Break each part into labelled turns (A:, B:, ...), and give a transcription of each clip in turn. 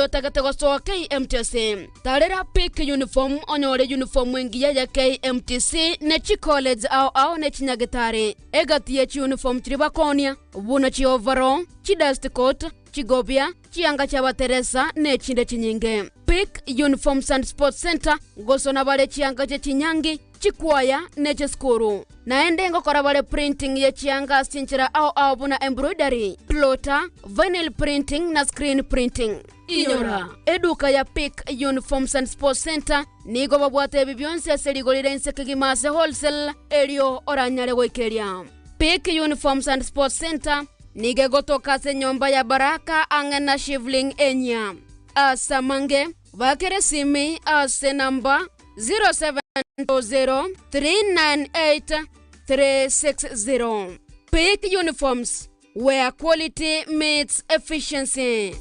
A: otagete gosoa KMTC. Tarera Peak Uniform onyore uniform engiya ya KMTC ne chicollege ao ao ne chinyagetari. Egati ye chiuniform chiria bakoonia, buna chioverall, chidust coat, chigobia, chianga chi'abateresa ne echinde chinyinge. Peak Uniforms and Sports Centre ngosona bare chianga chie chinyangi, chikwaya, ne chisukuru. Naende ngokora bare printing ye chianga ase chinchera ao ao buna embroidery, plotter, vinyl printing na screen printing. Inyora, eduka ya Peak Uniforms and Sports Centre nigo babwate ebi bionsi ase rigori ria inse kegima ase wholesale erio oranyare goikeria. Peak Uniforms and Sports Centre nigo egotoka ase enyomba ya Baraka ang'e na Shivling enyia. Ase amange, bakere esimi ase enamba 0720 398 360. Peak Uniforms, where quality meets efficiency.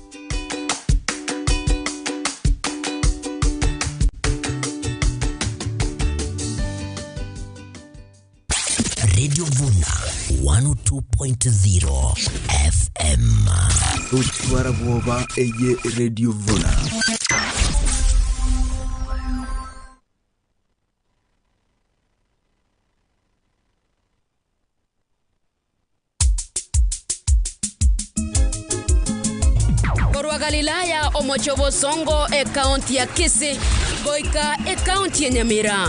B: Radio Vuna 102.0 FM.
C: Gotwara bwoba eye Radio Vuna.
A: Korwa Galilaya, omochie o bosongo, ekaunti ya Kisii, goika ekaunti ya Nyamira.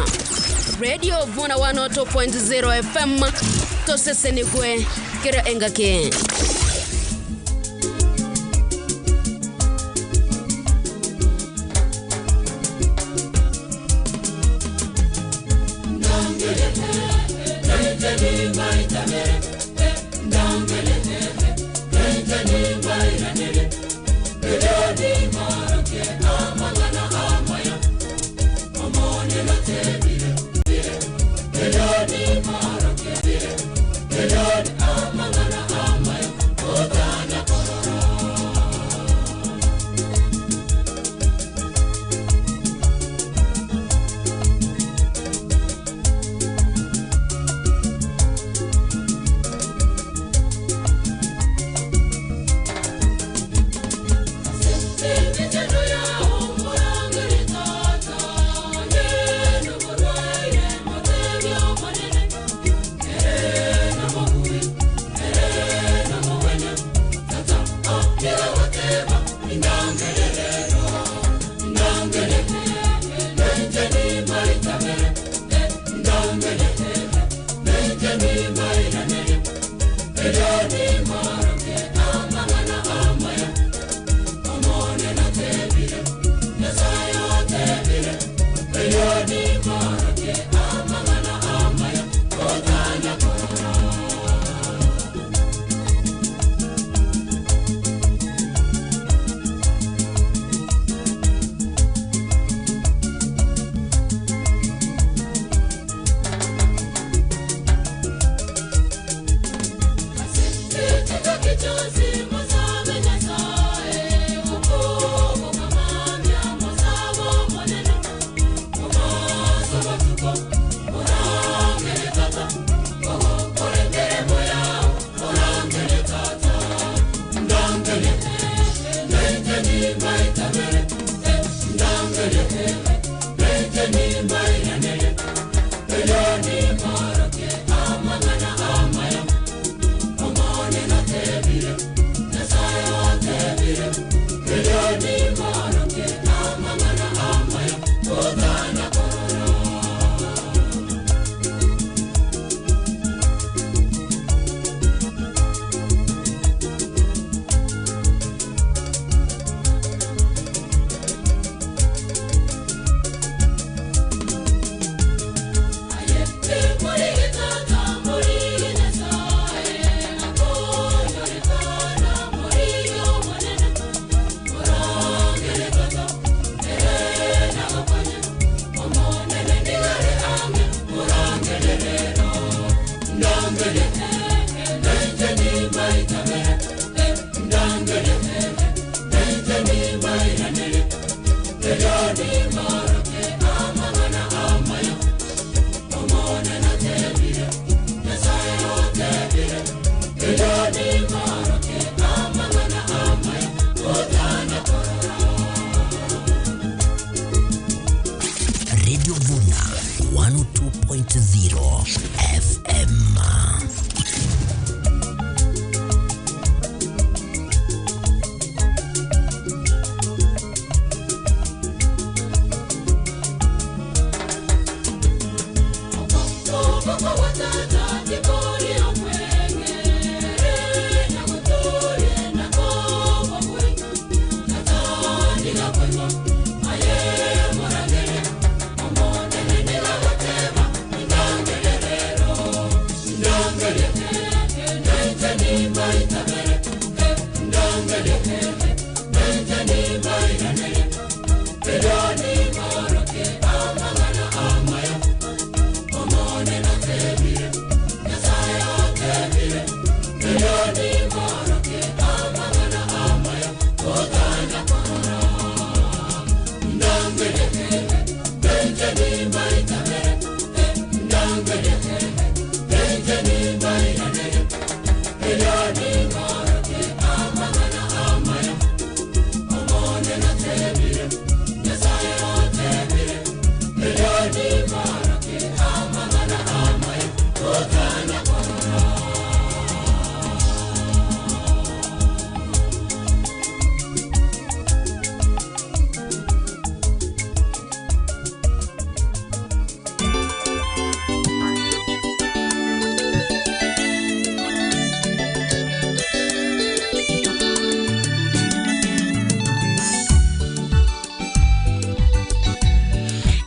A: Radio Vuna 102.0 FM, tosesenigwe kera engaki.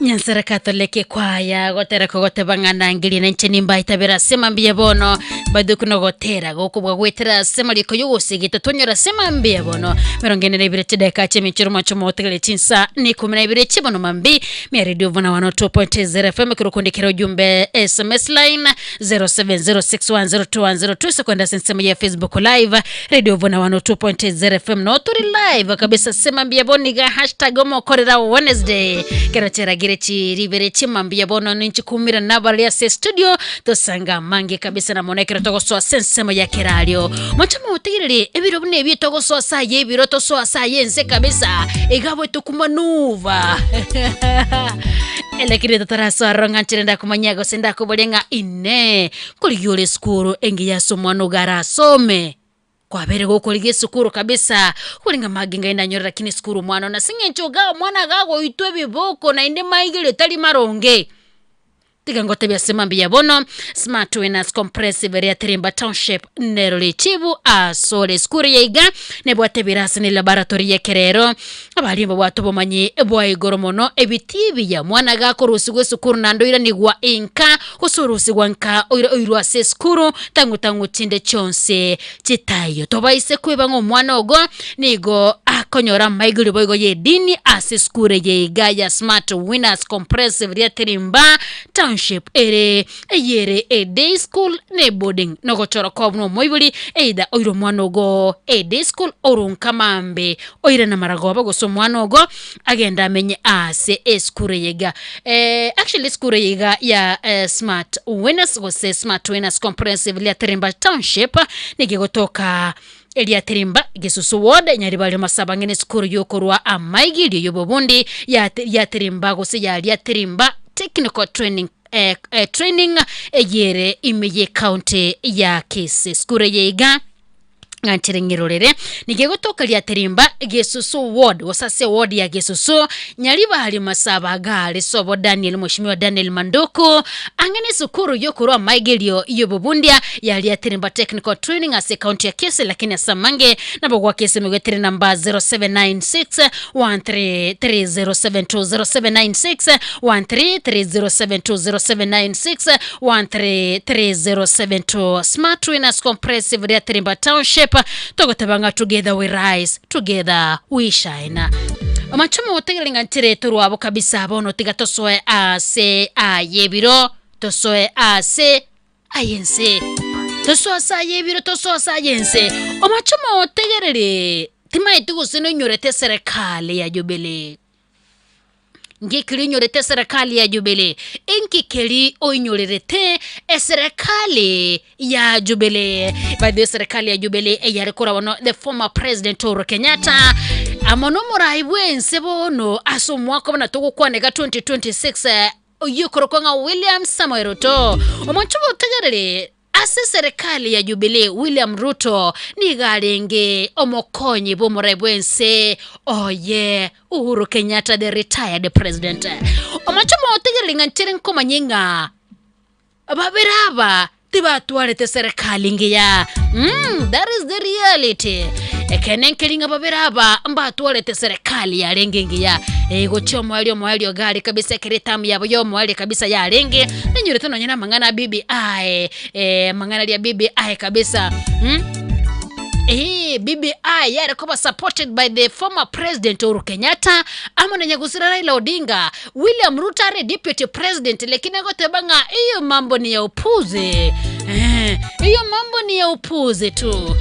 D: Nyansara Catholic kwaya gotera kogoteba ng'a nangerie na inche nimbaitabera ase mambia bono baduku nogotera gokobwa gwetera ase mariko yogosegeta twanyora ase mambia bono mirongo ene na ibere chideka chemichoro macho motegere chinsa ni ikumi na ibere chibono mambi mia redio vuna 102.0 FM kirukundikira ujumbe SMS line 0706102102 sekwenda sensemo ya Facebook live radio vuna 102.0 FM no turi live kabisa sema mbia boniga hashtag omokorera Wednesday kero cheragire chiribere chimambia bono ninchikumira nabaria se studio tosanga mange kabisa na monekero togosoa sensemo ya kerario mochamo otegerere ebiro buna ebio togosoa saye ebiro tosoa saye ense kabisa egabwe tokumanuva elekire totarasoa ng'anchire ndakumanya gose ndakoboria ng'a ine korigia ore esukuru engiya ase omwana ogo arasome kwabere gokorigia esukuru kabisa koringa mage ngai nanyore lakini esukuru omwana one ase eng'encho iga omwana gagoitwa ebiboko naende maigere tari maronge tiga ngotebia ase mambia bono smart winners compressive area tirimba township nero richibu asore esukuru yaiga nebwate ebirasi ne laboratory yekerero abaria mbabwate obomanyi bwa igoro mono ebitii ebiya mwana gakorusigwa esukuru naende oiranigwa inka gose orusigwa nka oira oirwa ase esukuru tang'u tang'u chinde chionsi chitaiyo tobaise kweba ng'a omwana ogo nigo akonyora amaigorio boigo ya edini ase esukuru eye iga ya smart winners compressive ria tirimba township ere eyere a day school ne boarding nogochora kwa buna omoibori either oire omwana ogo a day school orunka mambe oire na maragoba gose omwana ogo agende amenye ase esukuru eye iga. Eh, actually esukuru eye iga ya eh, smart winners gose smart winners comprehensive ria tirimba township nigo egotoka eria tirimba gesusu ward nyaribari masaba ng'ina esukuru yokorwa amaigirio yobobundi ya ya tirimba gose ya ria tirimba Technical Training eh, eh, training eyere ime ye county ya Kisii. Sukuru eye iga ng'anchere ng'irorere nigo egotoka riaterimba Gesusu ward gose ase ward ya Gesusu Nyaribari Masaba gare sobo Daniel Mheshimiwa Daniel Manduku ang'e nesukuru yokorwa amaigerio yobobundia ya Riaterimba Technical Training ase county ya Kisii lakini ase amange nabo gwaka esimi goetera enamba 0796 133072 0796 133072 0796 133072 Smart Winners Compressive Riaterimba Township togoteba ng'a together we rise together we shine Omochie omotegereri ng'a nchire torwabo kabisa bono tiga tosoe ase aye ebiro tosoe ase aye ense tosoe ase aye ebiro tosoe ase aye ense omochie omotegereri timaeti gose noinyorete eserekari ya Jubilee Nki keria oinyorete eserekari ya Jubilee? Inki keria oinyorerete eserekari ya Jubilee? By the way, eserekari ya Jubilee eyare korwa bono the former president Uhuru Kenyatta amo nomorai bwense bono ase omwaka buna togokwaneka 2026 eh, oyio okorokwa ng'a William Samoei Ruto. Omonto botegerere Ase eserekari ya Jubilee, William Ruto nigo arenge omokonyi bw'omorai bw'ense oye Uhuru Kenyatta the retired president. Omochie omotegereri ng'a nchere nkomanye ng'a babere aba tibatwarete serikali ngiya. Mm, that is the reality. Ekeene nkeri ng'a babere aba mbatwarete serikali yarenge engiya, eh, gochia omoerio omoerio iga aria kabisa ekero etamu yabo ya omoerio kabisa yarenge, nenyorete nonye na amang'ana a BBI, eh, amang'ana aria a BBI kabisa mh. Eeh, BBI yare koba supported by the former president Uhuru Kenyatta amo na nyagusira Raila Odinga, William Ruto are deputy president lakini agoteba ng'a hiyo mambo ni ya upuzi. Eh, hiyo mambo ni ya upuzi tu.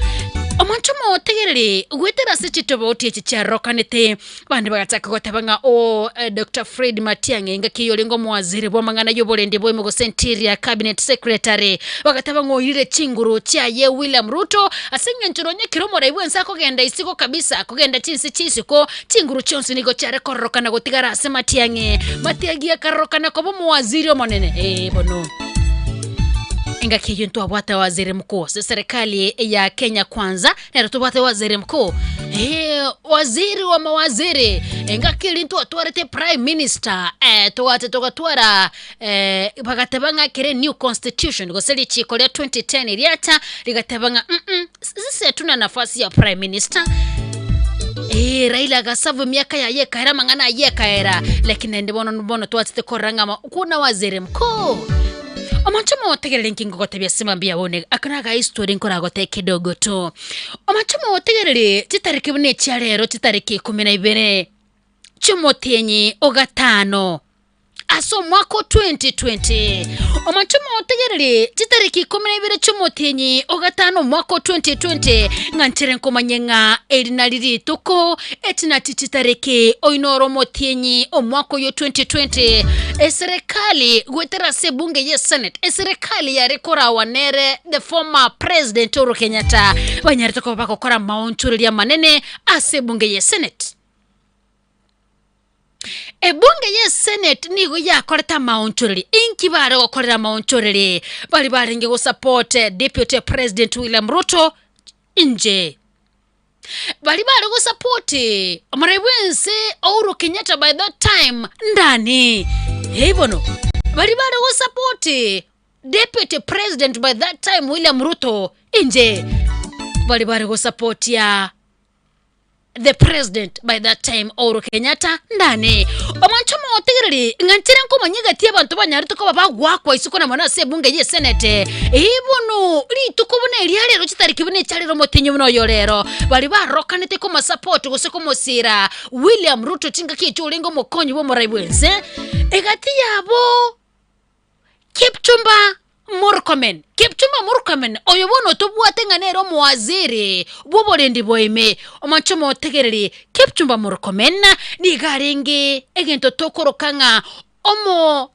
D: Omonto omotegereri goetera ase chitobauti echi chiarokanete Abande bagachaka goteba ng'a oo Doctor Fred Matiang'i engaki eyio orenge omowaziri bw'amang'ana y'oborendi bwaime gose Interior Cabinet Secretary, bagateba ng'a oirire chinguru chiaye William Ruto ase eng'encho nonye ekero omorai bwense akogenda isiko kabisa akogenda chinse chia isiko, chinguru chionsi nigo chiare kororokana gotigara ase Matiang'i. Matiang'i akarorokana koba omowaziri omonene, ee bono. Engaki eyio ntwabwate waziri mkuu ase serikali ya Kenya Kwanza, Nere tobwate waziri mkuu, eh, waziri wa mawaziri, engaki eria ntwatwarete prime minister, eh, togacha togatwara eh, bagateba ng'a ekere new constitution gose richiko ria 2010 riacha, rigateba ng'a mm sisi hatuna nafasi ya prime minister. Eh, Raila agaserve emiaka yaye ekaera amang'ana ayio ekaera, lakini naende bono bono twachete korora ng'a kuna waziri mkuu. Omonto omotegereri nki ngogotebia ase mambia abwo aka naga history nkoragotebie kidogo tu. Omonto omotegereri chitariki buna echia rero chitariki ikomi na ibere chi'omotienyi o gatano ase omwaka o 2020. Omonto omotegereri chitariki ikomi na ibere chi'omotienyi o gatano omwaka o 2020 ng'a nchere nkomanye ng'a eri nari rituko Echi nachi chitariki oino ore omotienyi omwaka oyo 2020, eserekali goetera ase ebunge ye senate, eserekali yare korawa nere the former president Uhuru Kenyatta banyarete koba bagokora amaonchoreria amanene ase ebunge ye senate. Ebunge ye senate nigo yakorete amaonchoreria. Inki bare gokorera amaonchoreria? Bari barenge gosupport deputy president William Ruto inche. Baria bare gosapoti omorai bw'ense Uhuru Kenyatta by that time ndani. Hey bono, baria bare gosapoti deputy president by that time William Ruto inche. Baria bare gosapotia the president by that time Uhuru Kenyatta ndani. Omonto omotegereri ng'a nchera nkomanya egati y'abanto banyarete koba bagoakwa isiko na mono ase ebunge y'esenate. Ee bono, rituko buna eria rero chitariki buna echa rero omotenyi buna oyo rero, baria barokanete komosapoti gose komosiira William Ruto chingaki echio orenge omokonyi bw'omorai bw'ense, egati yabo Kipchumba Murkomen. Kipchumba Murkomen oyo bono tobwate ng'a nere omowaziri bw'oborendi bwa ime. Omonche omotegereri, Kipchumba Murkomen nigo arenge egento tokoroka ng'a omo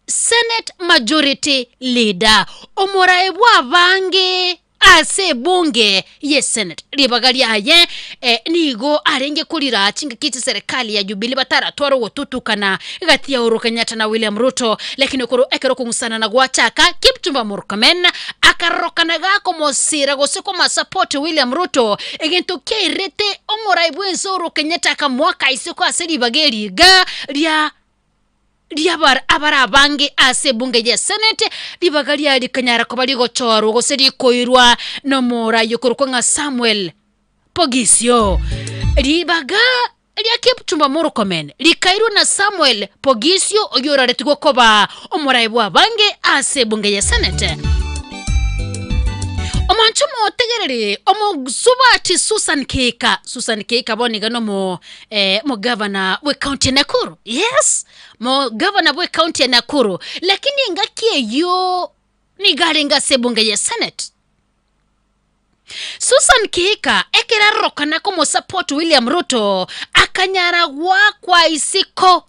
D: Senate Majority Leader, omorae bw'abange ase ebunge ye Senate. Ribaga riaye eh, nigo arenge korira chingaki chi'eserekari ya Jubilee bataratwara ogotutukana gati ya Uhuru Kenyatta na William Ruto. Lakini korwa ekero okong'usanana gwachaka, Kipchumba Murkomen akarorokana gakomosira gose komasupport William Ruto, egento kiairete omorai bw'ense Uhuru Kenyatta akamoaka isiko ase ribaga eri iga ria ri'abare abare abange ase ebunge y'esenate, ribaga riaye rikanyara koba rigochorwa gose rikoirwa nomoraia okorokwa ng'a Samuel Poghisio. Ribaga ria Kipchumba Murkomen rikairwa na Samuel Poghisio oyio oraretigwe koba omorai bw'abange ase ebunge y'esenate. Omonto omotegereri omosubati Susan Kihika, Susan Kihika bono iga nomo eh, mogavana bw'ecounty ya Nakuru. Yes, mogavana bw'ecounty ya Nakuru. Lakini engaki eyio nigo arenge ase ebunge ya Senate. Susan Kihika ekero arorokana komosupport William Ruto akanyara goakwa isiko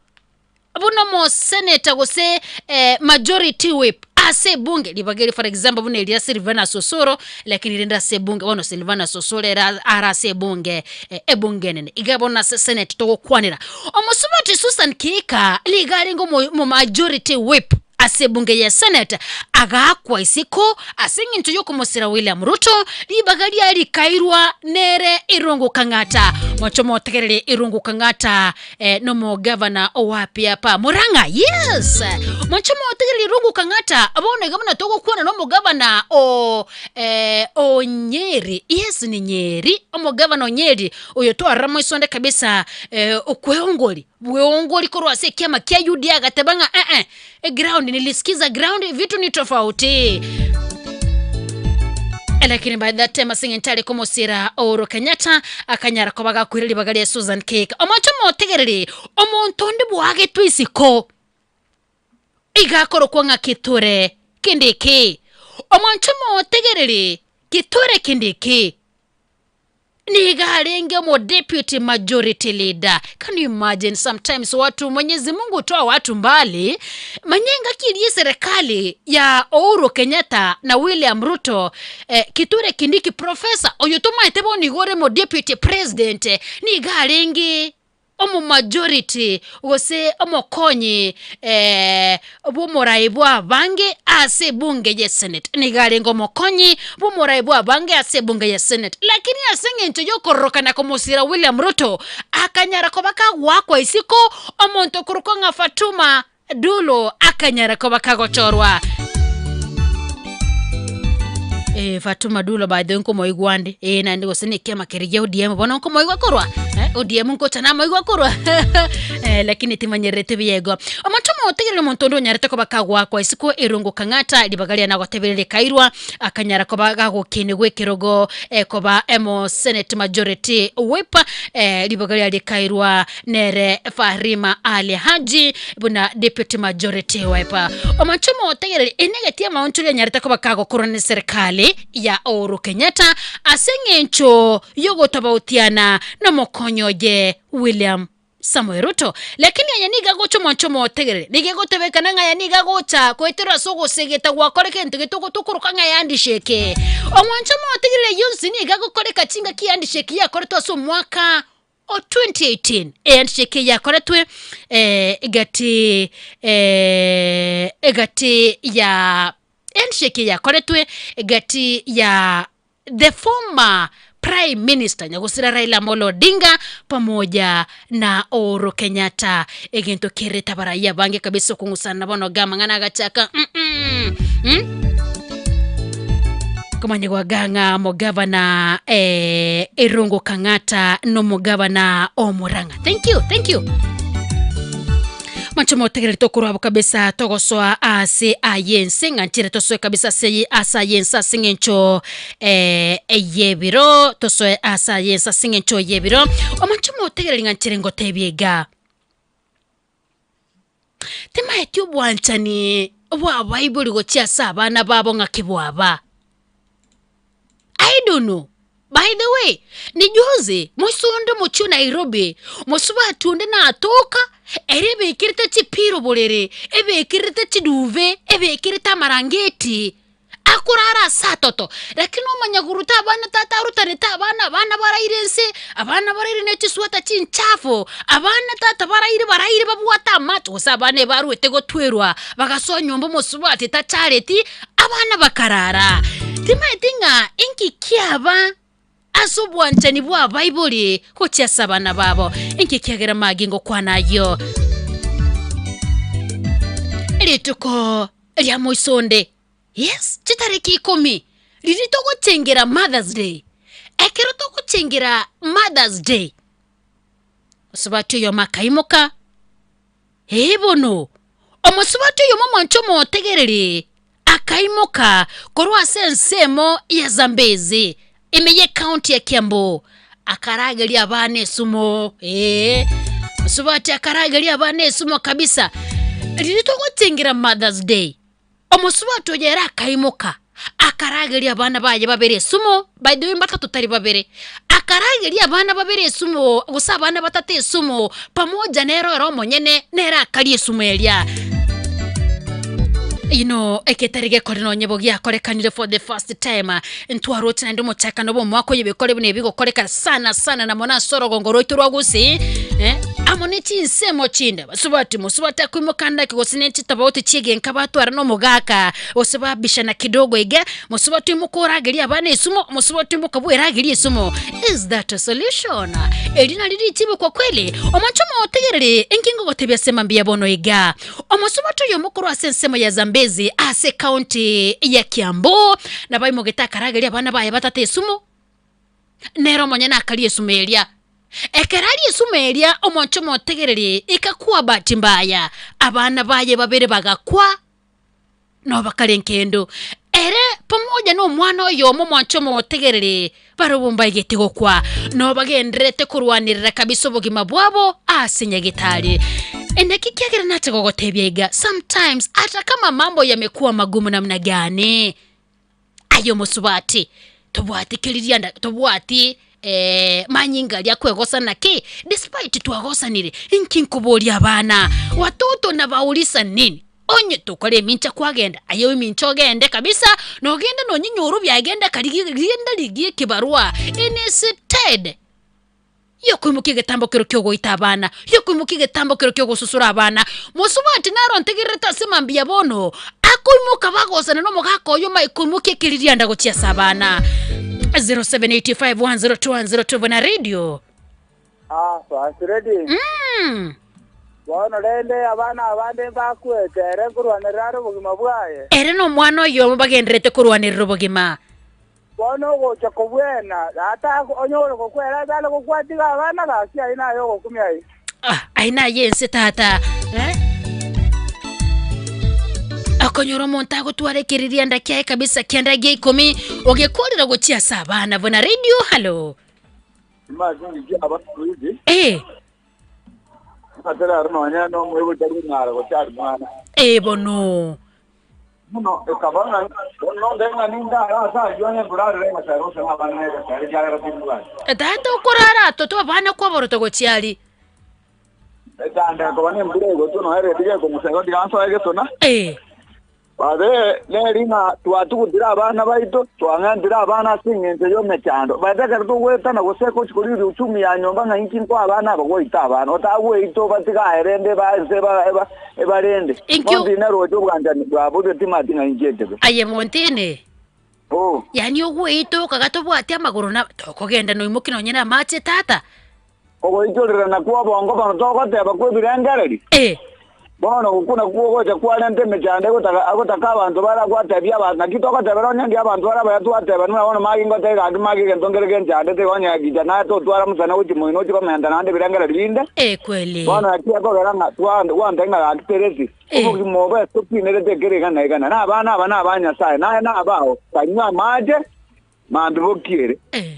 D: buna omoseneta gose eh, majority whip ase ebunge ribaga eri for example buna eria Silvanus Osoro lakini rende ase ebunge bono Silvanus Osoro ere are ase ebunge eh, ebunge enene iga bono ase senate togokwanera. Omosubati Susan Kihika nigo arenge omo omo majority whip. ase ebunge ye Senate agaakwa isiko ase eng'encho y'okomosira William Ruto, ribaga riaye rikairwa nere Irungu Kang'ata. Moche motegerere Irungu Kang'ata eh, nomogavana owapi apa Murang'a. Yes! Moche motegerere Irungu Kang'ata bono iga buna togokwana nomogavana o eh, o Nyeri. Yes, ni Nyeri. Omogavana o Nyeri oyo twarora moisonde kabisa eh, okweongori bweongori korwa ase ekiama kia UDA agateba ng'a eh, eh, ground nilisikiza ground vitu ni tofauti lakini by that time ase eng'encho are komosira Uhuru Kenyatta akanyara koba gakwire ribaga ria Susan Kihika. Omonto omotegereri omonto onde bwagetwe isiko iga akorokwa ng'a Kithure Kindiki. Omonto omotegereri Kithure Kindiki Nigo arenge omo deputy majority leader. Can you imagine sometimes watu Mwenyezi Mungu hutoa watu mbali. Manya engaki eria eserekali ya Uhuru Kenyatta na William Ruto eh, Kithure Kindiki professor oyo tomaete bono igo ore mo deputy president nigo arenge omomajority gose omokonyi bw'omorai bw'abange ase ebunge ye senate. Nigo arenge omokonyi bw'omorai bw'abange ase ebunge ye senate. Lakini ase eng'encho y'okororokana komosira William Ruto, akanyara koba kagoakwa isiko, omonto okorokwa ng'a Fatuma Dulu akanyara koba kagochorwa. Eh, Fatuma Dulo by the way nkomoigwa ande eh, naende gose na ekiama keria gia ODM bono nkomoigwa korwa eh, ODM nkocha namoigwa korwa eh, lakini timanyerereti buya igo. Omonto omotegereri omonto onde onyarete koba kagoakwa isiko erongo kang'ata ribaga riane agotebereria rikairwa akanyara koba gagokinigwa ekerogo eh, koba emo senate majority whip eh, ribaga riaye rikairwa nere Fahrima Ali Haji buna deputy majority whip. Omonto omotegereri enegeti amaoncho rianyarete koba kagokorwa ne serikali ya Uhuru Kenyatta ase eng'encho yogotobautiana nomokonyi oye William Samoei Ruto. Lakini aya nigo agocha omonto omotegereri, nigo egotebekana ng'a aya nigo agocha goetera ase ogosegeta gwakora egento getogotokoroka ng'a ehandshake. Omonto omotegereri ayio onsi nigo agokoreka chingaki ehandshake yakoretwe ase omwaka O 2018 ehandshake eye yakoretwe eh, egati eh, egati ya handshake eye yakoretwe egati ya the former prime minister nyagosira Raila Amolo Odinga pamoja na Uhuru Kenyatta egento kerete abarai abange kabisa okong'usana bono iga amang'ana agachaka mm -mm. Mm? Komanyigwa iga ng'a omogavana eh, Irungu Kang'ata nomogavana o Murang'a. Thank you, thank you. Manche motegereri tokorwa abo kabisa togosoa ase aye ense ng'a nchire tosoe kabisa ase ase aye ense ase eng'encho eh, ey'ebiro tosoe ase aye ense ase eng'encho y'ebiro omanche motegereri ng'a nchire ngotebie iga Timaeti obwanchani bw'abaibori gochia ase abana babo ng'aki bwaba. I don't know. By the way, ni juzi mosunde omochie o Nairobi, mosubati onde natoka, ere ebekerete chipiro borere, ebekerete chiduve, ebekerete amarangeti. Akorara ase atoto, lakini omanya goruta abana tata arutanete abana, abana baraire ense, abana baraire ne chisweta chinchafu, abana tata baraire baraire babwate amache, gose abana ebaruete gotwerwa, bagasoa nyomba omosubati tachareti, abana bakarara. Timaeti ng'a inki kiaba ase obwanchani bw'abaibori gochia ase abana babo. Inki kiagera magi ngokwana ayio? Rituko ria moisonde, yes, chitariki ikomi, riria togochengera Mother's Day. Ekero togochengera Mother's Day, mosubati oyomo akaimoka, ee bono, omosubati oyomo omwanche omotegereri akaimoka korwa ase ensemo ya Zambezi, ime y'ecounty ya Kiambu, akarageria abana esumo, ee, mosubati akarageria abana esumo kabisa. Riria togochengera Mother's Day, omosubati oyo ere akaimoka, akarageria abana baye babere esumo, by the way mbatato tari babere, akarageria abana babere esumo, gose abana batato esumo, pamoja nere ore omonyene, nere akaria esumo eria. You know, egetari gekore nonye bo giakorekanire for the first time ntwaroche naende omochakano bw'omwaka oyo bikore buna ebi gokoreka sana sana na mono ase orogongo rwaito rwa Gusii eh, amo ne. Chinsemo chinde, basubati mosubati akoimoka ndaki gose ne chitofauti chi'egenka batwara na omogaka, gose babishana kidogo iga, mosubati oimoka oragerie abana esumo, mosubati oimoka bweragerie esumo. Is that a solution? Eri nari richibu kwa kweli? Omonche omotegereri, inki ngogotebia ase mambia bono iga? Omosubati oyomo korwa ase ensemo ya Zambezi ase ecounty ya Kiambu, nabo aimogete akarageria abana baye batato esumo, Nere omonyene akaria esuma eria. Ekero aria esuma eria, omonche omotegereri ekakwa bahati mbaya, abana baye babere bagakwa, nabo bakare nkendo. Ere pamoja na omwana oyomo omonche omotegereri, barobwo mbaigete gokwa, nabo bagendererete korwanerera kabisa obogima bwabo ase nyagetari. Naki kiagera nache gogotebia iga, sometimes ata kama mambo yamekuwa magumu namna gani, Aye omosubati, tobwati keririanda, tobwati manyinga aria akwegosa naki? Despite twagosanire, inki nkoboria abana? Watoto nabaurisa nini? Onye tokora emincha kwagenda, aye emincha ogende kabisa, nogende nonyinyore obiagenda karigia rienda rigiya ekebarua instead. Yokoimokia egetambo kero ki'ogoita abana, yokoimokia egetambo kero ki'ogosusura abana. Mosubati naro ntegererete ase mambia bono, akoimoka bagosana nomogaka oyo omae koimokia ekeririanda gochia ase abana. 0785102102 buna radio.
E: Ah, First Lady. Bono rende abana abande mbakwete, ere nkorwanerera are obogima bwaye.
D: Ere nomwana oyomo bagendererete korwanerera obogima.
E: Bono ogocha kobwena, tata onyore gokwera ase are gokwa, tiga abana gaki aye naye ogokumia aye.
D: Ah, aye naye ense tata eh? Okonyora omonto agotwara ekeririanda kiaye kabisa kianda gia ikomi ogekorera gochia ase abana buna radio hallo
E: Imagine abana wizi
D: eh
E: atari ari nonya nomoibo tari konyara gochari mwana
D: eh bono
E: Bono ekaba ng'a nonde ng'a nindare aase ayio onye nkorarera egesero gose nabana negesero, ekiagera timbwati.
D: Tata okorara atoto abana kwaborota gochia aria.
E: Etanda ekoba nembura egotwa nonya ereti gekong'usa igo tiga nsoe gesona.
D: Eh.
E: Babe neri ng'a twatugutire abana baito, twang'entire abana ase engencho y'emechando. Baete ekero togoetana gose gochia korigia uchumi ya nyomba ng'a inki nkoa abana aba goita abana. Otagweita obatige aye rende eba ense eba eba Ebarende,
D: Inkio-
E: bonsi naroche obwanchani bwabo timati ng'a inche etebe.
D: Aye montene,
E: Oh,
D: yaani ogweita okaga tobwati amagoro na tokogenda noimoki nonye namache tata.
E: ogoichorerana kw'obongo bono togoteba kw'ebirengererio,
D: Eh,
E: bono okwo nakwo ogocha kwarenta emechando egotaka agotaka abanto bara gwatebia abanto naki togotebera onye ndi abanto bare abaya twateba buna bono magi ngotebe gaki magi egento nkere genchandete igo onye gicha naye totwara mosana gochia moino ochie komenta naende ebirengererio binde.
D: Eh, kweli.
E: Bono naki ekogera ng'a gwantebia ng'a gaki teresi,
D: Eh.
E: obogima obo ase okinerete ekero igana igana, na abana aba naba Nyasae, naye nabao, kanywe amache, mambia bokiere.
D: Eh.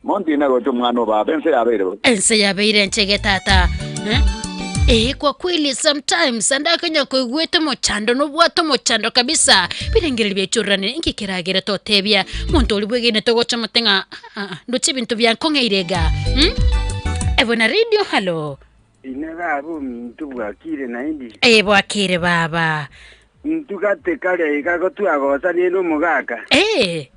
E: Montine gocha omwana o baba, ense yabeire bobe.
D: Ense yabeire enchege tata. Eh? Eh, kwa kweli sometimes ande akonya koigwete omochando nobwate omochando kabisa birengererio biachorerane inki keragere totebia monto oria bwegenete gocha omote ng'a ah, ah, ndoche ebinto biankong'eire iga hmm? Ebo na radio hallo
F: Inwe baba ominto bwakire naende.
D: Eh, bwakire baba.
F: Intwe gati kare iga gotwagosanire nomogaka.
D: Eh.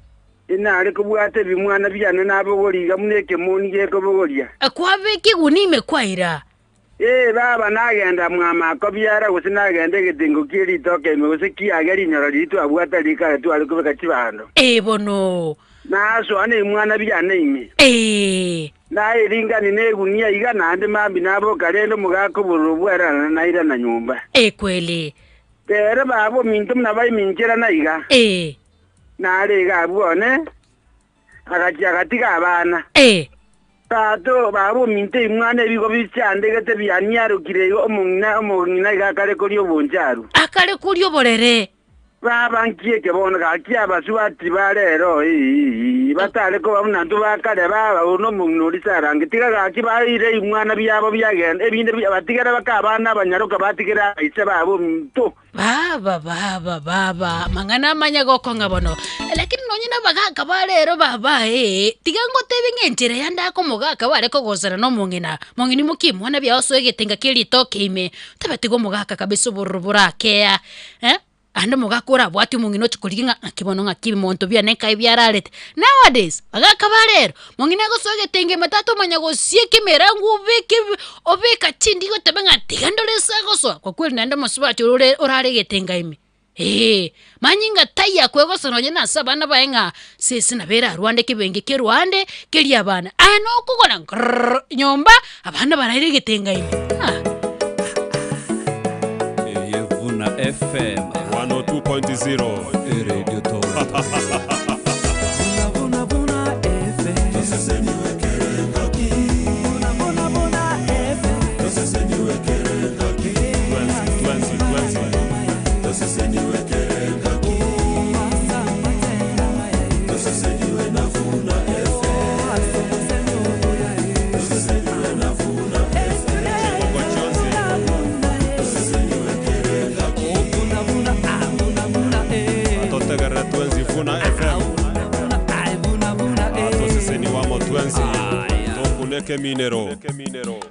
F: Inare kobwata ebimwana biane nabogorie iga buna ekemoni gekobogoria.
D: Kwabeka eguni ime kwaira.
F: Ee, baba, nagenda mw'amakobiara, gose nagenda egetengo kie ritoke ime, gose kiage rinyoro riria twabwata rikare tware kobeka chibando.
D: Ee bono.
F: Nasoa nebimwana biane ime.
D: Ee.
F: Naeringani negunia iga, naende mambia naboka, rende omogaka obororo bwerana nairana nyomba.
D: Ee kweli.
F: Rero baba ominto buna baimincherana iga.
D: Ee.
F: Nare iga abwo one, agachia agatiga abana.
D: Ee.
F: Tata, baba ominto ebimwana ebigo bichandegete bianiarokire igo, omong'ina omong'ina iga akare koria oboncharu.
D: Akare koria oborere.
F: Baba nki eke bono gaki abasubati ba rero ii batare koba buna intwe ba kare baba oyo nomong'ina oria Sarange tiga gaki baire ebimwana biabo biagenda ebinde batigere baka abana abanyaroka batigere abaise babo ominto.
D: Baba, baba, baba, amang'ana amanya gokong'a bono. Lakini nonye nabagaka ba rero baba ee, tiga ngotebie ng'a enchera ya ndakomogaka bare kogosana na omong'ina, mong'ina imokia emwana biao osoe egetenga kia ritoke ime, tebe tiga omogaka kabisa obororo borakea eh. Ande omogaka orabwate omong'ina oche korigia ng'a ng'aki bono ng'aki ebimonto biane nkae biararete. Nowadays, bagaka ba rero, mong'ina agosoa egetenge ime tata omanya gosieka emerango obeke ebi obeka chindigo otebe ng'a tiga ndore ase agosoa, kwa kweli naende omosubati oro ore orare egetenga ime eh, manyinga taiyo akwegosa nonye na ase abana baye ng'a sese nabo erarwande kebenge kerwande keria abana, aye nokogora nkorrrr nyomba abana baraire egetenga ime ah.
G: Eye Vuna FM.
H: 102.0
G: Eredio Toronto.
I: Vuna, vuna, FM. Vuna, vuna, vuna FM.
H: Twensi, twensi, twensi. Chigogo chionsi. Atotegerere twensi Vuna FM. Atoseseni wamo twensi. Tokuneke minero.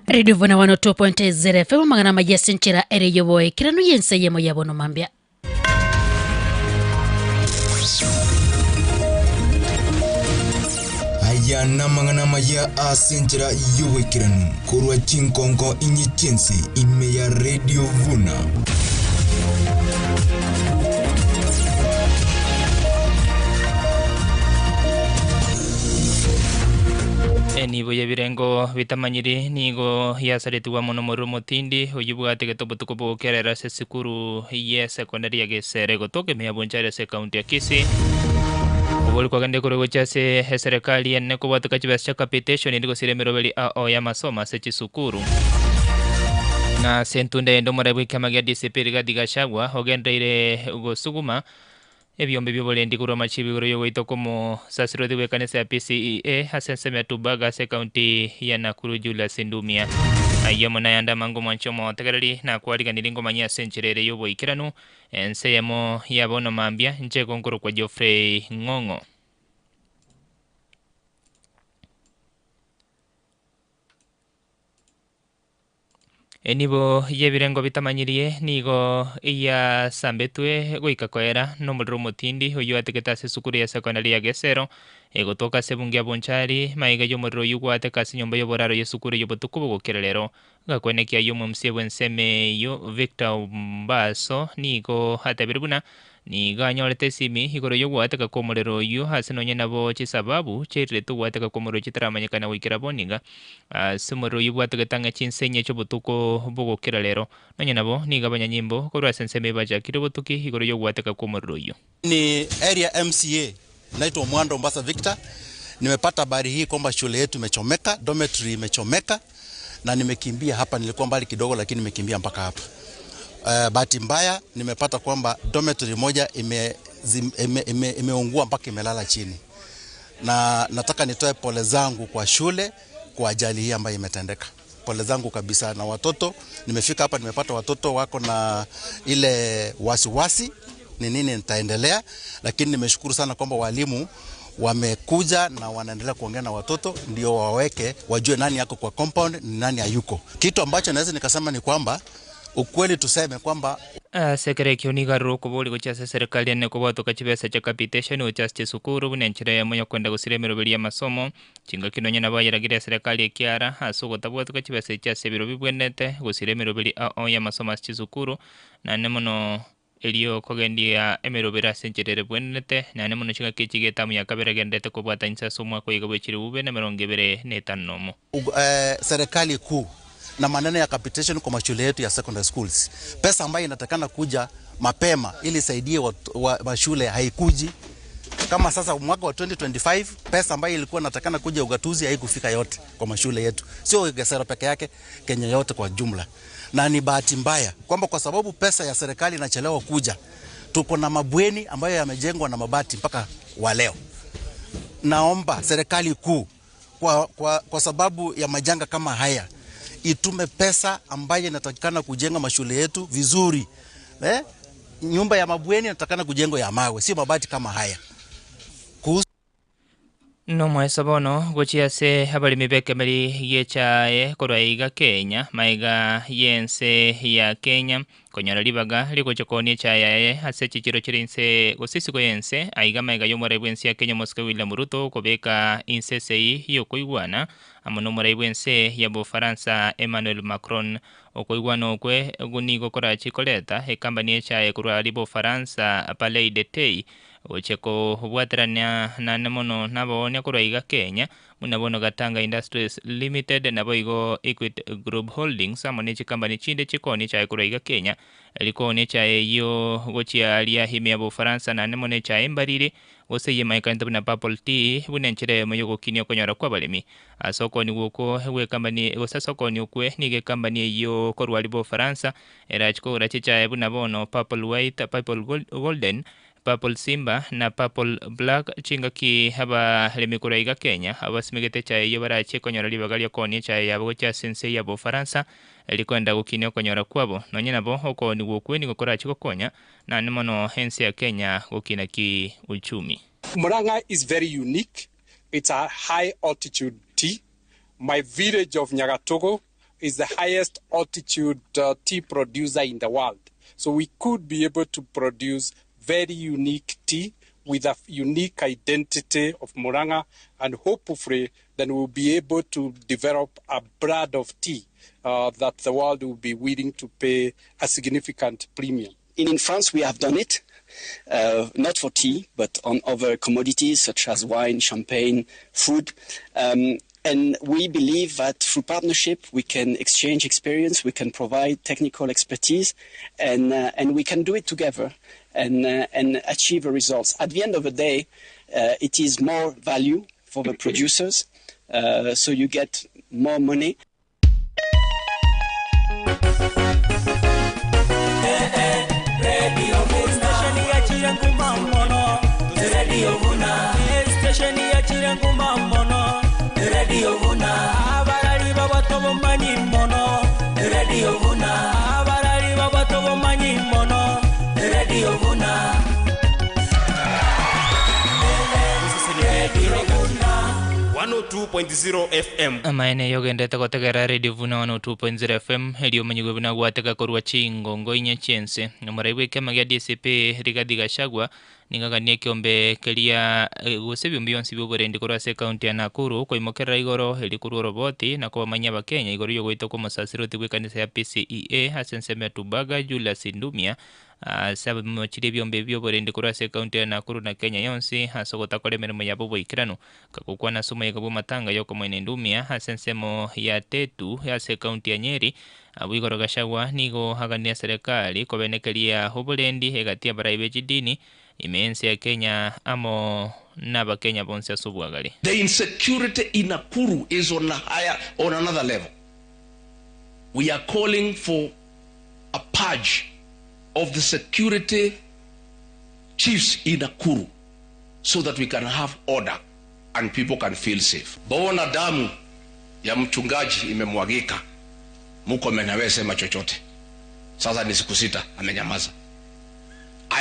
D: Radio Vuna 102.0 FM amang'ana amaya ase enchera ere yoboe keranu y'ense eyemo ya bono mambia.
C: Aya namang'ana amaya ase enchera y'oboikeranu korwa chinkonko inye chi'ense ime ya Radio Vuna.
J: Enibo y'ebirengo bitamanyiri nigo yasaretigwe amo nomorero omotindi oyio bwategete obotuko bogokerera ase esukuru y'esekondari ya Gesere gotoka ime ya Bonchari ase ekaunti ya Kisii. Obori kwagende korwa gochia ase eserekari enene kobwateka chibesa chia capitation eri gosira emeroberi ao y'amasomo ase chisukuru. Na ase entunda eyende omorai bw'ekiama gia DCP Rigathi Gachagua ogendereire gosuguma Ebiombe bi'oborendi korwa amachibi igoro y'ogoitwa kw'omosasiroti bw'ekanisa ya PCEA ase ensemo ya Tubaga ase ekaunti ya Nakuru Julius Ndumia. Ayio amo nayande amange omwanche omotegereri nakwariganirie ngomanyie ase enchera ere y'oboikeranu ense eyemo ya bono mambia inche igo nkorokwa Geoffrey Ng'ong'o. Enibo y'ebirengo bitamanyirie nigo yasambetwe goika koera nomorero omotindi oyio ategete ase esukuru ya sekondari ya Gesero, egotoka ase ebunge ya Bonchari, magega y'omorero oyio gwateka ase enyomba y'oboraro y'esukuru y'obotuko bogokera rero. Gakwenekia ayio omomsia bw'ensemo eyio Victor Mbaso nigo atebire buna nigo anyorete esimi igoro y'ogwateka kw'omorero oyio ase nonye nabo chisababu chiairerete ogwateka kw'omorero chitaramanyekana goikera bono iga. Ase omorero oyio bwatogete ang'e chinsa inye chi'obotuko bogokera rero. Nonya nabo, nigo abanyanyimbo korwa ase ensemo eye bachakire obotuki igoro y'ogwateka kw'omorero oyio.
K: Ni area MCA naitwa Omwando Ombasa Victor. Nimepata habari hii kwamba shule yetu imechomeka, dormitory imechomeka na nimekimbia hapa, nilikuwa mbali kidogo lakini nimekimbia mpaka hapa. Bahati mbaya nimepata kwamba dormitory moja imeungua ime, ime, imeungua mpaka imelala chini, na nataka nitoe pole zangu kwa shule kwa ajali hii ambayo imetendeka. Pole zangu kabisa na watoto. Nimefika hapa nimepata watoto wako na ile wasiwasi ni nini nitaendelea, lakini nimeshukuru sana kwamba walimu wamekuja na wanaendelea kuongea na watoto ndio waweke wajue nani yako kwa compound ni nani hayuko. Kitu ambacho naweza nikasema ni kwamba ukweli tuseme kwamba
J: Ase ekero ekio nigo arure okoboria gochia ase eserekari ene kobwatoka chibesa chia capitation gochia ase chisukuru buna enchera eyemo yokwenda gosiria emeroberi y'amasomo. Chingaki nonye nabo ayeragire eserekari ekiara ase ogotabwatoka chibesa echi ase ebiro bibwenerete gosiria emeroberi ao y'amasomo ase chisukuru naende mono erio kogendia emeroberi ase enchera ere bwenerete naende mono chingaki echi getamu ya kabere egendererete kobwata inse ase omwaka oiga bwe chilifu bibere na emerongo ebere na etano na omo.
K: Serikali kuu na maneno ya capitation kwa mashule yetu ya secondary schools, pesa ambayo inatakana kuja mapema ili isaidie mashule haikuji. Kama sasa mwaka wa 2025 pesa ambayo ilikuwa inatakana kuja ugatuzi haikufika yote kwa mashule yetu, sio Gesero peke yake, Kenya yote kwa jumla. Na ni bahati mbaya kwamba kwa sababu pesa ya serikali inachelewa kuja, tuko na mabweni ambayo yamejengwa na mabati mpaka wa leo. Naomba serikali kuu kwa sababu ya majanga kama haya itume pesa ambayo inatakikana kujenga mashule yetu vizuri. Nyumba ya mabweni inatakikana kujengwa ya mawe, sio mabati kama haya. Kuhusu
J: Nomoeso bono gochia ase abaremi b'ekemeri gi'echae korwa iga Kenya, magega y'ense ya Kenya konyora ribaga rigochia koonia echae yaye ase chichiro chire inse gose isiko y'ense, aiga magega y'omorai bw'ense ya Kenya omosike William Ruto kobeka inse esegi y'okoigwana amo nomorai bw'ense ya Bofaransa Emmanuel Macron. Okoigwana okwe nigo korachie koreta ekambani y'echae korwa aria Bofaransa Palais de Thei Gochia kobwaterania naende mono nabaoonia korwa iga Kenya, buna bono Gatanga Industries Limited naboigo Equity Group Holdings amo ne chikambani chinde chikoonia echae korwa iga Kenya. Rikoonia echae eyio gochia aria ime ya Bofaransa naende mono echae embariri gose eyio emayekanete buna Purple Tea buna enchera eyemo yogokinia okonyora kw'abaremi. Ase okoonigwa okwo gw'ekambani gose ase okoonia okwe nigo ekambani eyio korwa aria Bofaransa erachie kogora chichae buna bono Purple White, Purple Golden, Purple Simba na Purple Black chingaki abaremi korwa iga Kenya abasimegete echae eyio barachie konyora ribaga ri'okoonia echae yabo gochia ase ense ya Bofaransa erio koenda gokinia okonyora kwabo. Nonye nabo okoonigwa okwe nigo korachie gokonya naende mono ense ya Kenya gokina ki uchumi.
L: Murang'a is very unique, it's a high altitude tea, my village of Nyagatogo is the highest altitude tea producer in the world so we could be able to produce very unique tea with a unique identity of Murang'a and hopefully then we'll be able to develop a brand of tea that the world will be willing to pay a significant premium.
M: In France we have done it, not for tea but on other commodities such as wine, champagne, food. And we believe that through partnership we can exchange experience, we can provide technical expertise, and, and we can do it together and, and achieve the results. At the end of the day, it is more value for the producers, so you get more money.
H: 102.0 FM.
J: Amaene yogenderete gotegerera Radio Vuna 102.0 FM, erio omonyigwe buna gwateka korwa chingongo inye chi'ense. Omorai bw'ekiama gia DCP Rigathi Gachagua nigo aganie ekiombe keria gose ebiombe bionsi bi'oborendi korwa ase ekaunti ya Nakuru koimokerera igoro erio korwa oroboti na kobamanyia abakenya igoro y'ogoitwa kw'omosasiroti bw'ekanisa ya PCEA ase ensemo ya Tubaga Julius Ndumia Ase abamochirie ebiombe ebi bi'oborendi korwa ase ekaunti ya Nakuru na Kenya yonsi ase ogotakora emeremo yabo boikeranu. Kagokwana ase omoyega bw'amatanga y'okomoina endumia ase ensemo ya Tetu ase ekaunti ya Nyeri, abwo igoro Gachagua nigo agania serekari kobenekeria oborendi egati y'abarai be chidini ime y'ense ya Kenya amo n'Abakenya bonsi ase obwagare.
N: The insecurity in Nakuru is on a higher, on another level. We are calling for a purge of the security chiefs in Nakuru so that we can have order and people can feel safe. Bona damu ya mchungaji imemwagika, Murkomen hawezi sema chochote. Sasa ni siku sita amenyamaza.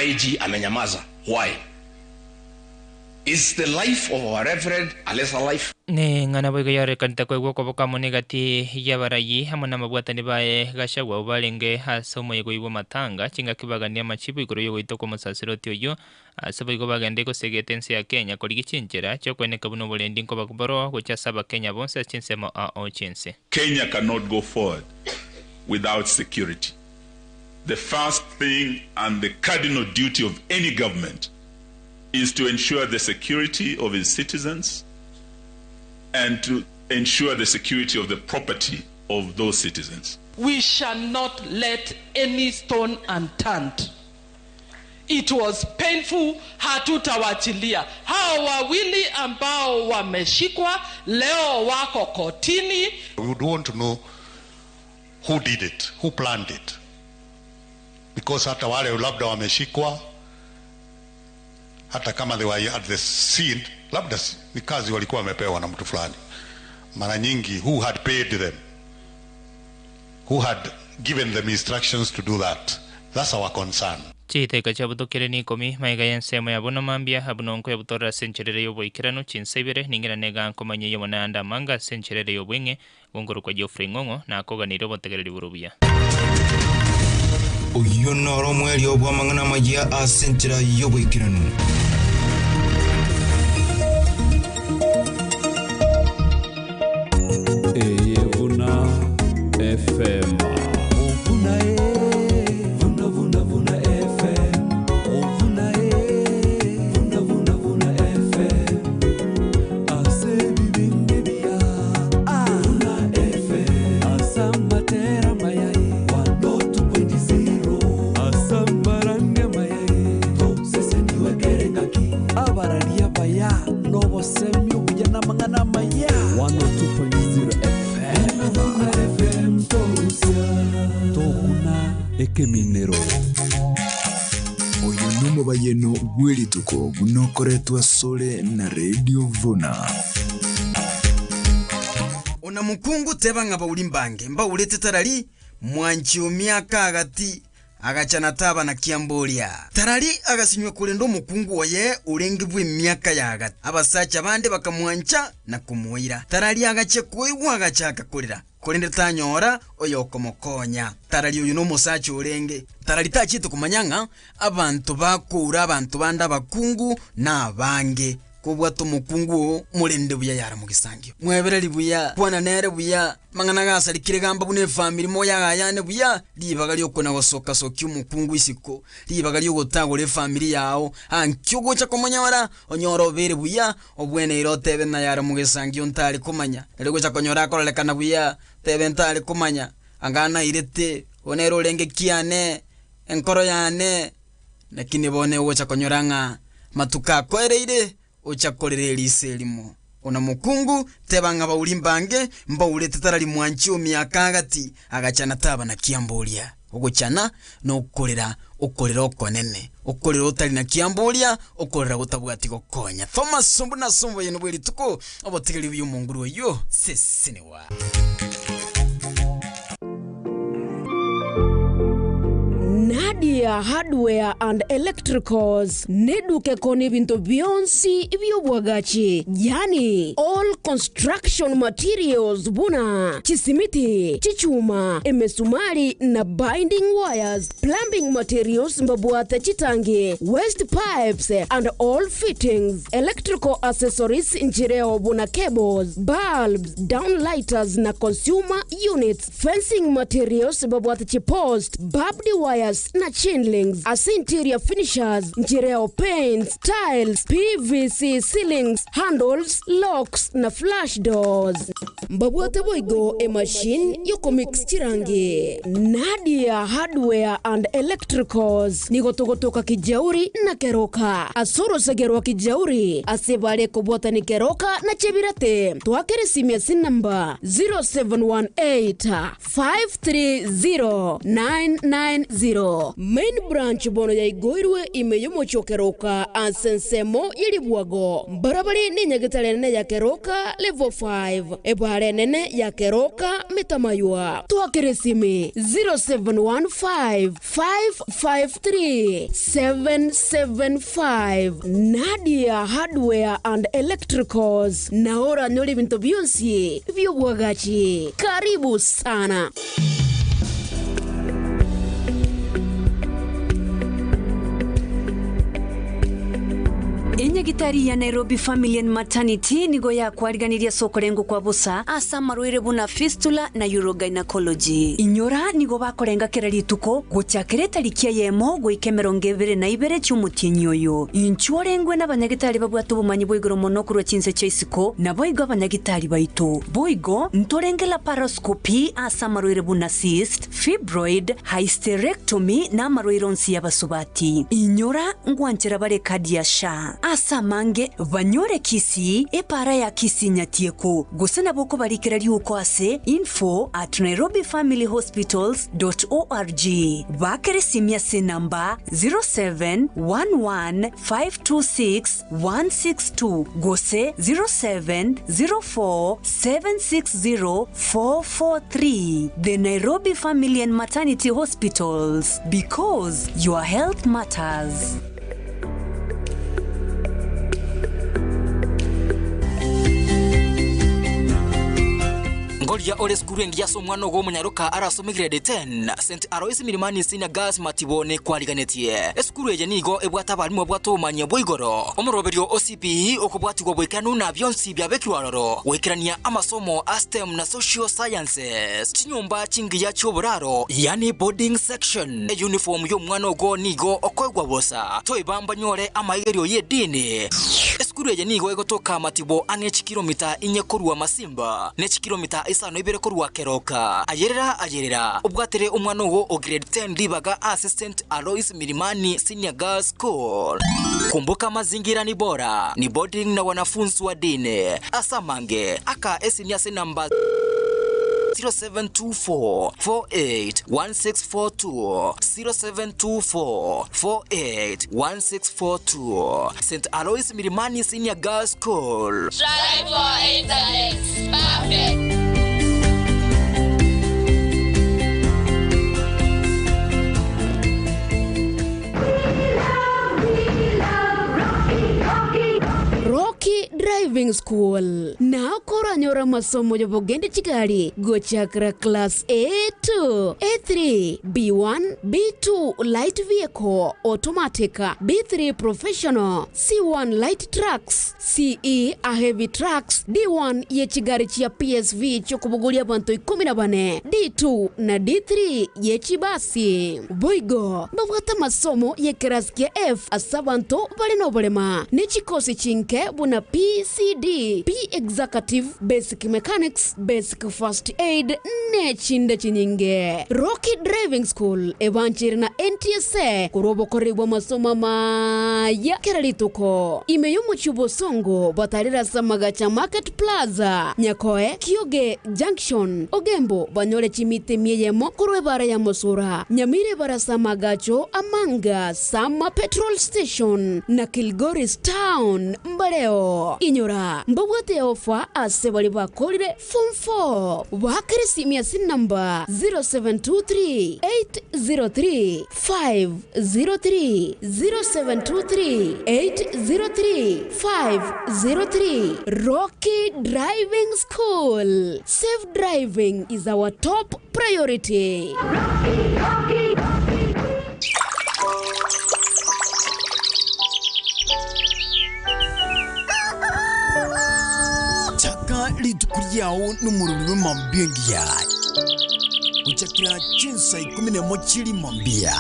N: IG amenyamaza. Why? Is the life of our reverend a lesser life?
J: Neng'ana boigo yarorekanete koigwa okoboka amo negati y'abarayii amo namabwatani baye Gachagua abwo barenge ase omoyega oyio bw'amatanga, chingaki bagania amachibu igoro y'ogoitwa kw'omosasiroti oyio. Ase boigo bagende gosegeta ense ya Kenya korigia chinchera chi'okoeneka buna oborendi nkoba boro gochia ase Abakenya bonsi ase chinsemo ao chi'ense.
O: Kenya cannot go forward without security. The first thing and the cardinal duty of any government is to ensure the security of its citizens and to ensure the security of the property of those citizens.
P: We shall not let any stone unturned. It was painful, hatutawachilia. Hao wawili ambao wameshikwa leo wako kotini.
Q: We would want to know who did it, who planned it. Because hata wale labda wameshikwa, hata kama they were at the scene, labda ni kazi walikuwa wamepewa na mtu fulani. Mara nyingi who had paid them, who had given them instructions to do that. That's our concern.
J: Chiteka chiabutokire n'ikomi, magega y'ensemo ya bono mambia, abwo nonkoyabutorera ase enchera ere y'oboikeranu, chinsa ibere, ning'ina niga nkomanyia eyemo naende amanga ase enchera ere y'obweng'e, gonkorokwa Geoffrey Ng'ong'o, nakoganirie obotegereri bore obuya.
C: Oyio noro omwerio bw'amang'ana amayia ase enchera y'oboikeranu.
G: Eye buna FM.
I: Vuna e, vuna vuna vuna FM. Vuna e, vuna vuna vuna FM. Ase bibinde bia, vuna FM. Asamatera mayai, 102.0. Asamaranga mayai, toseseniwe ngaki. Abararia baya, n'obosemi obuya n'amang'ana amaya.
G: 102.0 FM.
I: Vuna FM torusia.
G: Tokuna ekeminero.
C: Oyo nomobayeno bw'erituko buna okoretwa asore na Radio Vuna.
R: Ona mokungu teba ng'a bauri mbange mbaurete tarari mwanchi omiaka agati agachana taba na kiamboria. Tarari agasinywa korenda omokungu oye orenge bw'emiaka ya agati. Abasacha bande bakamwancha na komoira. Tarari agachia koigwa agachaka korera, korende tanyora oyokomokonya. Tarari oyo nomosacha orenge. Tarari tachiete komanya ng'a abanto bakoura abanto bande abakungu na abange. Kobwata omokungu oo morende buya yara mogisangio. Mwebereri buya, kwana nere buya, mang'ana gasarikire gamba buna efamiri moyagayane buya, ribaga riokona gosoka-sokia omokungu isiko, ribaga riogotagora efamiri yao, ankio ogocha komonyora, onyore obere buya, obweneire otebe ng'a yare mogesangio ntare komanya. Nari ogocha konyora akororekana buya, otebe ntare komanya, anga nairete, oyo nere orenge kiane, enkoro yane. Lakini bono ogocha konyora ng'a matuko akoereire, ocha korera eriso erimo. Ona mokungu, teba ng'a bauri mbange, mbaurete tarari mwanchi omiaka agati, agachana taba na kiamboria. Ogochana nokorera, okorera okonene, okorera otari na kiamboria, okorera gotabwati gokonya. Thomas Sombo nase omobayeno bwe rituko, obotigeri buya omonguru oyio, sesenigwa.
A: Nadia Hardware and Electricals neduka ekoonia ebinto bionsi bi'obwagachi, yaani all construction materials buna chisimiti, chichuma, emesumari na binding wires, plumbing materials mbabwate chitangi, waste pipes and all fittings, electrical accessories nchireo buna cables, bulbs, downlighters na consumer units, fencing materials babwate chipost, barbed wires na chain links, ase interior finishers nchireo paints, tiles, PVC ceilings, handles, locks na flush doors. Mbabwate boigo emachine yokomix chirangi. Nadia Hardware and Electricals nigo togotoka Kijauri na Keroka ase orosege rwa Kijauri ase bare kobwatani Keroka na Chebirate. Twakere esimi ase enamba 0718 530 990. Main branch bono yaigoirwe ime y'omochie o Keroka ase ensemo ye ribwago. Mbarabare nenyagetari enene ya Keroka level 5, ebara enene ya Keroka Metamaywa. Twakere esimi 0715 553 775. Nadia Hardware and Electricals nao oranyore ebinto bionsi bi'obwagachi. Karibu sana.
S: Enyagitari ya Nairobi Family and Maternity nigo yakwariganirie ase okorengwa kwa bosa ase amarwaire buna fistula na urogynecology. Inyora nigo bakorenga kera rituko gochakera etariki eyemo goika emerongo ebere na ibere chi'omotienyi oyo. Inchuo orengwe nabanyagitari babwate obomanyi bwa igoro mono korwa chinse chia isiko, naboigo abanyagitari baito. Boigo, ntorenge laparoscopy ase amarwaire buna cyst, fibroid, hysterectomy na amarwaire onsi y'abasubati. Inyora, ngwanchera bare ekadi ya SHA. Ase Ase amange, banyore Kisii, epaara ya Kisii Nyatieko, gose nabo okobarikera riuko ase info at nairobifamilyhospitals dot org. Baakere esimi ase enamba 0711 526 162 gose 0704 760 443. The Nairobi Family and Maternity Hospitals, because your health matters.
T: Ngoria ore esukuru engiya ase omwana ogo omonyaroka arasome grade 10, St Alois Milimani Senior Girls Matibo nekwariganetie. Esukuru eye nigo ebwate abalimu babwate obomanyi bwa igoro, omoroberio o CBE okobwatigwa boikeranu na bionsi biabekirwe aroro goikerania amasomo a STEM na Social Sciences, chinyomba chingiya chi'oboraro yaani boarding section. Eyuniform y'omwana ogo nigo okoegwa bosa, toiba mbanyore amaigerio y'edini. Esukuru eye nigo egotoka Matibo ang'e chikilomita inye korwa Masimba, ne chikilomita isano ibere korwa Keroka. Ayerera ayerera, obwatere omwana ogo o grade 10 ribaga ase St Alois Milimani Senior Girls School. Kumbuka mazingira ni bora, ni boarding na wanafunzi wa dini. Ase amange, aka esimi ase enamba 0724 48 1642, 0724 48 1642. St Alois Milimani Senior Girls School.
U: Strive for excellence. Perfect.
A: Rocky Driving School nao koranyore amasomo y'obogende chigari gochakera class A2, A3, B1, B2 light vehicle, automatic, B3 professional, C1 light trucks, CE a heavy trucks, D1 ye chigari chia PSV chi'okobogoria abanto ikomi na bane, D2 na D3 ye chibasi. Boigo mbabwate amasomo y'ekerasi kia F ase abanto bare noborema, ne chikosi chinke buna PCD, P-Executive, Basic Mechanics, Basic First Aid, nechinde chinyinge. Rocky Driving School ebancheire na NTSA korwa obokoreri bw'amasomo amaya kera rituko. Ime y'omochie o Bosongo batarire ase amagacho a Market Plaza, Nyakoe, Kioge Junction, Ogembo banyore chimita emia eyemo korwa ebara ya Mosura, Nyamira ebare ase amagacho a Manga, Sama Petrol Station na Kilgoris Town mbareo. Inyora mbabwate ofa ase baria bakorire Form 4 baakere esimi ase enamba 0723 803 503, 0723 803 503. Rocky Driving School, safe driving is our top priority.
R: Chaka rituko riao nomorori bw'emambia engiya, gochakera chinsa ikomi nemo chi'rimambia.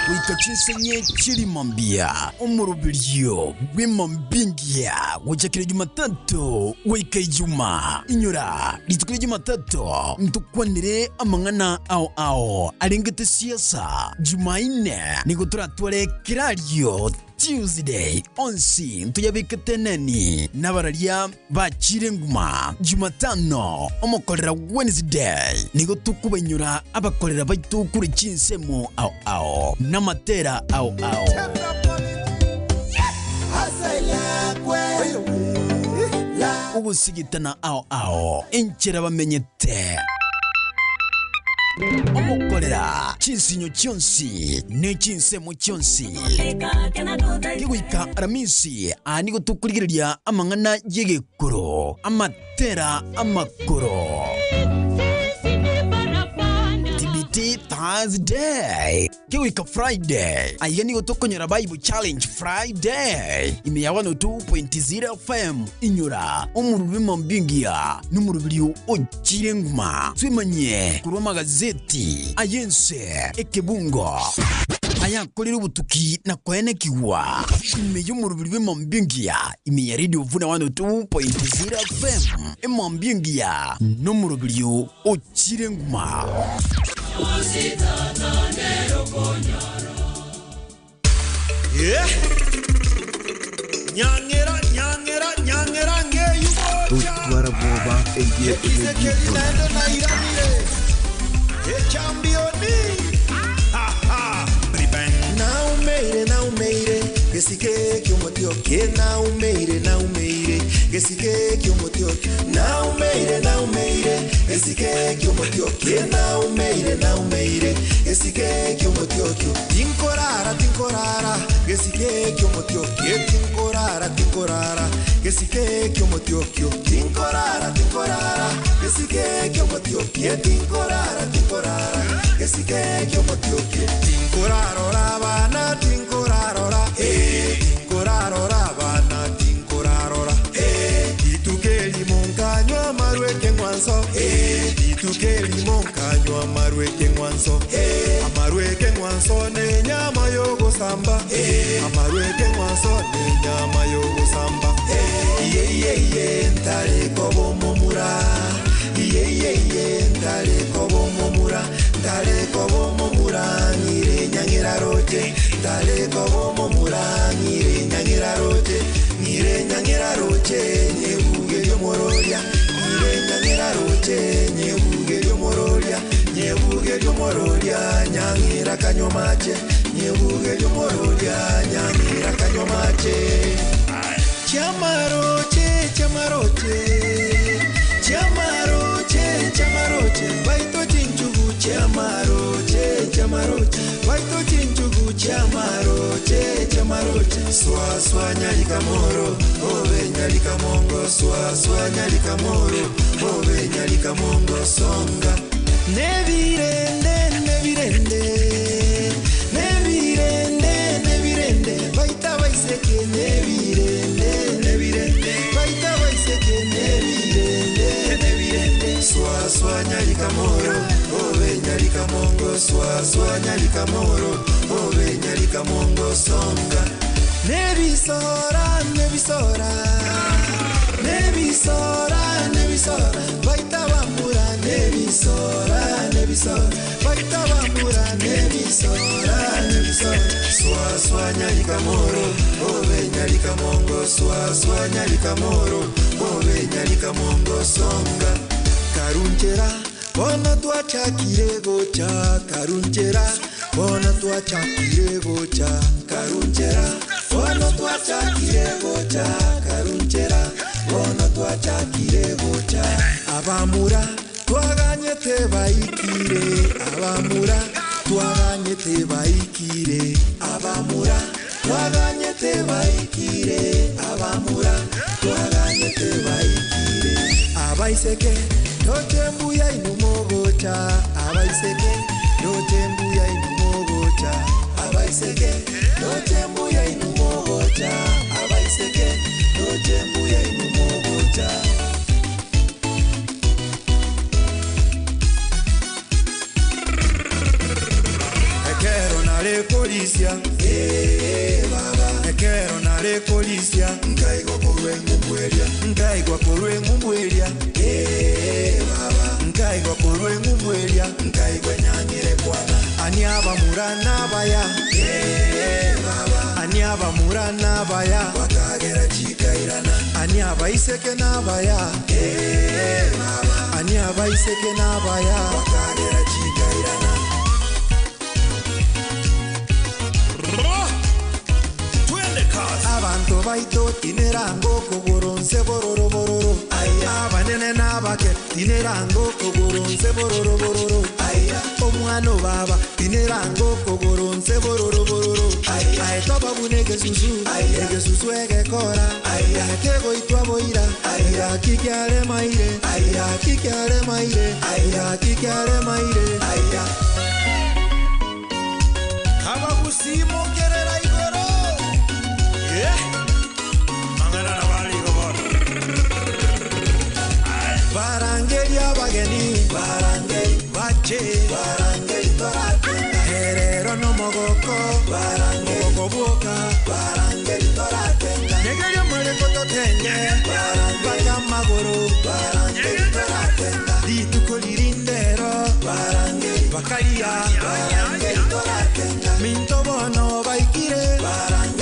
R: Goika chinsa inye chi'rimambia, omoroberio bw'emambia engiya, gochakera Jumatatu goika Ijumaa. Inyora, rituko ria Jumatatu ntokwanere amang'ana ao ao arengete siasa. Jumaine nigo toratware kerario Tuesday onsi ntoyabekete eneni nabararia bachire nguma. Jumatano omokorera Wednesday nigo tokobainyora abakorera baito kure chinsemo ao ao namatera ao ao. Ogosigitana ao ao enchera bamenyete. Omokorera chinsinyo chionsi ne chinsemo chionsi. Kegoika Aramisi, aa nigo tokorigereria amang'ana y'egekoro, amatera amakoro. TBT Thursday. Kegoika Friday, aiga nigo tokonyora Bible Challenge Friday ime ya 102.0 FM. Inyora omorubiri bw'emambia engiya nomoroberio ochire nguma. Twemanyie korwa amagazeti ay'ense ekebungo ayakorire obotuki na koenekigwa ime y'omorobiri bw'emambia engiya ime ya Radio Vuna 102.0 FM. Emambia engiya nomoroberio ochire nguma.
B: Yeah. Nyang'era, nyang'era, nyang'era
C: Totwara boba eye
B: Ekisekeli naende nairanire echambioni
V: naumeire naumeire gesike kyomotioke naumeire naumeire gesike kyomotioke naumeire naumeire gesike kyomotioke naumeire naumeire gesike kyomotioke tinkorara tinkorara gesike kyomotioke tinkorara tinkorara gesike kyomotioke tinkorara tinkorara gesike kyomotioke tinkorara tinkorara gesike kyomotioke tinkorarora bana tinkorarora eh tinkorarora bana tinkorarora eh ituke limonkanywa marweke ngwanso eh ituke limonkanywa marweke ngwanso eh amarweke ngwanso ne nyama yogosamba eh amarweke ngwanso ne nyama yogosamba eh iye iye iye ntare kobomomura iye iye iye ntare kobomomura ntare kobomomura ngire nyangira roche ntare kobomomura ngire nyangira roche ngire nyangira roche nyebuge lyomororia ngire nyangira roche nyebuge lyomororia nyebuge lyomororia nyangira kanywa mache nyebuge lyomororia nyangira kanywa mache chamaroche chamaroche chamaroche chamaroche baito chinchugu chamaroche chamaroche baito chinchugu chamaroche chamaroche swa swa nyalikamoro obe nyalikamongo swa swa nyalikamoro obe nyalikamongo songa nebirende nebirende nebirende nebirende baita baiseke nebirende nebirende baita baiseke nebirende nebirende swa swa nyalikamoro obe nyalikamongo swa swa nyalikamoro obe nyalikamongo songa nebisora nebisora nebisora nebisora baita bamura nebisora nebisora baita bamura nebisora nebisora swa swa nyalikamoro obe nyalikamongo swa swa nyalikamoro obe nyalikamongo songa karunchera bona twachakire gocha karunchera bona twachakire gocha karunchera bona twachakire gocha karunchera bona twachakire gocha abamura twaganyete baikire abamura twaganyete baikire abamura twaganyete baikire abamura twaganyete baikire abaiseke tochembuya inumogocha abaiseke tochembuya inumogocha abaiseke tochembuya inumogocha abaiseke tochembuya inumogocha. Ekero nare kolisia eh baba ekero nare kolisia nkaigwa korwa eng'umbweria nkaigwa korwa eng'umbweria eh baba nkaigwa korwa eng'umbweria nkaigwa enyang'ire kwana ani abamura nabaya eh baba ani abamura nabaya bakagera chikairana ani abaiseke nabaya eh baba ani abaiseke nabaya bakagera chikairana. Abantu baito tinerango kogoro nse bororo bororo abanene n'abake tinerango kogoro nse bororo bororo omwana obaba tinerango kogoro nse bororo bororo aetobabuna egesusu egesusu egekora ekegoitwa boira akikiaremaire akikiaremaire akikiaremaire
B: Abagusimokerera igoro. Yeah. Mangana na bali gobora.
V: Barangeli abageni barangeli bache barangeli toratenda herero no mogoko barangeli mogoboka barangeli toratenda nyegerio mareko totenye barangeli magoro barangeli toratenda rituko ririndero barangeli bakaria barangeli toratenda minto bono baikire barangeli.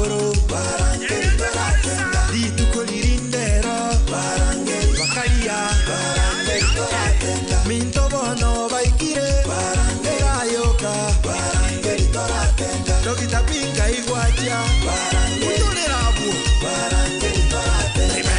V: igoro Barangeri toratenga Rituko ririndero Barangeri bakaria Barangeri toratenga Minto bono baikire Barangeri ayoka Barangeri toratenga Dogita Pinga igwachia Barangeri Utorera abwo Barangeri toratenga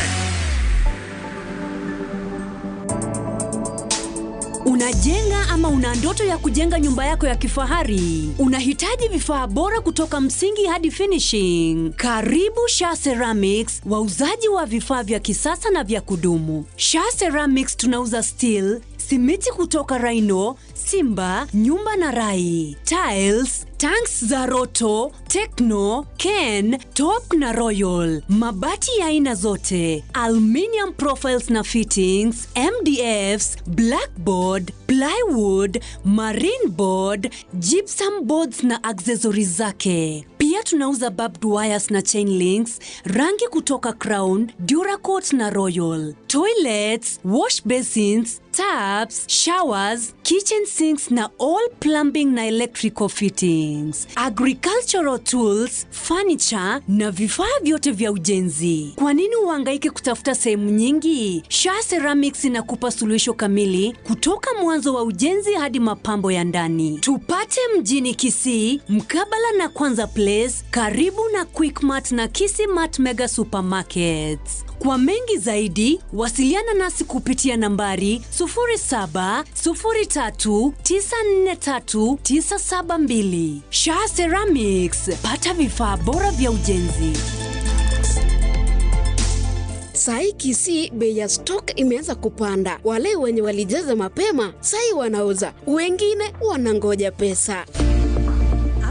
S: Unajenga ama una ndoto ya kujenga nyumba yako ya kifahari? Unahitaji vifaa bora kutoka msingi hadi finishing. Karibu Sha Ceramics, wauzaji wa vifaa vya kisasa na vya kudumu. Sha Ceramics tunauza steel, simiti kutoka Rhino, Simba, Nyumba na Rai, tiles, tanks za Roto, Tekno, Ken, Top na Royal, mabati ya aina zote, aluminium profiles na fittings, MDFs, blackboard, plywood, marine board, gypsum boards na accessories zake. Pia tunauza barbed wires na chain links, rangi kutoka Crown, Duracoat na Royal, toilets, wash basins, taps, showers, kitchen sinks na all plumbing na electrical fittings, agricultural tools, furniture na vifaa vyote vya ujenzi. Kwa nini uhangaike kutafuta sehemu nyingi? Sha Ceramics inakupa suluhisho kamili kutoka mwanzo wa ujenzi hadi mapambo ya ndani. Tupate mjini Kisii, mkabala na Kwanza Place, karibu na Quickmart na Kisii Mart Mega Supermarkets. Kwa mengi zaidi, wasiliana nasi kupitia nambari 0703943972. Sha Ceramics, pata vifaa bora vya ujenzi.
A: Sai Kisii bei ya stock imeanza kupanda. Wale wenye walijaza mapema sai wanauza, wengine wanangoja pesa.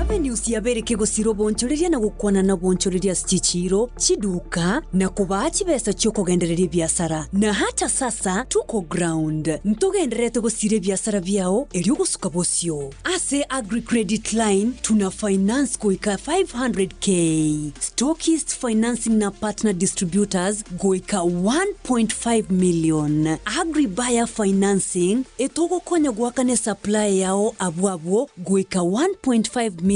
S: Avenues yabereke gosira obonchoreria na gokwana na obonchoreria ase chichiro chiduka na kobaa chibesa chiokogendereria ebiasara na hata sasa tuko ground ntogendererete gosira ebiasara biao erio ogosuka bosio ase agri credit line tuna finance goika 500k stockist financing na partner distributors goika 1.5 million agri buyer financing etogokonya goakana esupply yao abwo abwo goika 1.5 million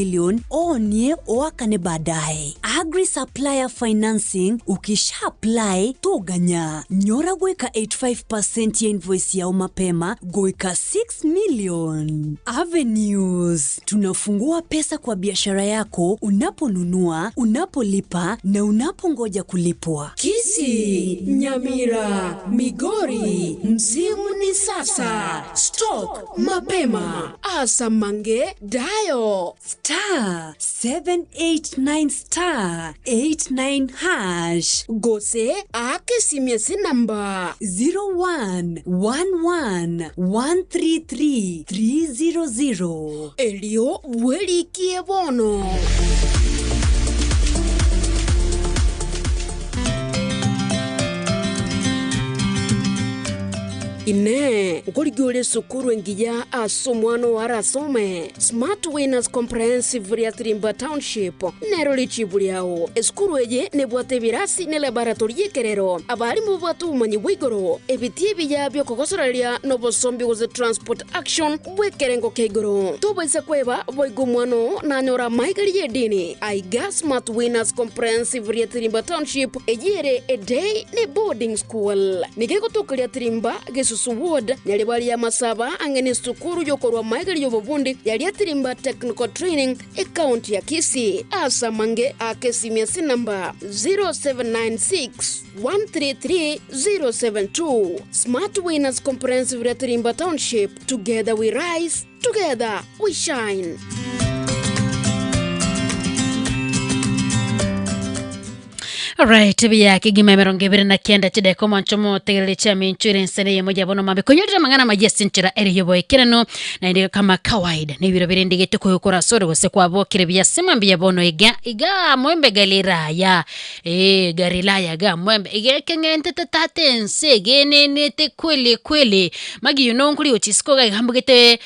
S: oonie oakane baadaye agri supplier financing ukisha apply toganya nyora goika 85% ya invoice yao mapema goika 6 million avenues tunafungua pesa kwa biashara yako unaponunua unapolipa na unapongoja kulipwa
A: Kisii, Nyamira, Migori, msimu ni sasa. Stock mapema. Asamange Dayo.
S: Star 789 star 89 hash.
A: Gose akesimiesi namba
S: 0111 133 300.
A: Elio bwerikie bono. Ine ngorigia ore esukuru engiya ase omwana oo arasome Smart Winners Comprehensive ria Tirimba Township nero richibu riao. Esukuru eye nebwate ebirasi ne laboratory y'ekerero abarimu babwate obomanyi bwa igoro ebitii ebiya biokogosoreria na obosombi gose transport action bw'ekerengo kia igoro. Tobaisa kweba boigo omwana oo nanyora amaigari y'edini aiga Smart Winners Comprehensive ria Tirimba Township eyio ere a day ne boarding school. Nigo egotoka ria Tirimba gesusu Ward nyaribari ya Masaba ang'e ne esukuru yokorwa amaigari y'obobundi ya Riatirimba Technical Training ecounty ya Kisii. Ase amange aka esimi ase enamba 0796 133 072. Smart Winners Comprehensive Riatirimba Township, together we rise, together we shine.
D: Alright, buya kegima emerongo ebere na kianda chidakika omonche omotegerere chiamincho ere ensene eyemo ya bono maambia konyorire amang'ana amaya ase enchera ere y'oboekeranu naende kama kawaida nebiro bire ndigete koyokora asore gose kwabokire buya ase mambia bono iga igaa mwembe galilaya eh galilaya igaa mwembe iga ekeng'entete tata ense egenenete kweli kweli magi you know nkori gochia isiko iga iga mbugete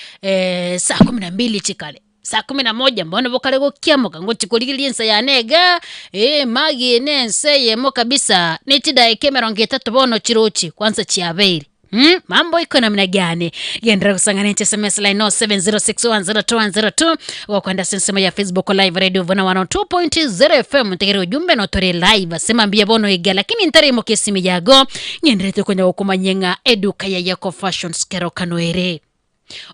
D: saa kumi na mbili chikare. Saa kumi na moja mbono bokare gokiamoka ngochia korigereria ensa yane igaa, eh magi eye na ensa eyemo kabisa, ne chidaeka emerongo etato bono chirochie kwanza chiabeire. Mambo iko namna gani? Gendera kusangana nche SMS line 0706102102 wakwenda sensema ya Facebook live radio vona 102.0 FM ntegere ujumbe notore live sema mbia bono iga lakini ntare mo kesimi yago ngenderete kwenya gukumanyenga eduka ya Yako Fashions kero kanoere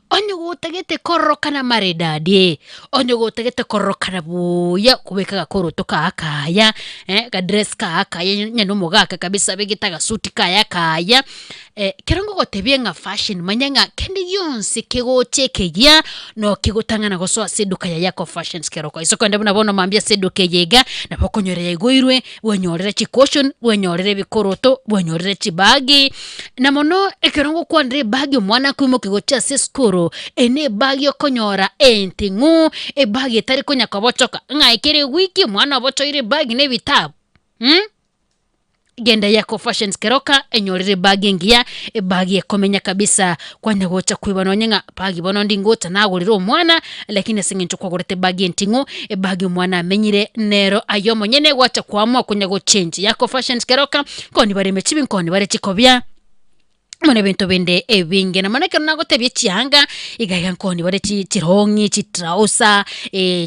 D: onye gutagete kororokana maridadi onye gutagete kororokana buya kubeka gakoroto kakaya gadress kakaya nyene omogaka kabisa abegete agasuti kaya kaya kero ngogotebia ng'a fashion manya ng'a kende gionsi kegocha ekegia no kegotang'ana gosoa ase eduka ya Yako Fashions keroko iso kende buna bono mambia ase eduka eye iga nabo okonyora yaigoirwe bwenyorere chicaution bwenyorere ebikoroto bwenyorere chibagi na mono ekero ngokwanera ebagi omwana akoimokia gochia ase esukuru eye na ebagi okonyora enting'u ebagi etari konya kobochoka ng'a ekere ewiki omwana obochoire ebagi na ebitabu Genda Yako Fashions Keroka enyorere ebagi engiya ebagi ekomenya kabisa kwanya gocha koiba nonye ng'a bagi bono ndi ngocha nagorera omwana lakini ase eng'encho kwagorete ebagi enting'u ebagi omwana amenyire nero aye omonyene gwacha koamua konya gochange. Yako Fashions Keroka nkoni bare emechibi nkoni bare chikobia. Amo nebinto binde ebinge. Na mono ekero nagotebia chianga, iga iga nkoni bare chi chirong'i, chitrausa,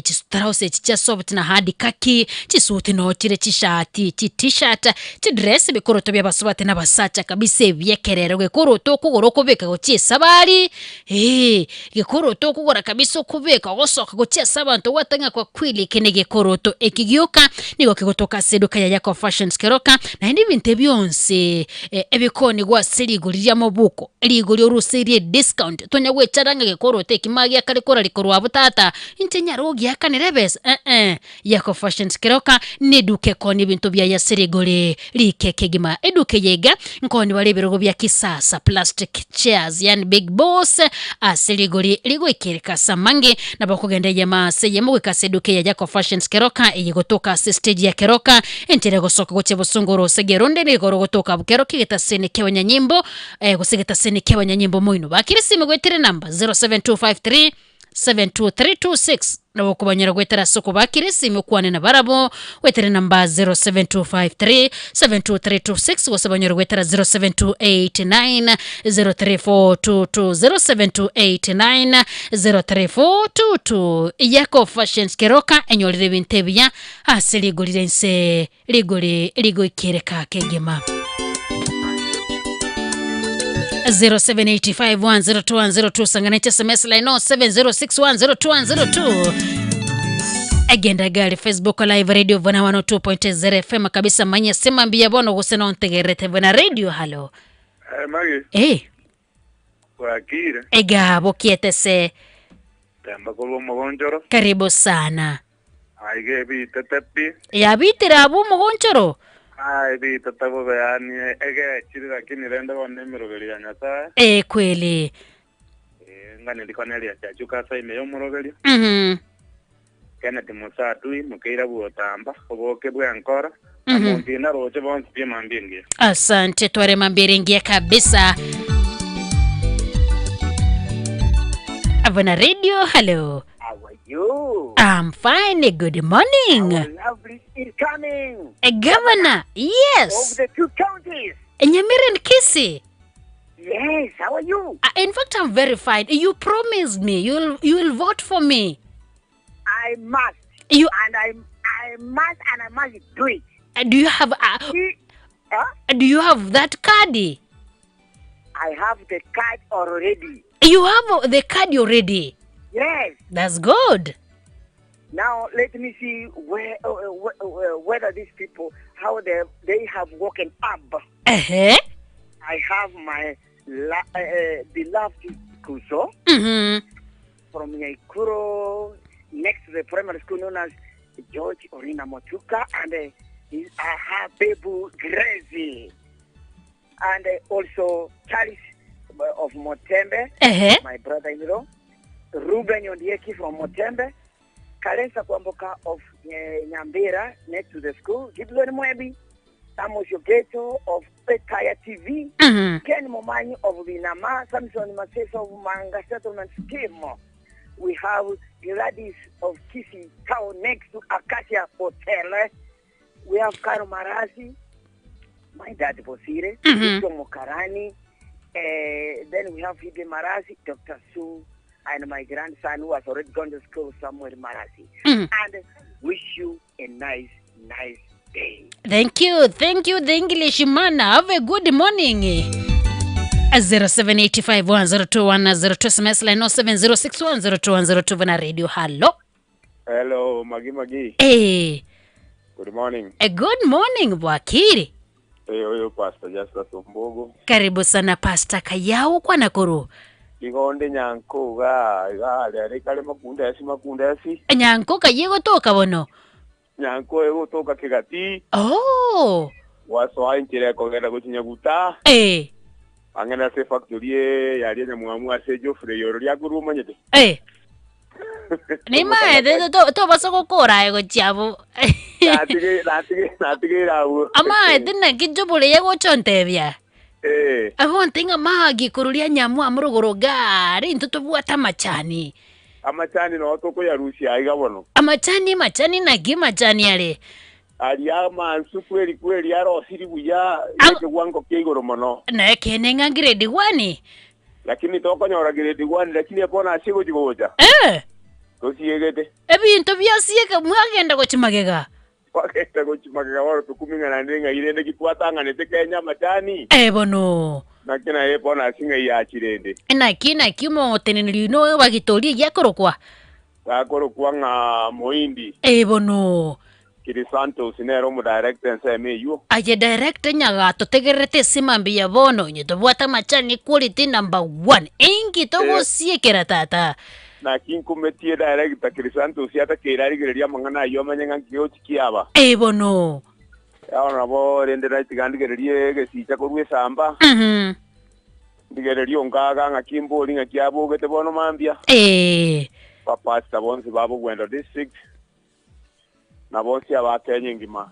D: chistrausa echi chia soft na hard khaki, chisuti noo chire chishati, chitishirt, chidress, ebikoroto bia abasubati na abasacha kabisa ebiekerero, gekoroto okogora okobeka gochia esabari, eh, gekoroto okogora kabisa okobeka ogosoka gochia ase abanto gwateba ng'a kwa kweli eke negekoroto eki gioka, nigo kegotoka ase eduka ya Yako Fashions Keroka, naende ebinto ebi bionsi. Ebikonigwa ase rigori ri'amabuko, rigori oruseirie ediscount, tonya gwechara ng'a gekoroto eki magiakare korari korwa abwo tata, inche nyare gogiakanera ebesa eh-eh. Yako Fashions Keroka neduka ekoonia ebinto biaye ase rigori rike kegima. Eduka eye iga nkooni bare ebirogo bia kisasa, plastic chairs yaani big boss ase rigori rigoikereka ase amange. Nabo okogenda eyemo ase eyemo goika ase eduka eye ya Yako Fashions Keroka eye egotoka ase estage ya Keroka Enchera egosoka gochia bosongo orosegi oronde nigo rogotoka abwo kero ki'egetaseni ki'abanyanyimbo, gose egetaseni ki'abanyanyimbo moino. Bakire esimi goetera enamba 07253 72326 nabo okobanyora goetera ase okobakera esimi okwane nabarabwo goetera enamba 07253 72326 gose banyore goetera 07289 03422 07289 03422 Yako Fashions Keroka enyorire ebinto ebiya Ase rigori ri'ense rigori rigoikereka kegima. 0785102102 sangana sms line 0706102102 agenda gari facebook live radio vona 102.0 fm kabisa manya sema mbiya bono gose nontegerete vona radio halo
E: Eh, Magi,
D: eh
E: bwakire.
D: egabo kietese
E: Temba korwa omogonchoro.
D: karibu sana
E: Aiga ebitete pi.
D: Yabitire abwo omogonchoro.
E: Aa ebitete bobe yaani egechire lakini rende bono nemeroberi ya Nyasae.
D: Ee kweli.
E: Ee, ng'a rikwana eria chiachuka ase ime y'omoroberio. Kenneth Musa Atui, Mokeira bw'Otamba, Oboke bw'enkora, na Monto inaroche bonsi pi emambia engiya.
D: Asante tware mambia ere engiya kabisa. Abana radio, hello.
F: How are you?
D: I'm fine. Good morning.
F: Our lovely incoming
D: Governor, yes.
F: of the two counties.
D: Nyamira and Kisii.
F: Yes, how are you?
D: In fact, I'm very fine. You promised me you'll vote for me.
F: I must.
D: You
F: and I must and I must do it.
D: Do you have
F: Huh?
D: Do you have that card?
F: I have the card already.
D: You have the card already.
F: Yes.
D: That's good.
F: Now let me see where whether these people how they have woken up. I have my beloved Kuso from Nyaikuro next to the primary school known as George Orina Motuka, and I have Bebu Grezi, and also Charles of Motembe, my brother-in-law, Ruben Ondieki from Motembe, Kalensa Kwamboka of Nyambira next to the school, Gideon Mwebi, Amos Yogeto of Petaya TV, Ken Momanyi of Binama, Samson Masesa of Manga Settlement Scheme. We have Gladys of Kisii Town next to Acacia Hotel. We have Karo Marasi, my dad Bosire, Victor Mokarani, Uh, then we have Phoebe Marasi, Dr. Sue, and my grandson who has already gone to school, Samuel Marasi.
D: Mm.
F: And wish you a nice, nice day.
D: Thank you, thank you, the English man. Have a good morning. 0785102102 SMS line 0706102102 na radio. Hello.
E: Hello, Magi Magi.
D: Hey,
E: Good morning.
D: a good morning Bwakiri.
E: Eh, huyu Pastor Justus Ombogo.
D: Karibu sana Pastor Kayau kwa Nakuru.
E: Igonde nyanko ga ga rere kare makunda esi makunda esi.
D: Nyanko kayego toka bono.
E: Nyanko ego toka kigati.
D: Oh.
E: Wasoa inchire kogenda guchinya guta.
D: Eh.
E: Angena se factory e yari nyamwamu ase Geoffrey yoro ryaguru manyete.
D: Eh. Nimaete to to basogokora ego chiabo.
E: Natige natige natige rabu.
D: Amaete naki jobole yagochontebia.
E: Eh.
D: Abonte ng'a magi kururia nyamu amuruguru gari into tobwate amachani.
E: Amachani no tokoyarusia iga bono.
D: Amachani machani naki machani are.
E: Aria mansu kweli kweli arosiri buya ekiwango kia igoro mono.
D: Na ekene ng'a grade 1.
E: Lakini tokonyora grade 1 lakini epona asigochigocha.
D: Eh.
E: Tosiegete.
D: Ebinto biasieka mwagenda gochimagega.
E: Kwagenda gochimagega bono tukuming'ana ndi ng'a irende gitwatang'anete Kenya amachani.
D: Eh bono.
E: Naki naye bono ase ng'a yachirende.
D: Naki naki omoteneneri no bagitoria giakorokwa.
E: Gakorokwa ng'a Moindi.
D: Eh bono.
E: Kiri Santos nero omodirector ensemo eywo.
D: Aye director nyagato tegererete esima mbuya bono onye tobwate amachani quality number 1 enki togosiekera tata.
E: Naki nkumetie director Kiri Santos atakeire arigereria amang'ana aywo amanye ng'a nki gochi kiaba.
D: Eh bono.
E: Bono nabo rende naitiga ndigererie egesicha korwa esamba.
D: Mhm.
E: Ndigererie onkaga ng'aki mbori ng'aki abogete bono mambia.
D: Eh.
E: Bapastor bonsi ba Bogwendo district na bonsi aba Kenya engima.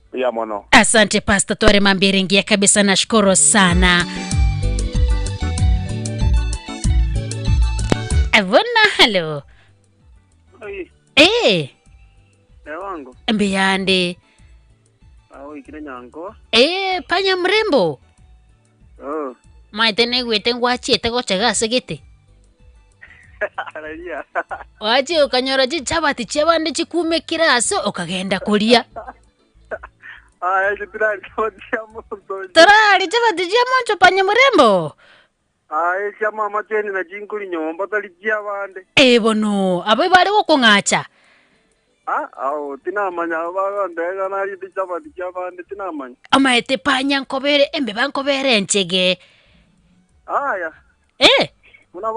E: Mbuya mono.
D: Asante Pastor Tware Mambiringia kabisa, nashukuru sana. Avona halo.
K: Oi,
D: Eh,
K: ewango.
D: mbiyande.
K: Aho ikire nyanko.
D: Eh, panya mrembo.
K: Oh,
D: Maete negwete ngwachiete gochega ase gete.
K: araria.
D: Wachie okanyora chichabati chiabande chikumekire ase okagenda koria.
K: Aya chitirari chapati chia monto.
D: Torari chabati chia moncho panya mrembo.
K: Aya chia mama cheni na chinkuri nyomba tari chia bande.
D: Eh bono, abo bare gokong'acha.
K: Ah, aho tinamanya bagondega narite chapati chia bande tinamanya.
D: Amaete panya nkobere embeba nkobere enchege.
K: Aya.
D: Eh.
K: Muna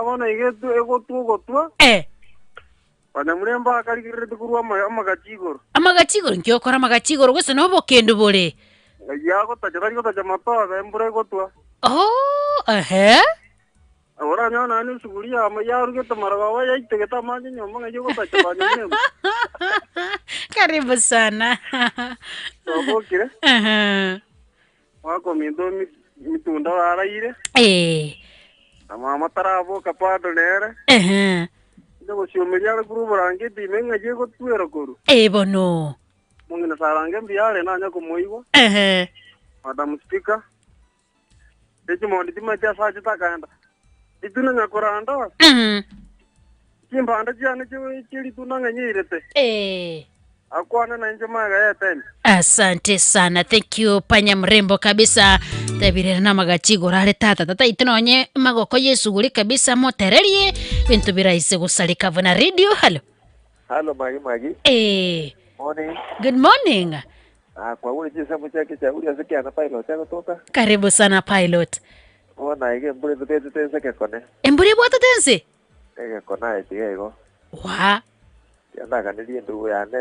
K: muna igetu egotwa ogotwa.
D: Eh.
K: Panya murembo akarigirete korwa ama amagachi igoro.
D: Amagachi igoro nki okora amagachi igoro gose na obokendu bore.
K: Ya gotacha tari gotacha matobe embura egotwa.
D: Oh, ehe.
K: Oranyona nani esuguri yamo yarugete marogoba yaitegete amache nyomba ng'ai ogotacha panya murembo.
D: Karibu sana.
K: Twabokire.
D: Aha.
K: Wakominto mitunda waraire.
D: Eh.
K: Na mama taraboka bado nere.
D: Ehe.
K: Nde gociomeria are korwa oborangeti ime ng'ai egotwera korwa.
D: Eh bono.
K: Mong'ina sarange mbuya nanya komoigwa.
D: Ehe.
K: Madam Speaker. Echimondi timache ase achete akaenda. Rituna nyakoranda. Chimbanda chiane chirituna ng'a nyeirete.
D: Eh.
K: Akwana na inche maega yetene.
D: Asante sana, thank you panya mrembo kabisa. Tabirera na magachigo rare tata tata itinonye magoko yesuguri kabisa motererie bintu biraise gusarika vuna radio. Hello.
L: Hello Magi Magi.
D: Eh.
L: Morning.
D: Good morning.
L: Ah, kwa ule chisemo chake cha ule asikia na pilot yako toka.
D: Karibu sana pilot.
L: Ona ige mbure tutete tense ke kone.
D: Embure bwata tense?
L: Ege kona etiga igo.
D: Wa.
L: Yandakanirie ndugu yane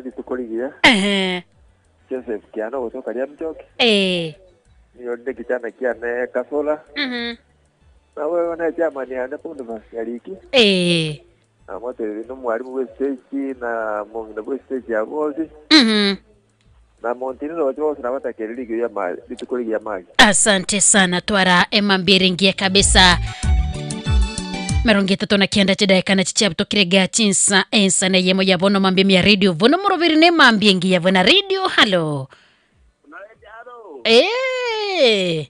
L: rituko rigiya.
D: Ehe.
L: Joseph Kiano gutoka ria Mchoki.
D: Eh.
L: Niyo ndi kichana kiane Kasola. Na wewe na chairman yane Boniface Nyariki.
D: Eh.
L: Na mote no mwarimu we stage na mongina we stage ya bozi. Na montini no bose nabatakeri rigi ya mali rituko rigi ya mali.
D: Asante sana twara Emma Mbiringie kabisa. 39 chidaeka na chichiabuto kirega chinsa ensa na yemo ya bono mambia mia radio vono murubiri ne mambia ngi ya vona radio. Hello. Eh.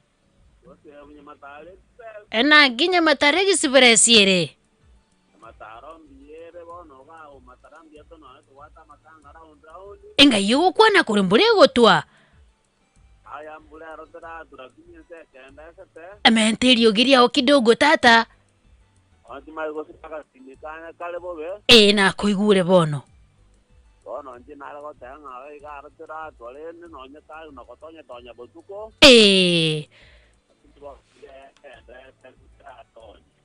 D: Enaki Nyamataro egesibera esiere? Engai ogokwana kore mbura egotwa. Ementa eriogi riao kidogo tata. Ee nakoigure bono. Ee.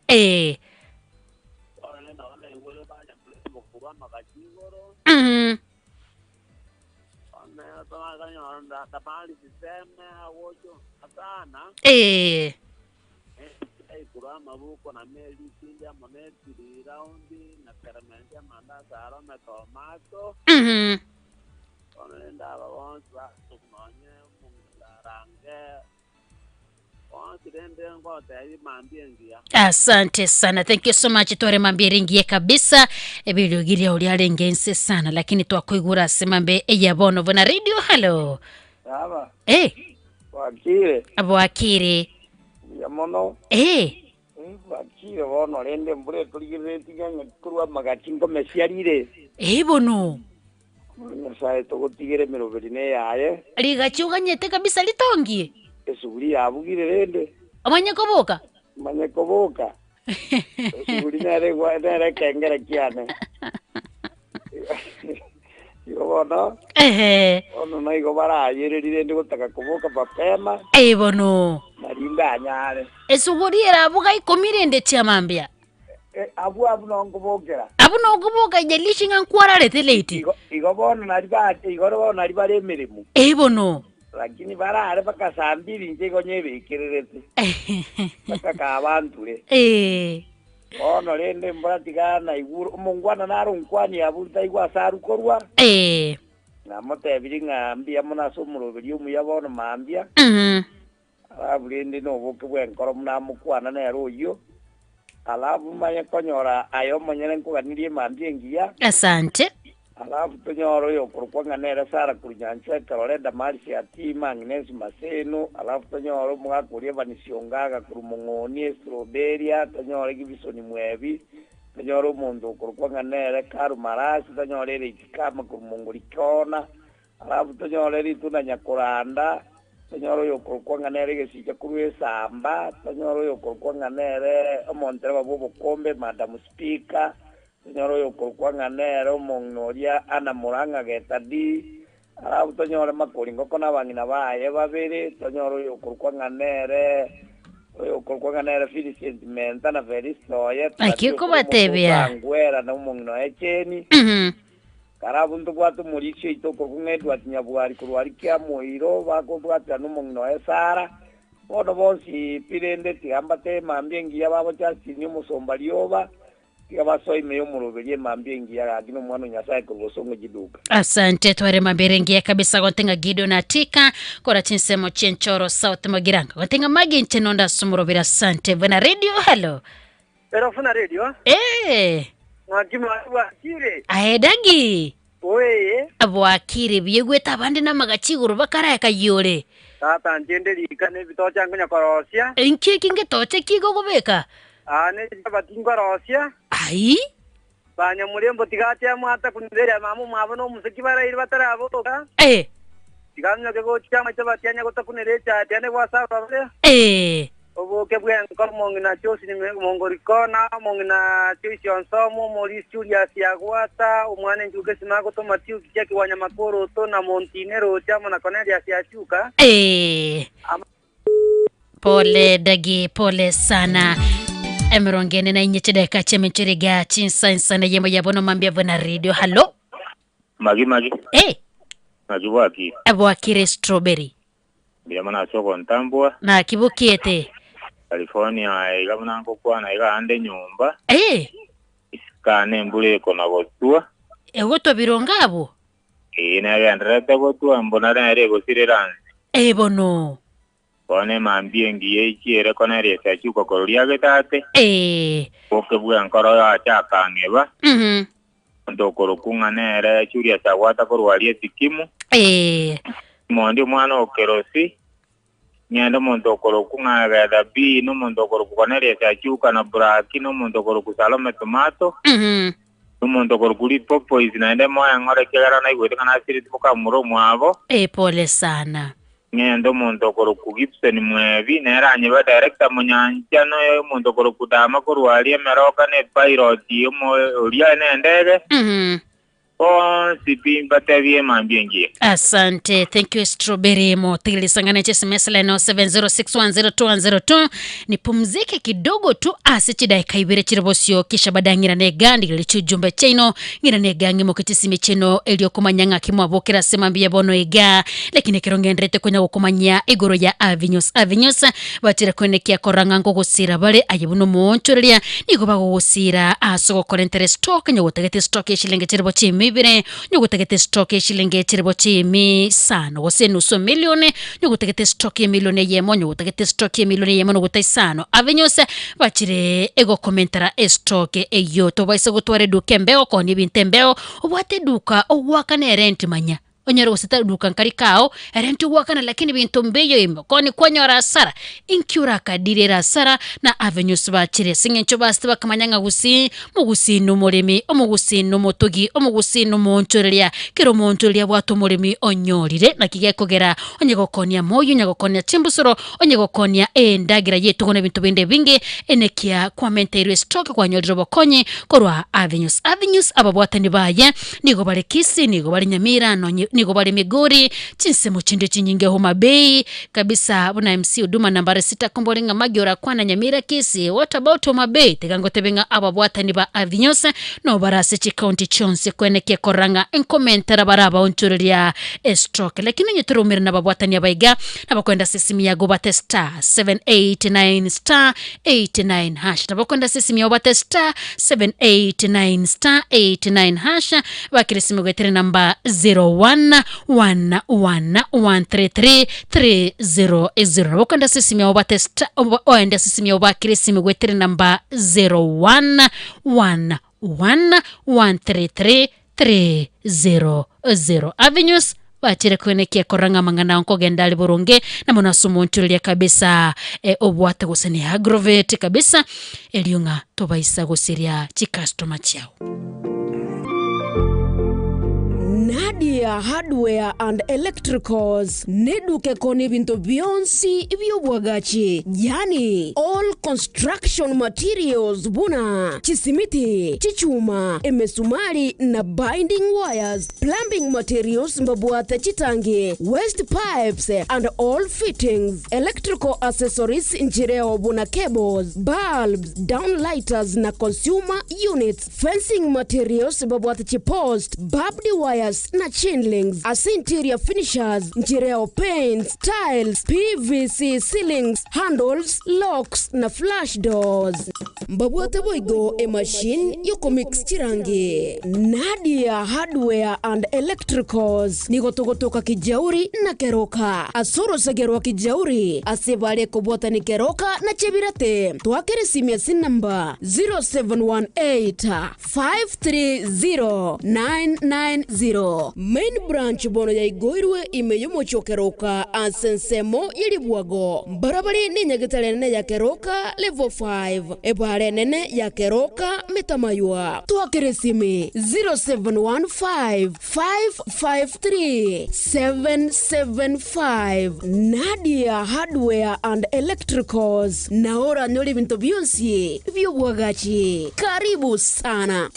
D: Ee. Mhm. Ee. Mhm. Asante sana, thank you so much. Tware mambe eringiye kabisa ebiriogi riao riarenge inse sana, lakini twakoigura ase mambe eya bono bona radio. Hello.
H: Baba,
D: Eh,
H: bwakire,
D: bwakire.
H: buya mono.
D: Eh,
H: Bwakire bono rende mbura etorigereretie ng'a korwa amagachi nkomesiarire.
D: Eh bono.
H: Nyasae togotigera emeroberi neyaye.
D: Rigachi oganyete kabisa ritongie.
H: Esuguri yabugire rende.
D: Omanye koboka.
H: Manye koboka. Esuguri nere egwa nere ekengere kiane. Igo bono.
D: Ehe.
H: Bono naigo barayereri rende gotaka koboka mapema.
D: Eh bono.
H: Nari ndanyare.
D: Esuguri erabuga ikomi rende chiamambia.
H: Eh, abwo abwo nonkobokera.
D: Abwo nokoboka ijalishi ng'a nkwararete late.
H: Igo, igo bono nari ba, igo bono nari bare emeremo.
D: Eh bono.
H: Lakini barare mpaka saa mbili inche igo nyebekererete. Mpaka kabanture.
D: Eh.
H: Bono rende mbora tiga naigure omongwana nare onkwanie abwo ntaigwa ase arwe korwa.
D: Eh.
H: Namotebirie ng'a mbuya mono ase omoroberi omuya bono mambia.
D: Mhm.
H: Alafu rende noboke bw'enkoro buna amokwana nere oyio, alafu manye konyora aye omonyene nkoganirie emambia engiya.
D: Asante.
H: Alafu tonyore oyokorokwa ng'a nere Sara korwa nyancha ekerore, Damaris Atima, Agnes Maseno, alafu tonyore omogaka oria Evans Ongaga korwa Mong'oni, Estroberia, tonyore Gibson Mwebi, tonyore omonto okorokwa ng'a nere Karu Marasi, tonyore Eric Kama korwa Mongori Kona, Alafu tonyore ritunda nyakoranda, tonyore oyokorokwa ng'a nere egesicha korwa esamba, tonyore oyokorokwa ng'a nere omontereba bw'obokombe, Madam Speaker, tonyore oyokorokwa ng'a nere omong'ina oria Anna Murang'a Getadi, alafu tonyore Makori Ngoko na abang'ina baye babere, tonyore oyokorokwa ng'a nere oyokorokwa ng'a nere Millicent Menta na Felista oye,
D: Naki
H: Turadio korwa
D: okobatebia?
H: Omososo Angwera na omong'ina oye Jane. Karabu ntobwate omorisia oito okorokwa ng'a Edward Nyabwari korwa aria Kiamoiro, bakobwatera nomong'ina oye Sara. Bono bonsi pi rende tiga mbate emambia engiya babo Justin omosomba rioba, tiga basoe ime y'omoroberi emambia engiya gaki nomwana o Nyasae korwa bosongo chiduka.
D: Asante tware mambere engiya kabisa gontenga Gideon Atika kora chinsemo chienchoro South Mogiranga gontenga Maggie inche nonde ase omoroberi asante buna radio hello.
F: Ero buna radio.
D: Ee.
F: Ng'aki mwari bwakire?
D: Aye dagi.
F: Oee.
D: Bwakire buya egwete abande namagachi igoro bakarae kayore.
F: Tata inche inde rika na ebitocha nkonya korosia.
D: Inki eki ngetoche ki gogobeka?
F: Aa ne chichabati nkorosia.
D: Ai.
F: Banyamurembo tiga ateamwata kunyereria mama omwabo na omoseki baraire bataraboka.
D: Ee.
F: Tiga aminyoke gochia amachabati anye gotakunera echati ane gwasaba bare.
D: Ee.
F: Oboke bw'enkoro omong'ina Joseline Mongoriko, na omong'ina Joyce Onsomo, omorisia Julius Agwata, omwana Enjuga Esima agotoma Tiuki chia Kiwanyamakoroto, na Montine Roche amo na Cornelius Achuka.
D: Ee. Pole dagi pole sana emerongo ene na inye chidakika chi'emenchero iga chinsa insana yemo ya bono mambia buna radio hallo
E: Magi magi.
D: Eh.
E: Naki bwakire.
D: Bwakire strawberry.
E: Mbuya mono ase ogontambua.
D: Naki bokiete.
E: California iga buna ngokwana iga ande nyomba.
D: Eh.
E: Isikane embura ekona gotwa.
D: Egotwa birongo abwo.
E: Ee negendererete gotwa mbuna nere egosirera nse.
D: Ee bono.
E: Bono emambia engiya echiere Kornelius achiuka korwa riagetate.
D: Ee.
E: Boke bw'enkoro yache akang'eba.
D: Mhm.
E: Omonto okorokwa ng'a nere Julius agwata korwa aria Esikimu.
D: Ee.
E: Omondi omwana o Kerosi. Ng'ende omonto okorokwa ng'a Getha B, na omonto okorokwa Cornelius Achuka na Buraki, na omonto okorokwa Salome Tomato, na omonto okorokwa Ripopoisi, naende moyo eng'ora ekiagera naigwete ng'a nasireti mokamura omwabo.
D: Eh, pole sana.
E: Ng'ende omonto okorokwa Gibson Mwebi, nere anyebe director Monyancha, na omonto okorokwa Dama korwa aria Emeroka, na epilot omo oria nendege. Bonsi pi mbatebie mambia engiya.
D: Asante, thank you Strawberry motigirisangana chesms line 0706102102 nipumzike kidogo tu ase chidaika ibere chire bosio kisha baadaye ng'irane iga ndigere chiujumbe chiaino ng'irane iga ng'imoke chisimi chiaino erio komanya ng'aki mwabokera ase mambia bono iga lakini ekero ng'enderete konya gokomanyia igoro ya avenues avenues bachire koenekia korora ng'a nkogosira bare aye buna omoonchoreria Nigo bagogosiira ase ogokorentera esitoki, onye gotagete esitoki y'eshillingi chilifu chiimi ibere, onye gotagete esitoki y'eshillingi chilifu chiimi isano, gose enusu emilioni, onye gotagete esitoki y'emilioni eyemo, onye gotagete esitoki y'emilioni eyemo na ogota isano. Abenyose bachire egokomentera esitoki eyio. Tobaisa gotwara eduka embeo, koonia ebinto embeo, obwate eduka ogoakana erenti manya. Onyore gose taduka nkari kao, ere ntogoakana lakini binto mbiyo ime, koni kwanyora hasara, inki orakadire ere hasara na avenues bachire ase eng'encho basete bakamanya ng'a gusii, mogusii nomoremi, omogusii nomotogi, omogusii nomoonchoreria, kera omoonchoreria abwate omoremi onyorire, naki gekogera onye gokonia amoyio, onye gokonia chimbusuro, onye gokonia endagera y'etugo na ebinto binde ebinge, enekia kwamenteirwe esitoki kwanyorire obokonyi korwa avenues. Avenues ababwatani baye Nigo bare Kisii, nigo bare Nyamira, nonye nigo bare Migori, chinsemo chinde chinyinge Homa Bay, kabisa buna MC Huduma nambari sita kombore ng'a Maggie orakwana Nyamira Kisii, what about Homa Bay? Tiga ngotebe ng'a ababwatani ba Avinyos no bare ase chicounty chionsi kwenekia korora ng'a nkomentera bare abaonchoreria estroke. Lakini onye toromire nababwatani aba iga, nabakwenda ase esimi yago obate star 789 star 89 hash nabo okwenda ase esimi yao obate star 789 star 89 hash bakire esimi goetera namba 0111133300 nabo okwenda ase esimi yao obate star oende ase esimi yao bakire esimi goetera namba 0111133300 Avenues bachire kwenekia korora ng'a amang'ana ao nkogenda are boronge na mono ase omonchoreria kabisa eh, obwate gose ne aggravate kabisa erio ng'a tobaisa gosiria chicustomer chiao.
A: Nadia Hardware and Electricals neduka ekoonia ebinto bionsi bi'obwagachi, yaani all construction materials buna chisimiti, chichuma, emesumari na binding wires, plumbing materials mbabwate chitangi, waste pipes and all fittings, electrical accessories nchireo buna cables, bulbs, downlighters na consumer units. Fencing materials babwate chipost, barbed wires na chain links. Ase interior finishers nchireo paints, tiles, PVC ceilings, handles, locks na flush doors. Mbabwate boigo emachine yokomix chirangi. Nadia Hardware and Electricals nigo togotoka Kijauri na Keroka. Ase orosege rwa Kijauri ase bare kobwatani Keroka na Chebirate. Twakere esimi ase enamba 0718530990. Main branch bono yaigoirwe ime y'omochie o Keroka ase ensemo ye ribwago. Mbarabare nenyagetari enene ya Keroka level 5, ebara enene ya Keroka Metamaywa. Twakere esimi 0715 553 775 Nadia Hardware and Electricals nao oranyore ebinto bionsi bi'obwagachi. Karibu sana.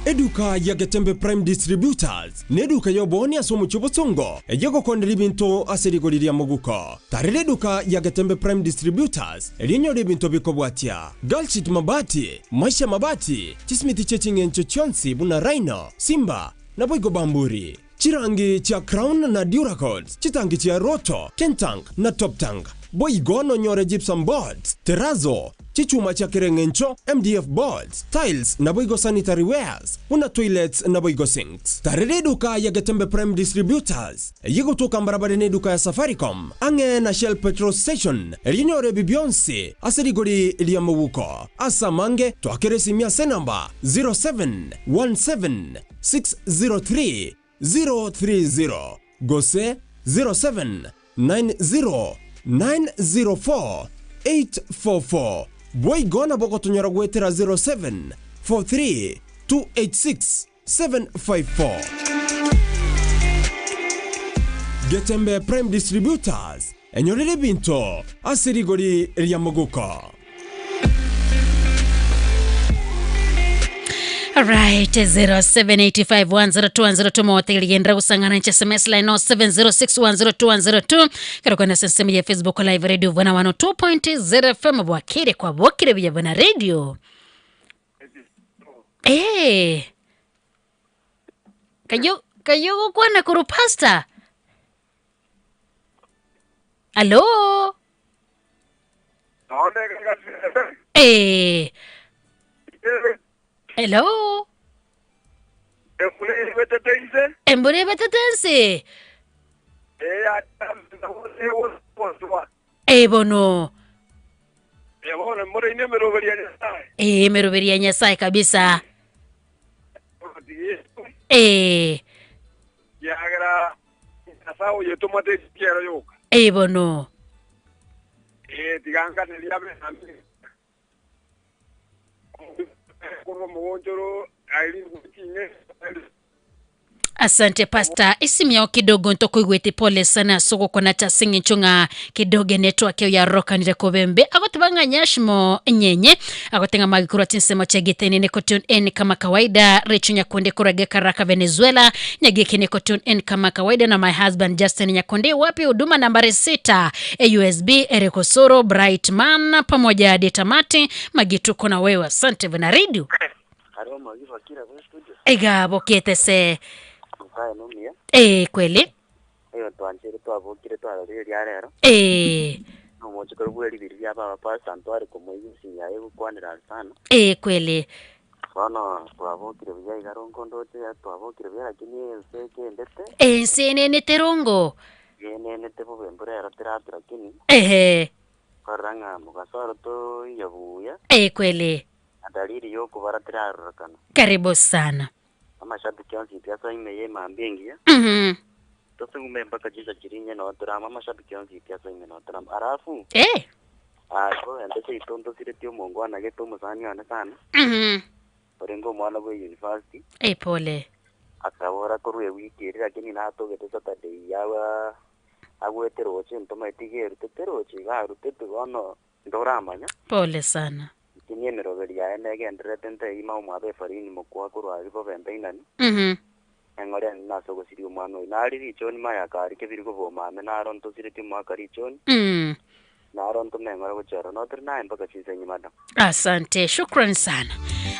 M: Eduka ya Getembe Prime Distributors Neduka y'oboonia ase omochie o Bosongo eyio egokondera ebinto ase rigori ria moguko. Tarera eduka ya Getembe Prime Distributors erio onyore ebinto bikobwatia, Girlsheet mabati, Maisha mabati, chisimiti chie ching'encho chionsi buna Rhino, Simba, naboigo Bamburi, chirangi chia Crown na Duracoat, chitangi chia Roto, Kentank na Toptank. Boigo nonyore gypsum boards, terrazzo, Chichuma chia kera eng'encho, MDF boards, tiles, naboigo sanitary wares, buna toilets naboigo sinks. Tarera eduka ya Getembe Prime Distributors, eyio egotoka mbarabare neduka ya Safaricom, ang'e na Shell Petrol Station, erio onyore ebi bionsi ase rigori ri'amobuko. Ase amange, twakere esimi ase enamba 0717 603 030 gose 0790 904 844. Boigo nabo ogotonyora goetera 0743 286 754. Getembe Prime Distributors, enyorere ebinto ase rigori ria moguko.
D: Right, 0785102102 motegerigenda gusangana nche sms line no 706102102 kero kwena sensemu ya facebook live radio bwana 102.0 fm bwakire kwa bokire buya bwana radio eh kayo kayo gukwana kuru pastor alo eh hello embure betetense eh bono eh meroberi ya nyasaye kabisa eh
N: kiagera nyasaye oyo tumate kiero yoka
D: eh bono
N: eh tiganganeria benami korwa omogonchoro airi gukinye
D: asante pasta isimu yao kidogo ntokuigwete pole sana sogokona cha sing'encho ng'a kidogo network yao yarokanire kobembe agoteba nyashimo nyenye agotenga magikurwa chinsemo chegitene niko tune in kama kawaida Rachel Nyakonde kurage Karaka Venezuela Nyagiki niko tune in kama kawaida na my husband Justin Nyakonde wapi huduma nambari sita AUSB Eric Osoro Brightman pamoja Detamati Magituko na wewe asante bwana radio
O: Hariho magiva kira kuri studio
D: ega bokete se
O: nkaye numia
D: eh kweli
O: eyo twanjire twabukire twaroririe rero
D: eh
O: nomochikoro bwa ebibiri bia baba pastor ntware komoigusinya egokwanera sana
D: eh kweli
O: bono twabukire buya igaro nkondote twabukire buya lakini ense ekendete
D: ense terongo
O: yenenete bobe embura ero teratu lakini
D: ehe
O: korora ng'a mugasoro toiya buya
D: eh kweli
O: na dalili yokubara terarorekana
D: karibu sana
O: amashabiki onsi tiasoime yemambia engiya
D: mhm
O: tosugume mpaka jisa chirinye notorama amashabiki onsi tiasoime notorama alafu
D: eh
O: ako ente seito ntosireti omongwana gete omosani one sana
D: mhm
O: orenga omwana bwa university
D: eh pole
O: akabora korwa ewiki eri lakini natogete saturday yawa agwete roche ntomaete igerutete roche iga arutete bono ndoramanya
D: pole sana
O: lakini emeroberi yaye negenderete nteima omwabe efarini mokwa korwa ari bobembe inani
D: mhm
O: eng'ore nasogosirie omwana oyo nari richoni maya kari kebiri kobomame naro ntosireti omwaka richoni naro ntomeng'ore gochora notiri naye mpaka chinsenyi madam
D: asante shukran sana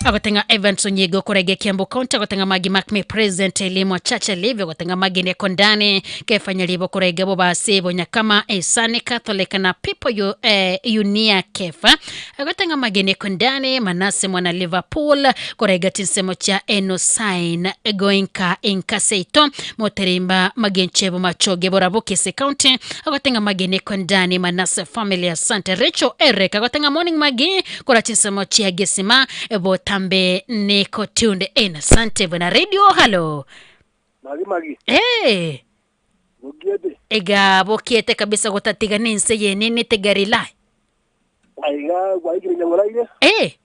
D: agotenga evans onyigo korege kiambu county agotenga magi macme president elimu chacha livyo agotenga magi nekondani kefanya libo korege bo basi bonyakama esani catholic na people yu, eh, unia kefa agotenga magi nekondani manase mwana liverpool korege tinsemo cha enosain goinka inkaseito moterimba magenchebo machoge borabukese county agotenga magi nekondani manase family asante rachel eric agotenga morning magi kora chinsemo chia gesima botambe niko tuned in asante bwana radio halo
N: magi magi
D: hey.
N: mugiete
D: ega bokiete kabisa gotatiga nense yenene tegarila
N: aiga gwaikire nyaboraire
D: eh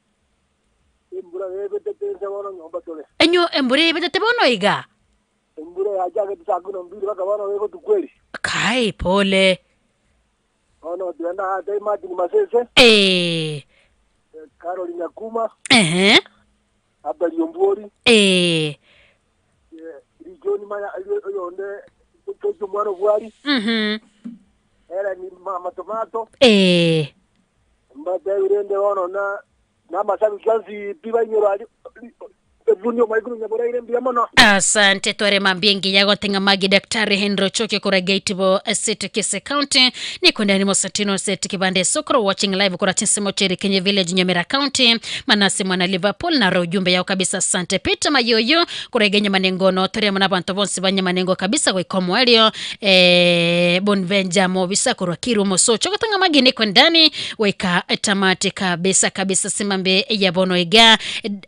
N: embura ebetete bono nyomba tore
D: enyo embura ebetete bono iga
N: embura yachagete saa kumi na mbili mpaka bono egotukweri
D: kai pole
N: bono tuenda hata Martin Masese
D: eh
N: Carol Nyakuma
D: ehe
N: Abel Yombori
D: eh
N: Rijoni maya yonde tojo mwana bwari era ni mama tomato
D: eh
N: mbate urende bono na na masabi kansi piba inyoro ali Ebundi omaikuru nyaboraire mbuya mono.
D: Asante tware mambia engiya gotenga magi Daktari Henry Ochoke kora Gaitibo City Kisii County nikwenda ni Mosatino Set Kibande Sokoro watching live kora chinsemo chere Kenya Village Nyamira County Manase mwana Liverpool naro ujumbe yao kabisa asante Peter Mayoyo kora igenya manengono tore muna bantu bonsi banyamanengo kabisa goika omwerio eh, Bonvenja mobisa korwa Kiru Mosocho gotanga magi niko ndani goika tamati kabisa kabisa simambe yabono iga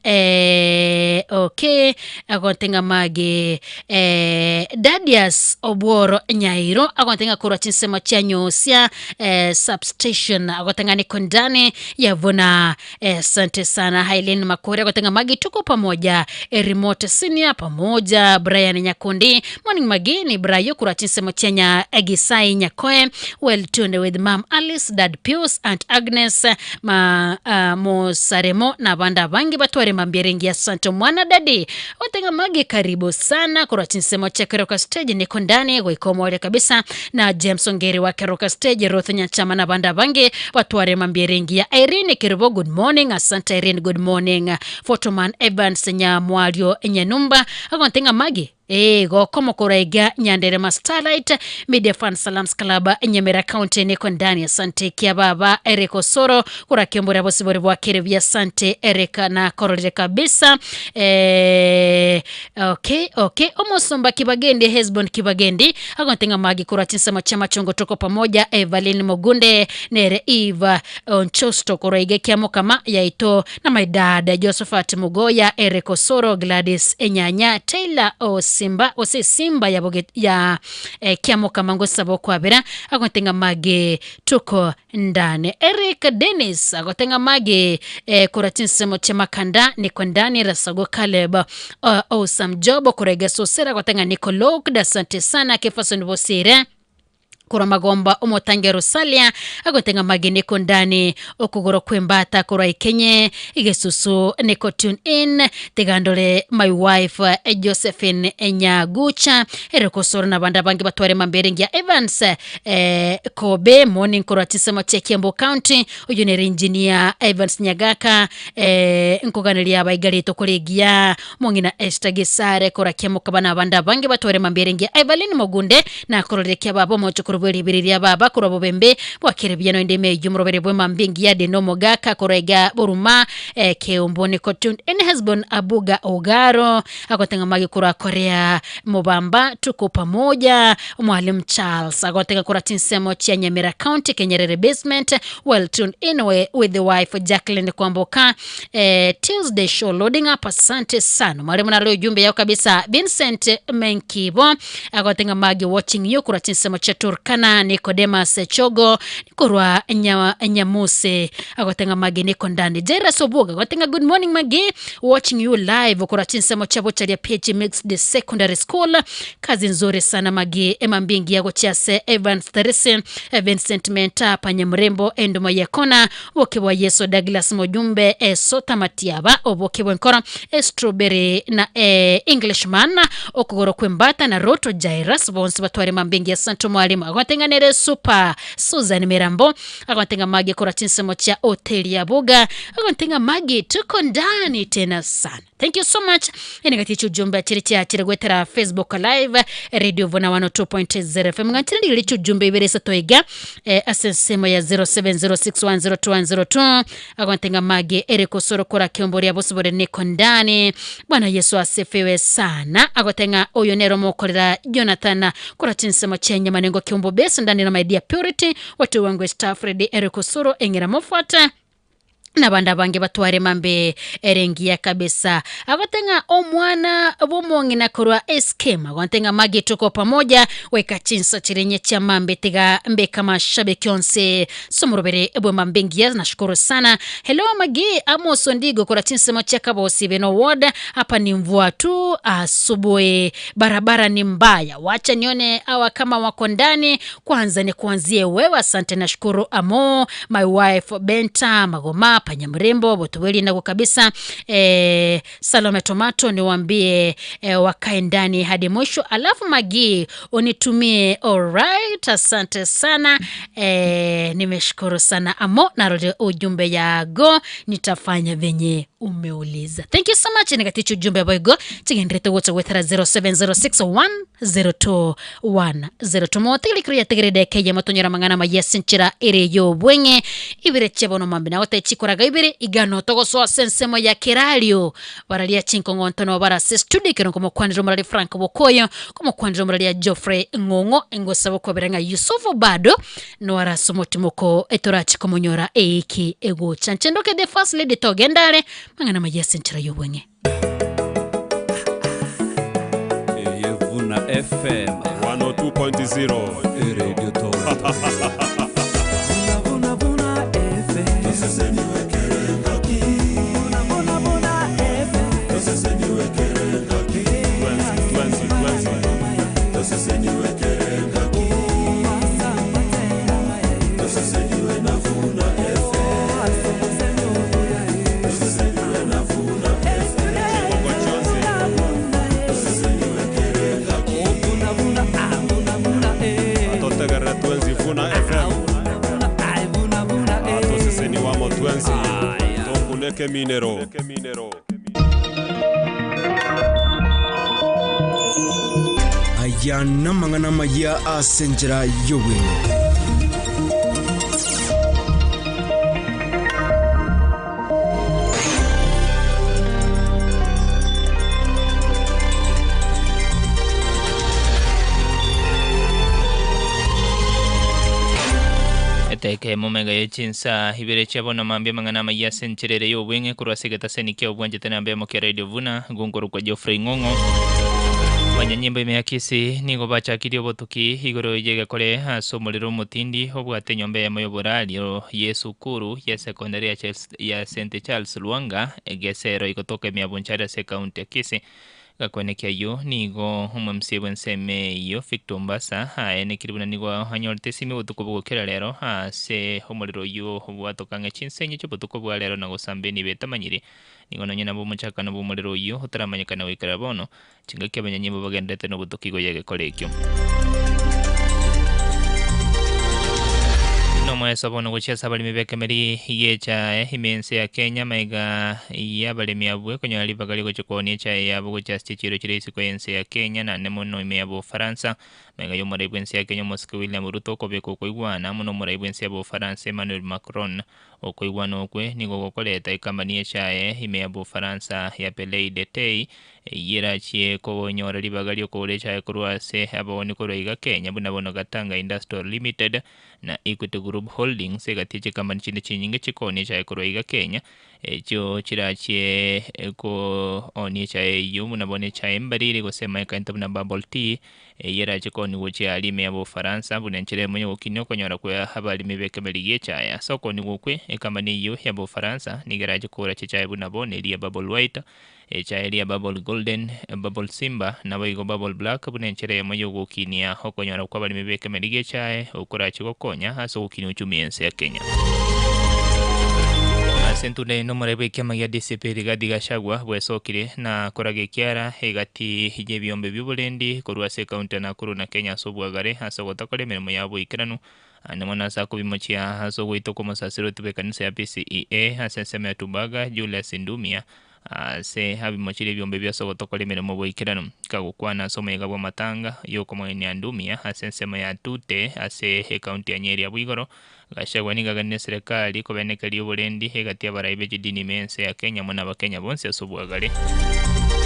D: eh, okay agontenga magi eh, Dadius Obworo Nyairo agontenga korwa chinsemo chia Nyosia eh, substation agotenga niko ndani yavuna eh, asante sana Hailen Makore agotenga magi tuko pamoja eh, remote senior pamoja Brian Nyakundi morning magi ni Brayo kurwa chinsemo chia nya Gisai Nyakoe well tuned with Mam Alice Dad Pius Aunt Agnes ma uh, Mosaremo na banda bangi batware mambierengi asante mwana dadi watenga magi karibu sana kurwa chinsemo cha Keroka stage niko ndani goikomore kabisa na James Ongeri wa Keroka stage Ruth Nyachama na banda bangi batware mambierengi ya Irene Kirubo good morning asante Irene good morning Photoman Evans Nyamwario Nyanumba agontenga magi E, gokomo koraiga Nyanderema Starlight Media Fan Salams Club Nyamira County niko ndani asante kia baba Eric Osoro kura kiombora bosibore bwa kerebi asante Eric na kororere kabisa e, okay okay omosomba Kibagendi Hesbon Kibagendi agontenga magi kura chinsema chama chongo tuko pamoja Evelyn Mogunde nere Eva Onchosto koraiga kiamo kama yaito na my dad Josephat Mugoya Eric Osoro Gladys Enyanya Taylor o Simba ose Simba ya, boge, ya eh, kiamo kama ngosabo kwabera agotenga mage tuko ndani Eric Dennis agotenga mage eh, kuratinsemo chemakanda niko ndani Rasago Caleb uh, Awesome Job kurega sosera agotenga niko Lokd asante sana Kefason Bosire kurwa magomba omotange rosalia agotenga mage niko ndani okugoro kwembata kurwa ikenye igesusu niko tune in tigandore my wife eh, josephine enyagucha erekosoro na banda bangi batware mambere ngia evans eh, kobe morning kurwa chisemo che kiambu county uyu nere engineer evans nyagaka eh, nkuganiria abaigarito kurigia mong'ina esther gisare kora kiamuka na banda bangi batware mambere ngia evelyn mogunde na kororekia babo mocho kurubweribiria baba kurwa bubembe bwakerebia no ndime yumurobere bwe mambingi ya deno mogaka korega buruma eh, keumboni kotun en husband abuga ogaro agotenga magi kurwa korea mubamba tuko pamoja mwalimu Charles agotenga kurwa tinsemo chia Nyamira County Kenyerere basement well tuned in we, with the wife Jacqueline Kwamboka eh, Tuesday show loading up asante sana mwalimu nalo ujumbe yao kabisa Vincent Menkibo agotenga magi watching you kurwa tinsemo chia Turkana Nicodemus Chogo kurwa nya, Nyamuse agotenga magi niko ndani Jairus Obuga agotenga good morning magi watching you live kurwa chinsemo chabo charia PH Mixed Secondary School kazi nzuri sana magi emambingi yago chase Evans Therese Vincent Menta panye mrembo Endumo Yekona woke wa Yesu Douglas Mojumbe e Sota Matiaba oboke bwenkora e Strawberry na e Englishman okugoro kwembata na Roto Jairus bonsi batware mambingi ya Santo Mwalimu agotenganere super Susan Mirambo agotenga magi kora chinsemo cha hoteli ya Buga agotenga magi tuko ndani tena sana thank you so much enegati chujumbe chiri cha chiri gwetera Facebook live radio vona 102.0 FM ngachiri ndiri chujumbe iberesa toiga eh, asensemo ya 0706102102 agotenga magi eriko soro kora kiomboria bosibore niko ndani bwana Yesu asifiwe sana agotenga oyo nero mokorera Jonathan kora chinsemo chenya manengo kiombo besi ndani na my dear purity watu wangu Stafford Eriko Soro engera mofuata na banda bange batware mambe erengia kabisa agotenga omwana bomong'ina korwa SK agotenga magi tuko pamoja weka chinsa chirenye cha mambe tiga mbe kama shabiki onse somorobere ebwe mambe ngia nashukuru sana hello magi Amos Ondigo kora chinsemo cha kabosi beno ward hapa ni mvua tu asubuhi barabara ni mbaya wacha nione awa kama wako ndani kwanza ni kuanzie wewe asante nashukuru amo my wife Benta Magoma Panyamrembo botuweli nago kabisa eh, Salome Tomato niwaambie eh, wakae ndani hadi mwisho, alafu Magi unitumie. Alright, asante sana eh, nimeshukuru sana amo narudi ujumbe yago nitafanya venye umeuliza. Thank you so much nikaticha ujumbe boigo chigenderete gocha gwethera 0706102102 motigire yategerede keye motonyora mang'ana mayesinchira ere yobweng'e ibere chebono mambi nago techikoraga ibere igano togosoa sensemo ya kerario bararia chinkong'onto no barase studio kero komokwanira omorari Frank Bokoyo komokwanira omorari Geoffrey Ng'ong'o engosaba kwabera ng'a Yusufu bado no arase omotimoko etorachi komonyora eiki egocha nchendoke the first lady togendare mang'ana mayesinchira yobweng'e.
G: Eyevuna FM
M: 102.0
G: Radio Toronto.
M: Atotegerera twenzi Vuna FM atoseseni wamo twenzi tokuneke minero
C: Aya namang'ana maya ase enchera y'obwenge.
J: Eteke momega ye chinsa ibere chiabona mambia mang'ana amaya ase enchera ere ya obweng'e korwa ase egetaseni kia obwanchete namba emo kia Radio Vuna ngonkorwa kwa Geoffrey Ng'ong'o Banyanyimbo ime ya Kisii nigo bachakirie obotuki igoro y'egekore ase omorero omotindi obwate enyomba eyemo y'oborario y'esukuru ya secondary ya, Charles, ya St Charles Lwanga egesero igotoka ime ya Bonchari ase ekaunti ya Kisii. Gakwane kiayio nigo omomc bw'ensemo eyio Victor Mbasa aenekire buna nigo anyorete esime obotuko bogokera rero ase omorero oyio obwatoka ng'a chinsenye chi'obotuko bwa rero na gosamba enibo etamanyire nigo nonye nabo omochakano bwa omorero oyio otaramanyekana goikera bono chingaki abanyanyimbo bagenderete na obotuki igo y'egekora ekio. Nomoeso bono gochia ase abaremi b'ekemeri gi'echae ime ense ya Kenya maiga y'abaremi abwo ekonyora ribaga rigochia koonia echae yabo gochia ase chichiro chire isiko y'ense ya Kenya naende mono ime ya Bofaransa. Maiga y'omorai bw'ense ya Kenya omosike William Ruto okobeka okoigwana amo nomorai bw'ense ya Bofaransa Emmanuel Macron. Okoigwana okwe nigo gokoreta ekambani y'echae ime ya Bofaransa ya Pelei de Tei eyio erachie konyora ribaga ri'okogora echae korwa ase abaoni korwa iga Kenya buna bono Gatanga Industrial Limited na Equity Group Holdings egati chikambani chinde chinyinge chikoonia echae korwa iga Kenya echio chirachie koonia echae eyio buna bono echae embariri gose emaekaente buna bubble tea eyio erache kooniwa gochia aria ime ya Bofaransa buna enchera emo yogokinia okonyora kwa abaremi b'ekemeri gia echae. Ase okooniwa okwe ekambani eyio ya Bofaransa nigo erache kogora chichae buna bono eria bubble white, echae eria bubble golden, bubble simba naboigo bubble black buna enchera eyemo yogokinia okonyora kwa abaremi b'ekemeri gia echae okorache gokonya ase ogokinia uchumi y'ense ya Kenya. Ase entunda eye nomorai bw'ekiama gia DCP Rigathi Gachagua bwesokire na koraga ekiara egati y'ebiombe bi'oborendi korwa ase ekaunti ya Nakuru na Kenya ase obwagare ase ogotakora emeremo yabo boikeranu ande mono ase akobimochia ase ogoitwa kw'omosasiroti bw'ekanisa ya PCEA ase ensemo ya Tumbaga Julius Ndumia ase abimochirie ebiombe bia ase ogotokora emeremo boikeranu. Kagokwana ase omoyega bw'amatanga y'okomogenia Ndumia ase ensemo ya Tute ase ekaunti ya Nyeri abwo igoro, Gachagua nigo aganire eserekari kobenekeria oborendi egati y'abarai be chidini ime y'ense ya Kenya amo n'Abakenya bonsi ase obwagare.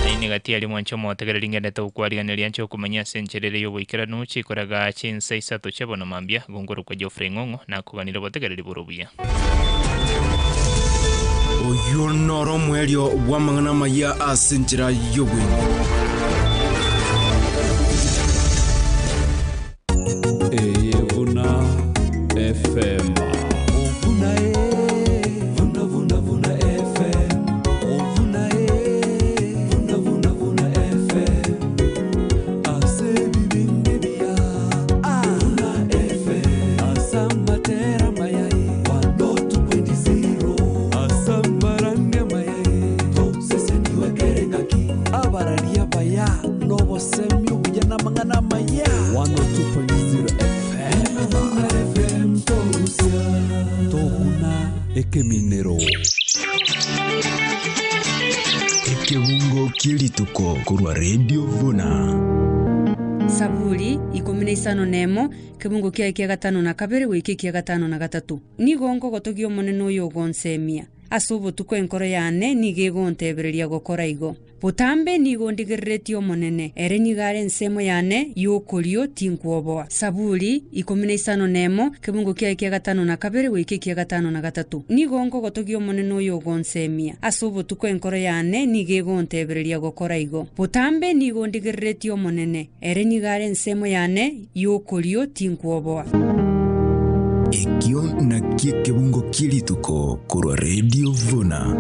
J: Aye egati aria mwanche omotegereri ngendete gokwariganeria nche okomanya ase enchera ere y'oboikeranu chikoraga chinsa isato chia bono mambia gonkorokwa Geoffrey Ng'ong'o nakoganire obotegereri bore obuya.
C: Oyio noro omoerio bw'amang'ana amaya ase enchera y'obweng'e.
G: Eye Vuna FM.
I: Vuna e, vuna vuna vuna FM. Vuna e, vuna vuna vuna FM. Ase bibinde bia, vuna FM. Asa matera mayai, 102.0. Abarari abaya n'obosemi obuya n'amang'ana amaya. 102.0 FM. Vuna FM togusia. Toguna ekeminero.
C: Ekebungo ki'erituko korwa Radio Vuna.
S: Saburi 51, kebungo kiaye kia gatano na kabere goika ekia gatano na gatato. Nigo nkogotogia Omonene oyo ogonsemia. Ase obotuko enkoro yane nigo egontebereria gokora igo. Botambe nigo ndigereretie Omonene, ere nigo are ensemo yane y'okorio, tinkwoboa. Saburi 51, kebungo kiaye kia gatano na kabere goika ekia gatano na gatato. Nigo nkogotogia Omonene oyo ogonsemia. Ase obotuko enkoro yane nigo egontebereria gokora igo. Botambe nigo ndigereretie Omonene, ere nigo are ensemo yane y'okorio, tinkwoboa.
C: Ekio nakio ekebungo kie rituko korwa Radio Vuna.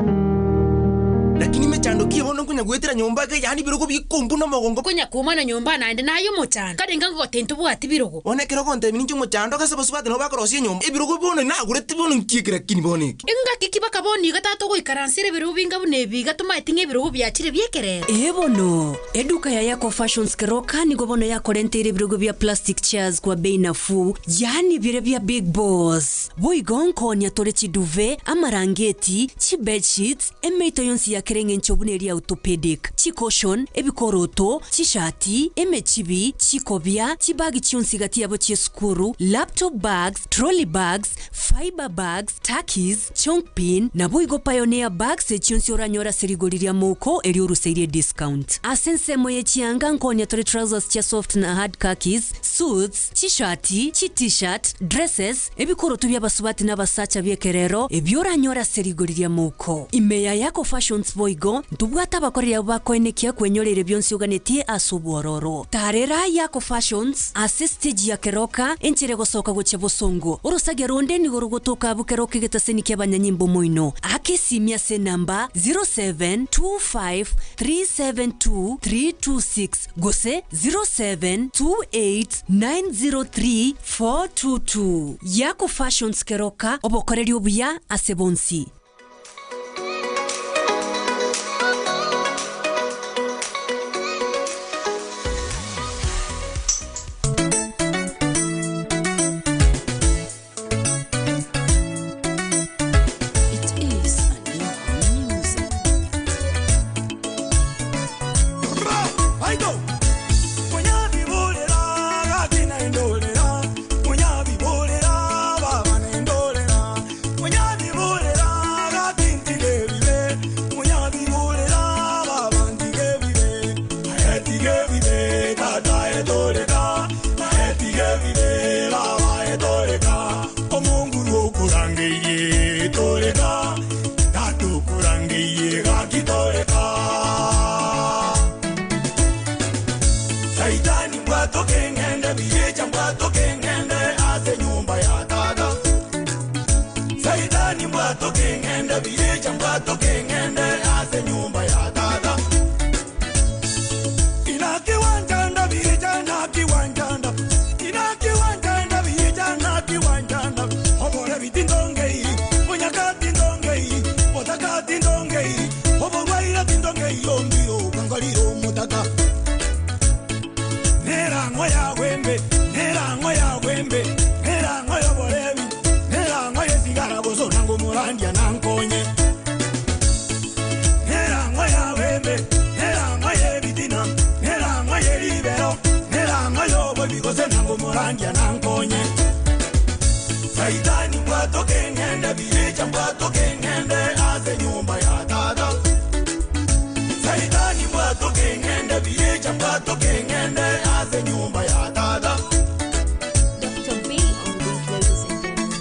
P: Lakini mechando ki bono nkonya goetera nyomba iga yaani ebirogo bikombuna omogongo.
D: Konya komana nyomba naende naye omochando. Karenga ngogote ntobwati birogo.
P: Bono ekero ogontebia ninche omochando gose abasubati nabo bakorosia enyomba ebirogo bono nagorete bono nki eke lakini bono eke.
D: Engaki ki baka bono iga tata ogoikaransera ebirogo binga buna ebi iga tomaeti ng'a ebirogo biachire bi'ekerero?
S: Ee bono, eduka ya Yako Fashions Keroka nigo bono yakorenteire ebirogo bia plastic chairs kwa bei nafuu, yaani biria bia big boss. Boigo nkoonia tore chiduvet, amarangeti, chibedsheets, emeito yonsi ya kera eng'encho buna eria orthopedic, chicushion, ebikoroto, chishati, emechibi, chikobia, chibagi chionsi gati yabo chi'esukuru, laptop bags, trolley bags, fibre bags, Takis, Chongpin, naboigo Pioneer Bags echionsi oranyore ase rigori ria mouko erio oruseirie discount. Ase ensemo ye chianga nkonya tore trousers chia soft na hard khakis, suits, chishati, chi t-shirt, dresses, ebikoroto bi'abasubati na abasacha bi'ekerero ebio oranyore ase rigori ria mouko. Ime ya Yako Fashions boigo ntobwate abakoreri abwo bakoenekia kwenyoreire bionsi oganetie ase obwororo. Tarera Yako Fashions ase stage ya Keroka enchera egosoka gochia bosongo. Orosagia ronde nigo rogotoka abwo Keroka egetaseni ki'abanyanyimbo moino. Aka esimi ase enamba 0725372326 gose 0728903422. Yako Fashions Keroka, obokoreri obuya ase bonsi.
Q: It is a new music.
B: Saitani mbwatoke ng'ende biyecha mbwatoke ng'ende ase nyumba ya tata. Saitani mbwatoke ng'ende biyecha mbwatoke ng'ende ase nyumba ya tata. Inakiwanjanda biyecha nakiwanjanda. Inakiwanjanda biyecha nakiwanjanda. Obore bitindongei, bunyakati ndongei, botakati ndongei, oborwaire tindongei ombiro kangoriro mutaka. Nerango ya wembe, nerango ya wembe, nerango ya bolebi, nerango ya sigara boso nango murandia nankonye. Nerango ya wembe, nerango ya bitina, nerango ya libero, nerango ya bobi gose nango murandia nankonye. Saitani mbwatoke ngende biyecha mbwatoke ngende ase nyumba ya tata. Saitani mbwatoke ngende biyecha mbwatoke ngende ase nyumba ya tata.
U: Dr. B on the beat, ladies and gentlemen.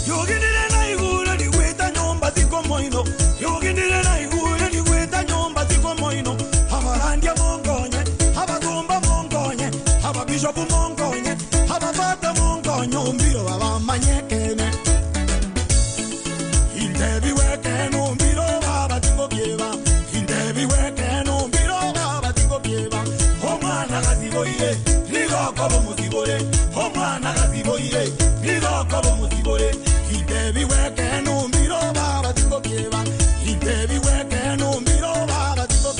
B: Yogendere na igure ligweta nyumba ziko moino. Yogendere na igure ligweta nyumba ziko moino. Abarandia mongonye, abagomba mongonye, ababishopu mongonye, abafata mongonye, ombiro babamanyekene. Intebi wekene ombiro babatingo byeba. Intebi wekene ombiro babatingo byeba. Omwana gaziboire, ligokobo muzibore. Omwana gaziboire, ligokobo muzibore. Intebi wekene ombiro babatingo byeba. Intebi wekene ombiro babatingo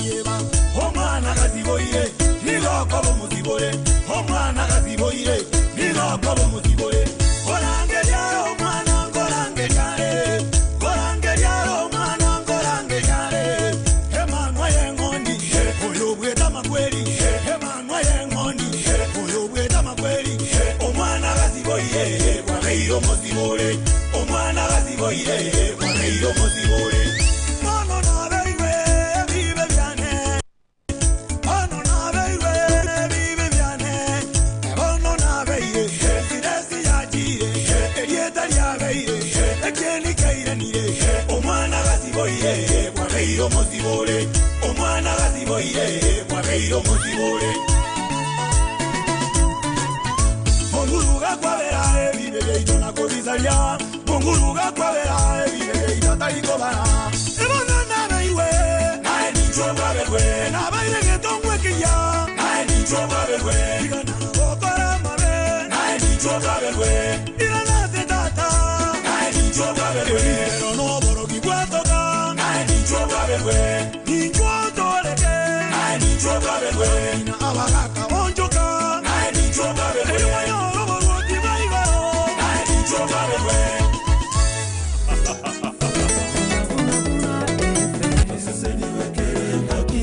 B: omozibore omwana gaziboire nigokoba omozibore korangeria omwana nkorangeria korangeria omwana nkorangeria emanwa y'eng'ondi oyo obweta amakweri emanwa y'eng'ondi oyo obweta amakweri omwana gaziboire kwabeire omozibore omwana gaziboire kwabeire omozibore mono nabeirwe ebibe byane bono nabeirwe ebibe byane bono nabeire siresi yagire eryeta lyabeire ekyeni kairanire omwana gaziboire kwabeire omozibore omwana gaziboire kwabeire omozibore munguruga kwabera ebibe byaito nakobisaria munguruga kwabera ebibe byaito atarikobara ebono nabeirwe nae nincho bwaberwe nabaire getongwekiya nae nincho bwaberwe igana gokora mabe nae nincho bwaberwe iranase tata nae nincho bwaberwe ero noborogi bwatoka nae nincho bwaberwe nincho toreke nae nincho bwaberwe ina abagaka bonjoka nae nincho bwaberwe erimanyoro borwoti baigoro nae nincho bwaberwe.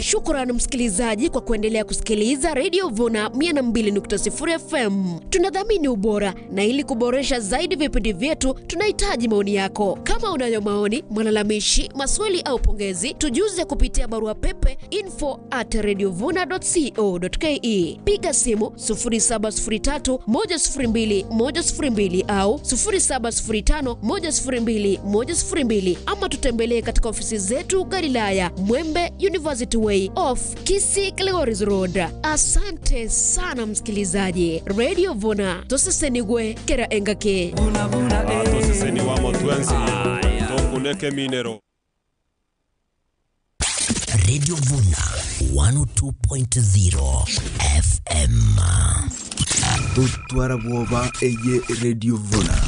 A: Shukrani msikilizaji kwa kuendelea kusikiliza Radio Vuna 102.0 FM. Tunadhamini ubora na ili kuboresha zaidi vipindi vyetu tunahitaji maoni yako. Kama unayo maoni, malalamishi, maswali au pongezi, tujuze kupitia barua pepe info@radiovuna.co.ke. Piga simu 0703 102 102 au 0705 102 102 ama tutembelee katika ofisi zetu Galilaya, Mwembe University Way off Kisii Kilgoris Road. Asante sana msikilizaji. Radio Vuna tosesenigwe kera engake.
G: Toseseni wa motwensi tokuneke minero.
R: Radio Vuna 102.0 FM.
C: Totwara bwoba eye Radio Vuna.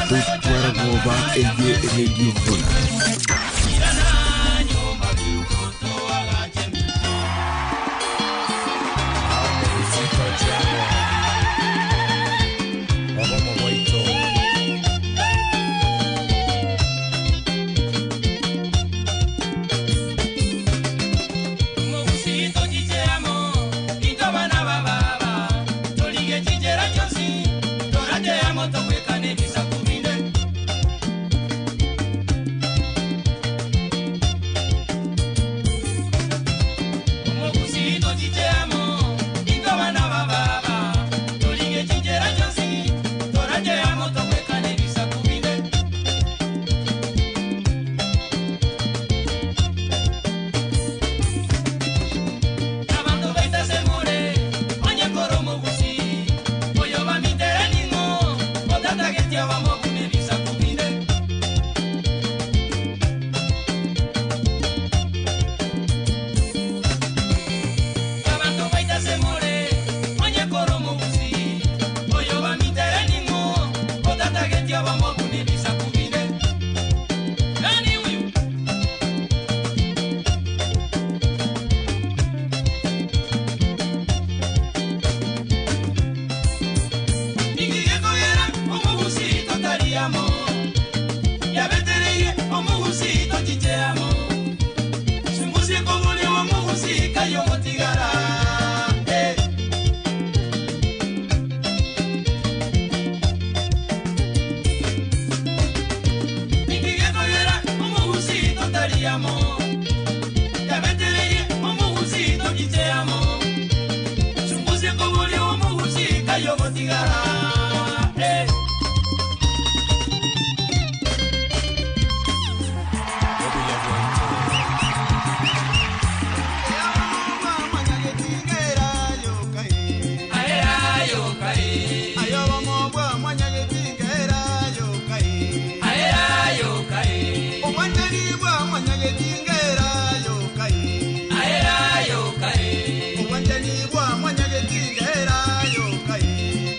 C: Totwara bwoba eye Radio Vuna.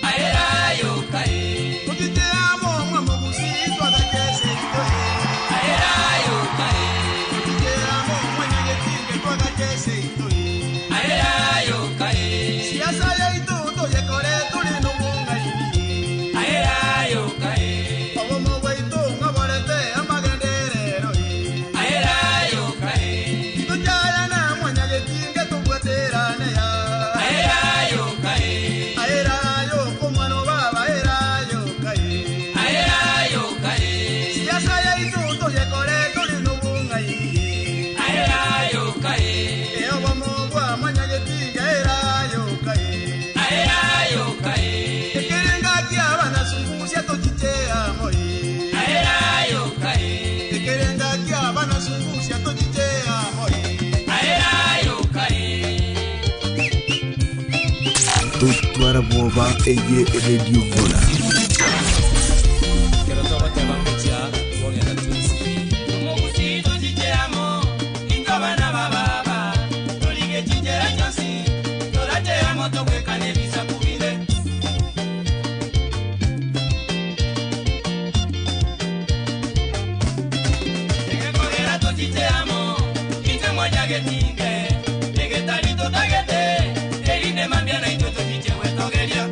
V: Aera
C: Twara bwoba eye Radio Vuna.
K: Kero togoteba ngochia twogenda twensi
B: Omugusi tochicheamo intobana bababa tolige chinjera chonsi toracheamo togwekana ebisaku bire. Egekogera tochicheamo intwe mwanyagetinge egetari totagete erinde mambia naintwe tochiche gwetogeria.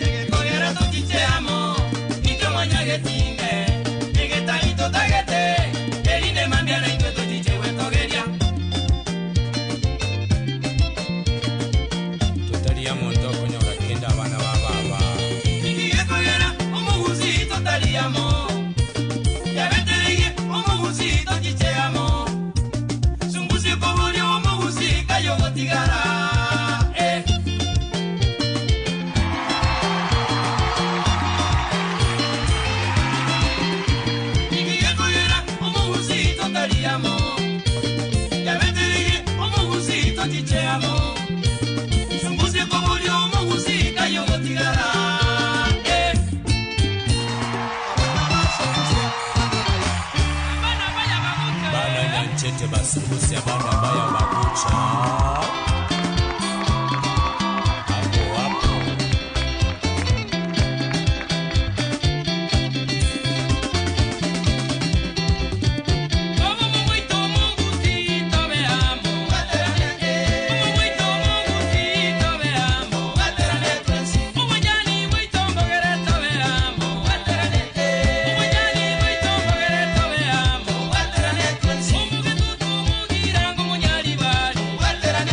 B: Egekogera tochicheamo intwe mwanyagetinge egetari totagete erinde mambia naintwe tochiche gwetogeria.
K: Totari amo ntokonyora kende abana ba baba.
B: Igekogera omugusi totariamo yabetereire omugusi tochicheamo sungusi kobori omugusi kayogotigara eh. Igekogera omugusi totariamo yabetereire omugusi tochicheamo sungusi kobori omugusi kayogotigara eh.
K: Bana nyanchete basungusi abana baya bagucha hapo hapo.
B: Munyaribari.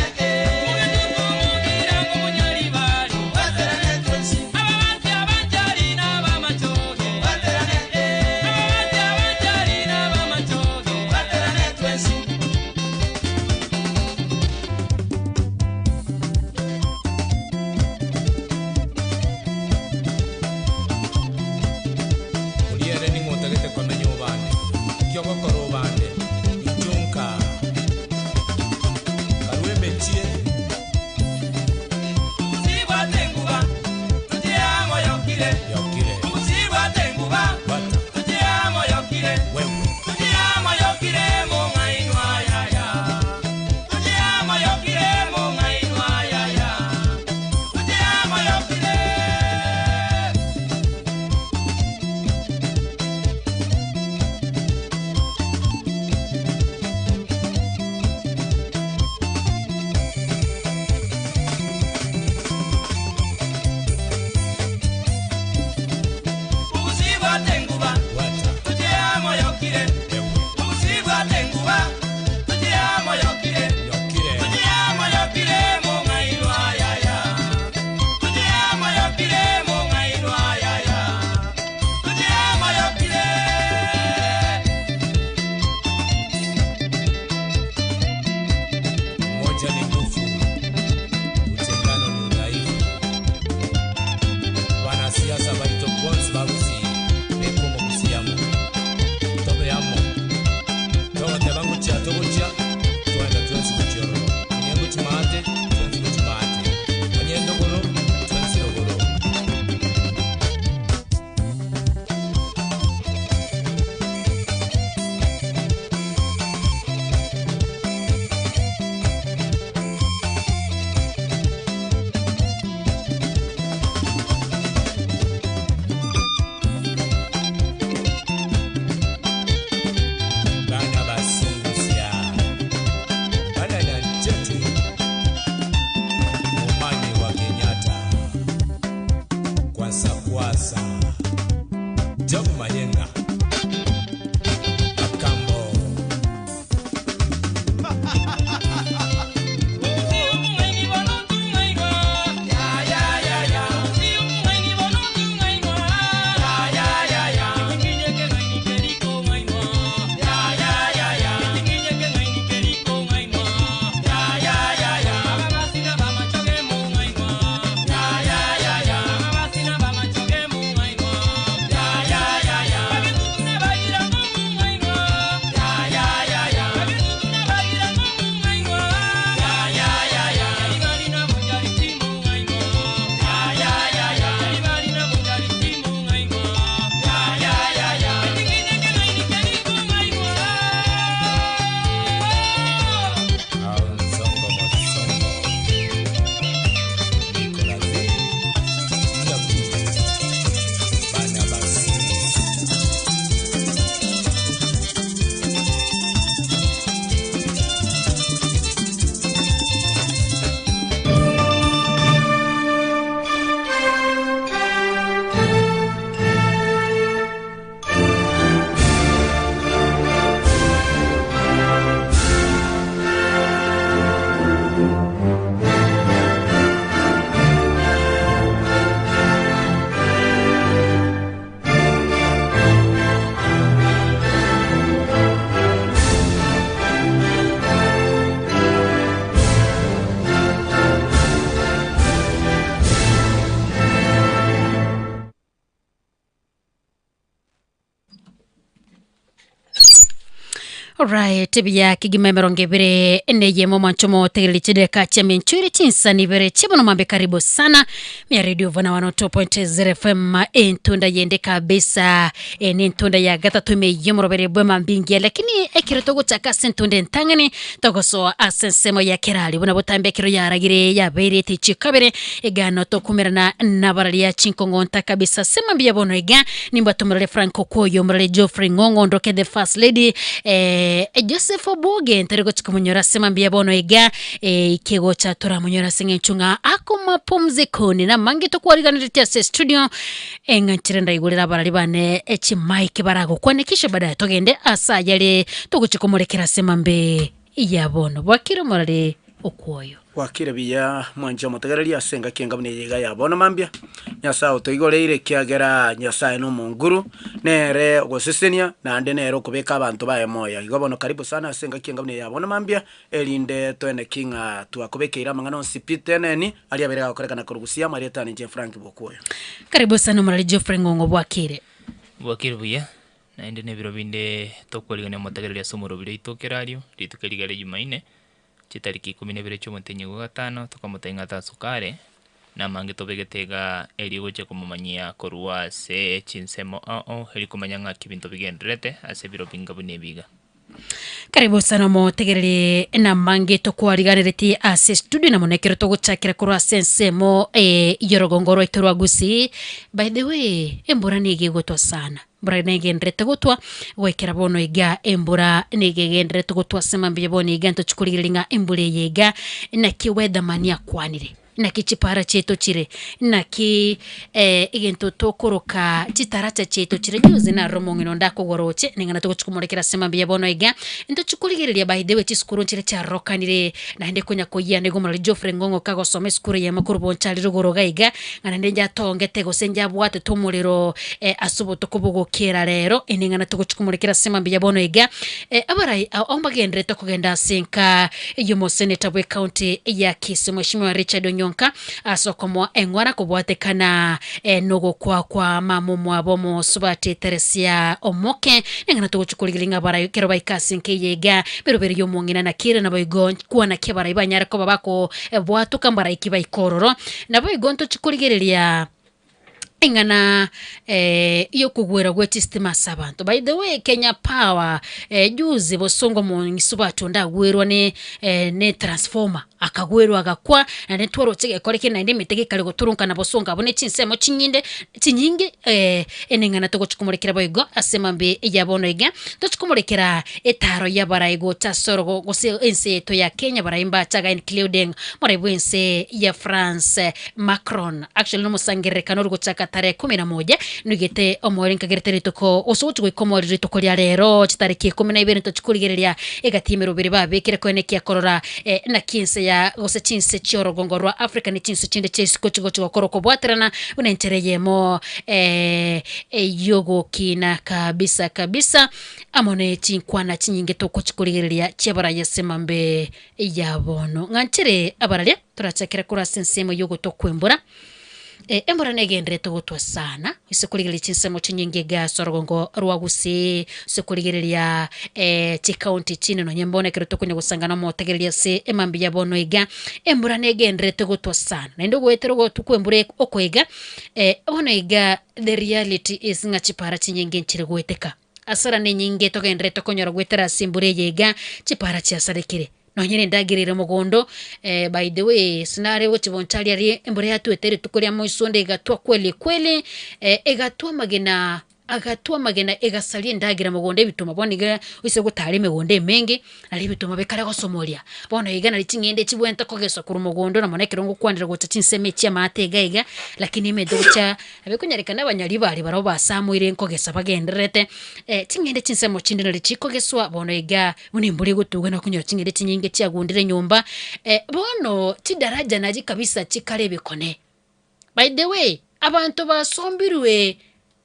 D: Alright, ebiya kegima emerongo ebere neyemo mwancho motegereri chideka chia menchoire chinsani ibere chibono mambe karibu sana mia radio vana 102.0 FM entunda yende kabisa e, ne entunda ya gatatu ime yomorobere bwe mambingia lakini ekero togochaka ase entunda entang'ani togosoa ase ensemo ya kerari buna botambe ekero yaragire yabeire etichi kabere egano tokumerana nabararia chinkong'onta kabisa sema mbuya bono iga nimbwate omorare Frank Okwoyo omorare Geoffrey Ng'ong'o ndoke the first lady eh, Joseph Obuoge ntari gochi komonyora sema mbuya bono iga eh, ike gocha toramonyora ase eng'encho ng'a akomapumzikoni namange tokwariganeretie ase studio eng'anchire ndaigurera abarari bane echimaiki baragokwane kisha baadaye togende ase ayare togochi komorekera sema mbe ya bono bwakire omorare Okwoyo.
L: Bwakire buya mwanche omotegereri ase engaki enga buna eye iga ya bono mambia. Nyasae otoigoreire ekiagera Nyasae nomonguru, nere ogosesenia, naende nere okobeka abanto baye moyo. Igo bono karibu sana ase engaki enga buna eye ya bono mambia, erinde toeneki ng'a twakobekeire amang'ana onsi pi teneni, aria abeire gakorekana korwa gusii amarieta ane inche Frank Bokwoyo.
D: Karibu sana omorari Geoffrey Ng'ong'o bwakire.
J: Bwakire buya, naende nebiro binde tokwarigania omotegereri ase omorobiri oito kerario, rituko riga ria Jumaine, Chitariki ikomi na ibere chi'omotenyi bwa gatano tokamotebia ng'a tasuka are, namange tobegete iga erio gochia komomanyia korwa ase chinsemo ao, erio komanya ng'aki ebinto bigendererete ase ebiro binga buna ebi iga.
D: Karibu sana omotegereri namange tokwariganeretie ase studio na mono ekero togochakera korwa ase ensemo eh, y'orogongo rwaito rwa Gusii. By the way, embura nigo egotwa sana. Embura negendererete gotwa goikera bono iga, embura nigo egendererete gotwa ase mambia bono iga ntochi korigereria ng'a embura eye iga naki weatherman akwanire, naki chipara chiaito chire, naki egento tokoroka chitaracha chiaito chire. Juzi narora omong'ina onde akogwa roche, ning'ana togochi komorekera ase mambia bono iga, ntochi korigereria by the way chisukuru nchire chiarokanire naende konya koyia nigo omorwari Geoffrey Ng'ong'o kagosoma esukuru eyemo korwa bonchari rogoro iga iga, ng'a naende njatongete gose njabwatete omorero ase obotuko bogokera rero, eneng'ana togochia komorekera ase mambia bono iga, abarai ao mbagendererete kogenda ase enka y'omoseneta bw'ecounty ya Kisii Mheshimiwa Richard Onyonka ase okomoa eng'ora kobwatekana nogokwa kwa mama omwabo omosubati Teresia Omoke, neng'ana togochia korigereria ng'a abarai ekero baika ase enka eye iga, meroberi y'omong'ina nakire naboigo nkwana ki abarai banyare koba bakobwatoka mbarai ki baika ororo, naboigo ntochie korigereria. Eng'ana y'okogwera gwe chistima ase abanto. By the way Kenya Power juzi bosongo omong'isubato onde agwerwa ne ne transformer akagwerwa agakwa naende ntwaroche egekore kende naende emete gekare goturunkana bosongo abwo ne chinsemo chinyinde chinyinge eneng'ana togochi komorekera boigo ase mambia ya bono iga, tochi komorekera etaro y'abarai gocha ase orogo gose ense yaito ya Kenya abarai mbache iga including morai bw'ense ya France. Macron, actually nomosangererekano ore gochaka tarehe kumi na moja nigete omoerio nkagerete rituko gose gochi goika omoerio rituko ria rero chitariki ikomi na ibere ntochi korigereria egati y'emeroberi babekire koenekia korora eh, naki ense ya gose chinse chi'orogongo rwa Africa ne chinse chinde chia isiko chigochi gokora okobwaterana buna enchera eyemo eh, ey'ogokina kabisa kabisa amo ne chinkwana chinyinge togochi korigereria chi'abaraya ase mambe ya bono. Ng'anchere abararia Torachakere korwa ase ensemo y'ogotwa kw'embura. Embura negendererete gotwa sana, ase korigereria chinsemo chinyinge iga ase orogongo rwa Gusii, ase korigereria chikaunti chinde nonye mbono ekero tokonya gosanga na omotegereri ase emambia ya bono iga, embura negendererete gotwa sana. Naende ogoetera ogotwa kw'embura oko iga, bono iga the reality is ng'a chipara chinyinge nchire goeteka. Asara nenyinge togendererete konyora goetera ase embura eye iga, chipara chiasarekire. Nonye nendagera ere mogondo, by the way sinare gochia bonchari aria embura yatwete rituko ria moiso onde egatwa kweli kweli, egatwa amagena agatwa amagena egasaria endagera mogondo ebituma bono iga ase gotara emegondo emenge, nario ebituma bikare gosomoria. Bono iga nari ching'ende chibwenerete kogeswa korwa mogondo na mono ekero ngokwanera gocha chinsemo echi chi'amaate iga iga, lakini emete gocha nabo ekonyarekana abanyaribari barabwo basamoire nkogesa bagendererete, ching'ende chinsemo chinde nari chikogeswa bono iga. Buna embura egotugwa na konyora ching'ende chinyinge chiagundire nyomba, bono chidaraja nachi kabisa chikare ebikone. By the way, abanto basombirwe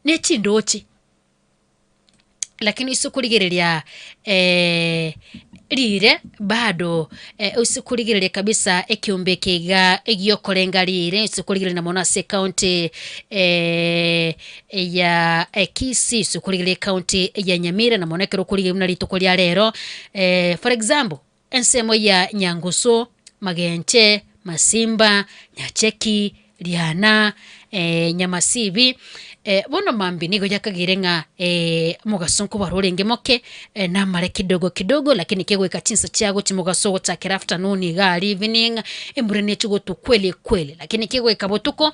D: ne chindoche. Lakini ase okorigereria riire bado ase okorigereria kabisa ekeombe eke iga egiokorenga riire ase okorigereria mono ase ecounty ya Kisii ase okorigereria ecounty ya Nyamira na mono ekero okorigereria buna rituko ria rero for example ensemo ya Nyangusu, Magenche, Masimba, Nyacheki, Riana, Nyamasibi, bono mambia nigo yakageire ng'a omogaso nkobara orenge moke, namare kidogo kidogo lakini kegoika chinsa chia gochia mogaso gochakera afternoon iga aria evening, embura neche gotwa kweli kweli, lakini kegoika botuko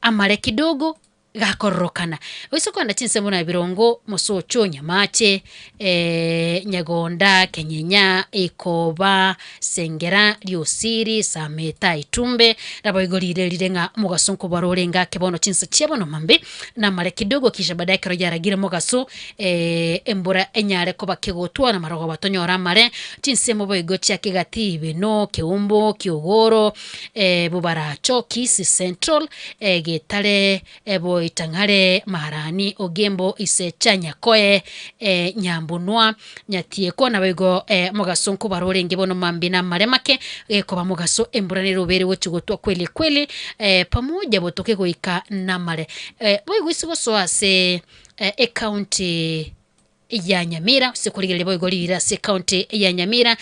D: amare kidogo. Gakororokana. Oise kogenda chinsemo buna Birongo, Mosocho, Nyamache, Nyagonda, Kenyenya, Ikoba, Sengera, Riosiri, Sameta, Itumbe, naboigo riire rire ng'a omogaso nkobara orenge ake bono chinsa chia bono mambe, namare kidogo kisha baadaye ekero yaragire mogaso embura enyare koba kegotwa namarogoba tonyore amare, chinsemo boigo chia Kegati, Ibeno, Keumbu, Kiogoro, Bobaracho, Kisii Central, Getare, Boitang'are, Maharani, Ogembo, Isecha, Nyakoe, Nyambunwa, Nyatieko, naboigo mogaso nkobara orenge bono mambia namare make, gekoba mogaso embura nerobe ere gochia gotwa kweli kweli, pamoja botoke goika namare. Boigo ase gosoa ase ecounty ya Nyamira, ase korigereria boigo riire ase ecounty ya Nyamira.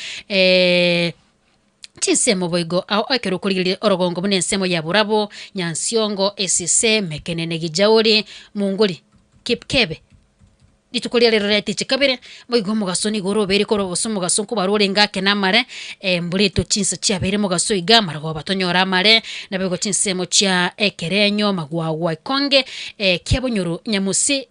D: Chinsemo boigo ao ekero okorigereria orogongo buna ensemo ya Burabo, Nyansiongo, Esise, Mekenene, Gijauri, Munguri, Kipkebe. Rituko ria rero riatiche kabere, boigo omogaso nigo orobeire korwa gose omogaso nkobarwa orenge ake na amare, embura etwe chinsa chiabeire mogaso iga, amarogoba tonyore amare, naboigo chinsemo chia Ekerenyo, Magwagwa, Ikonge, Kiabonyoru, Nyamusi,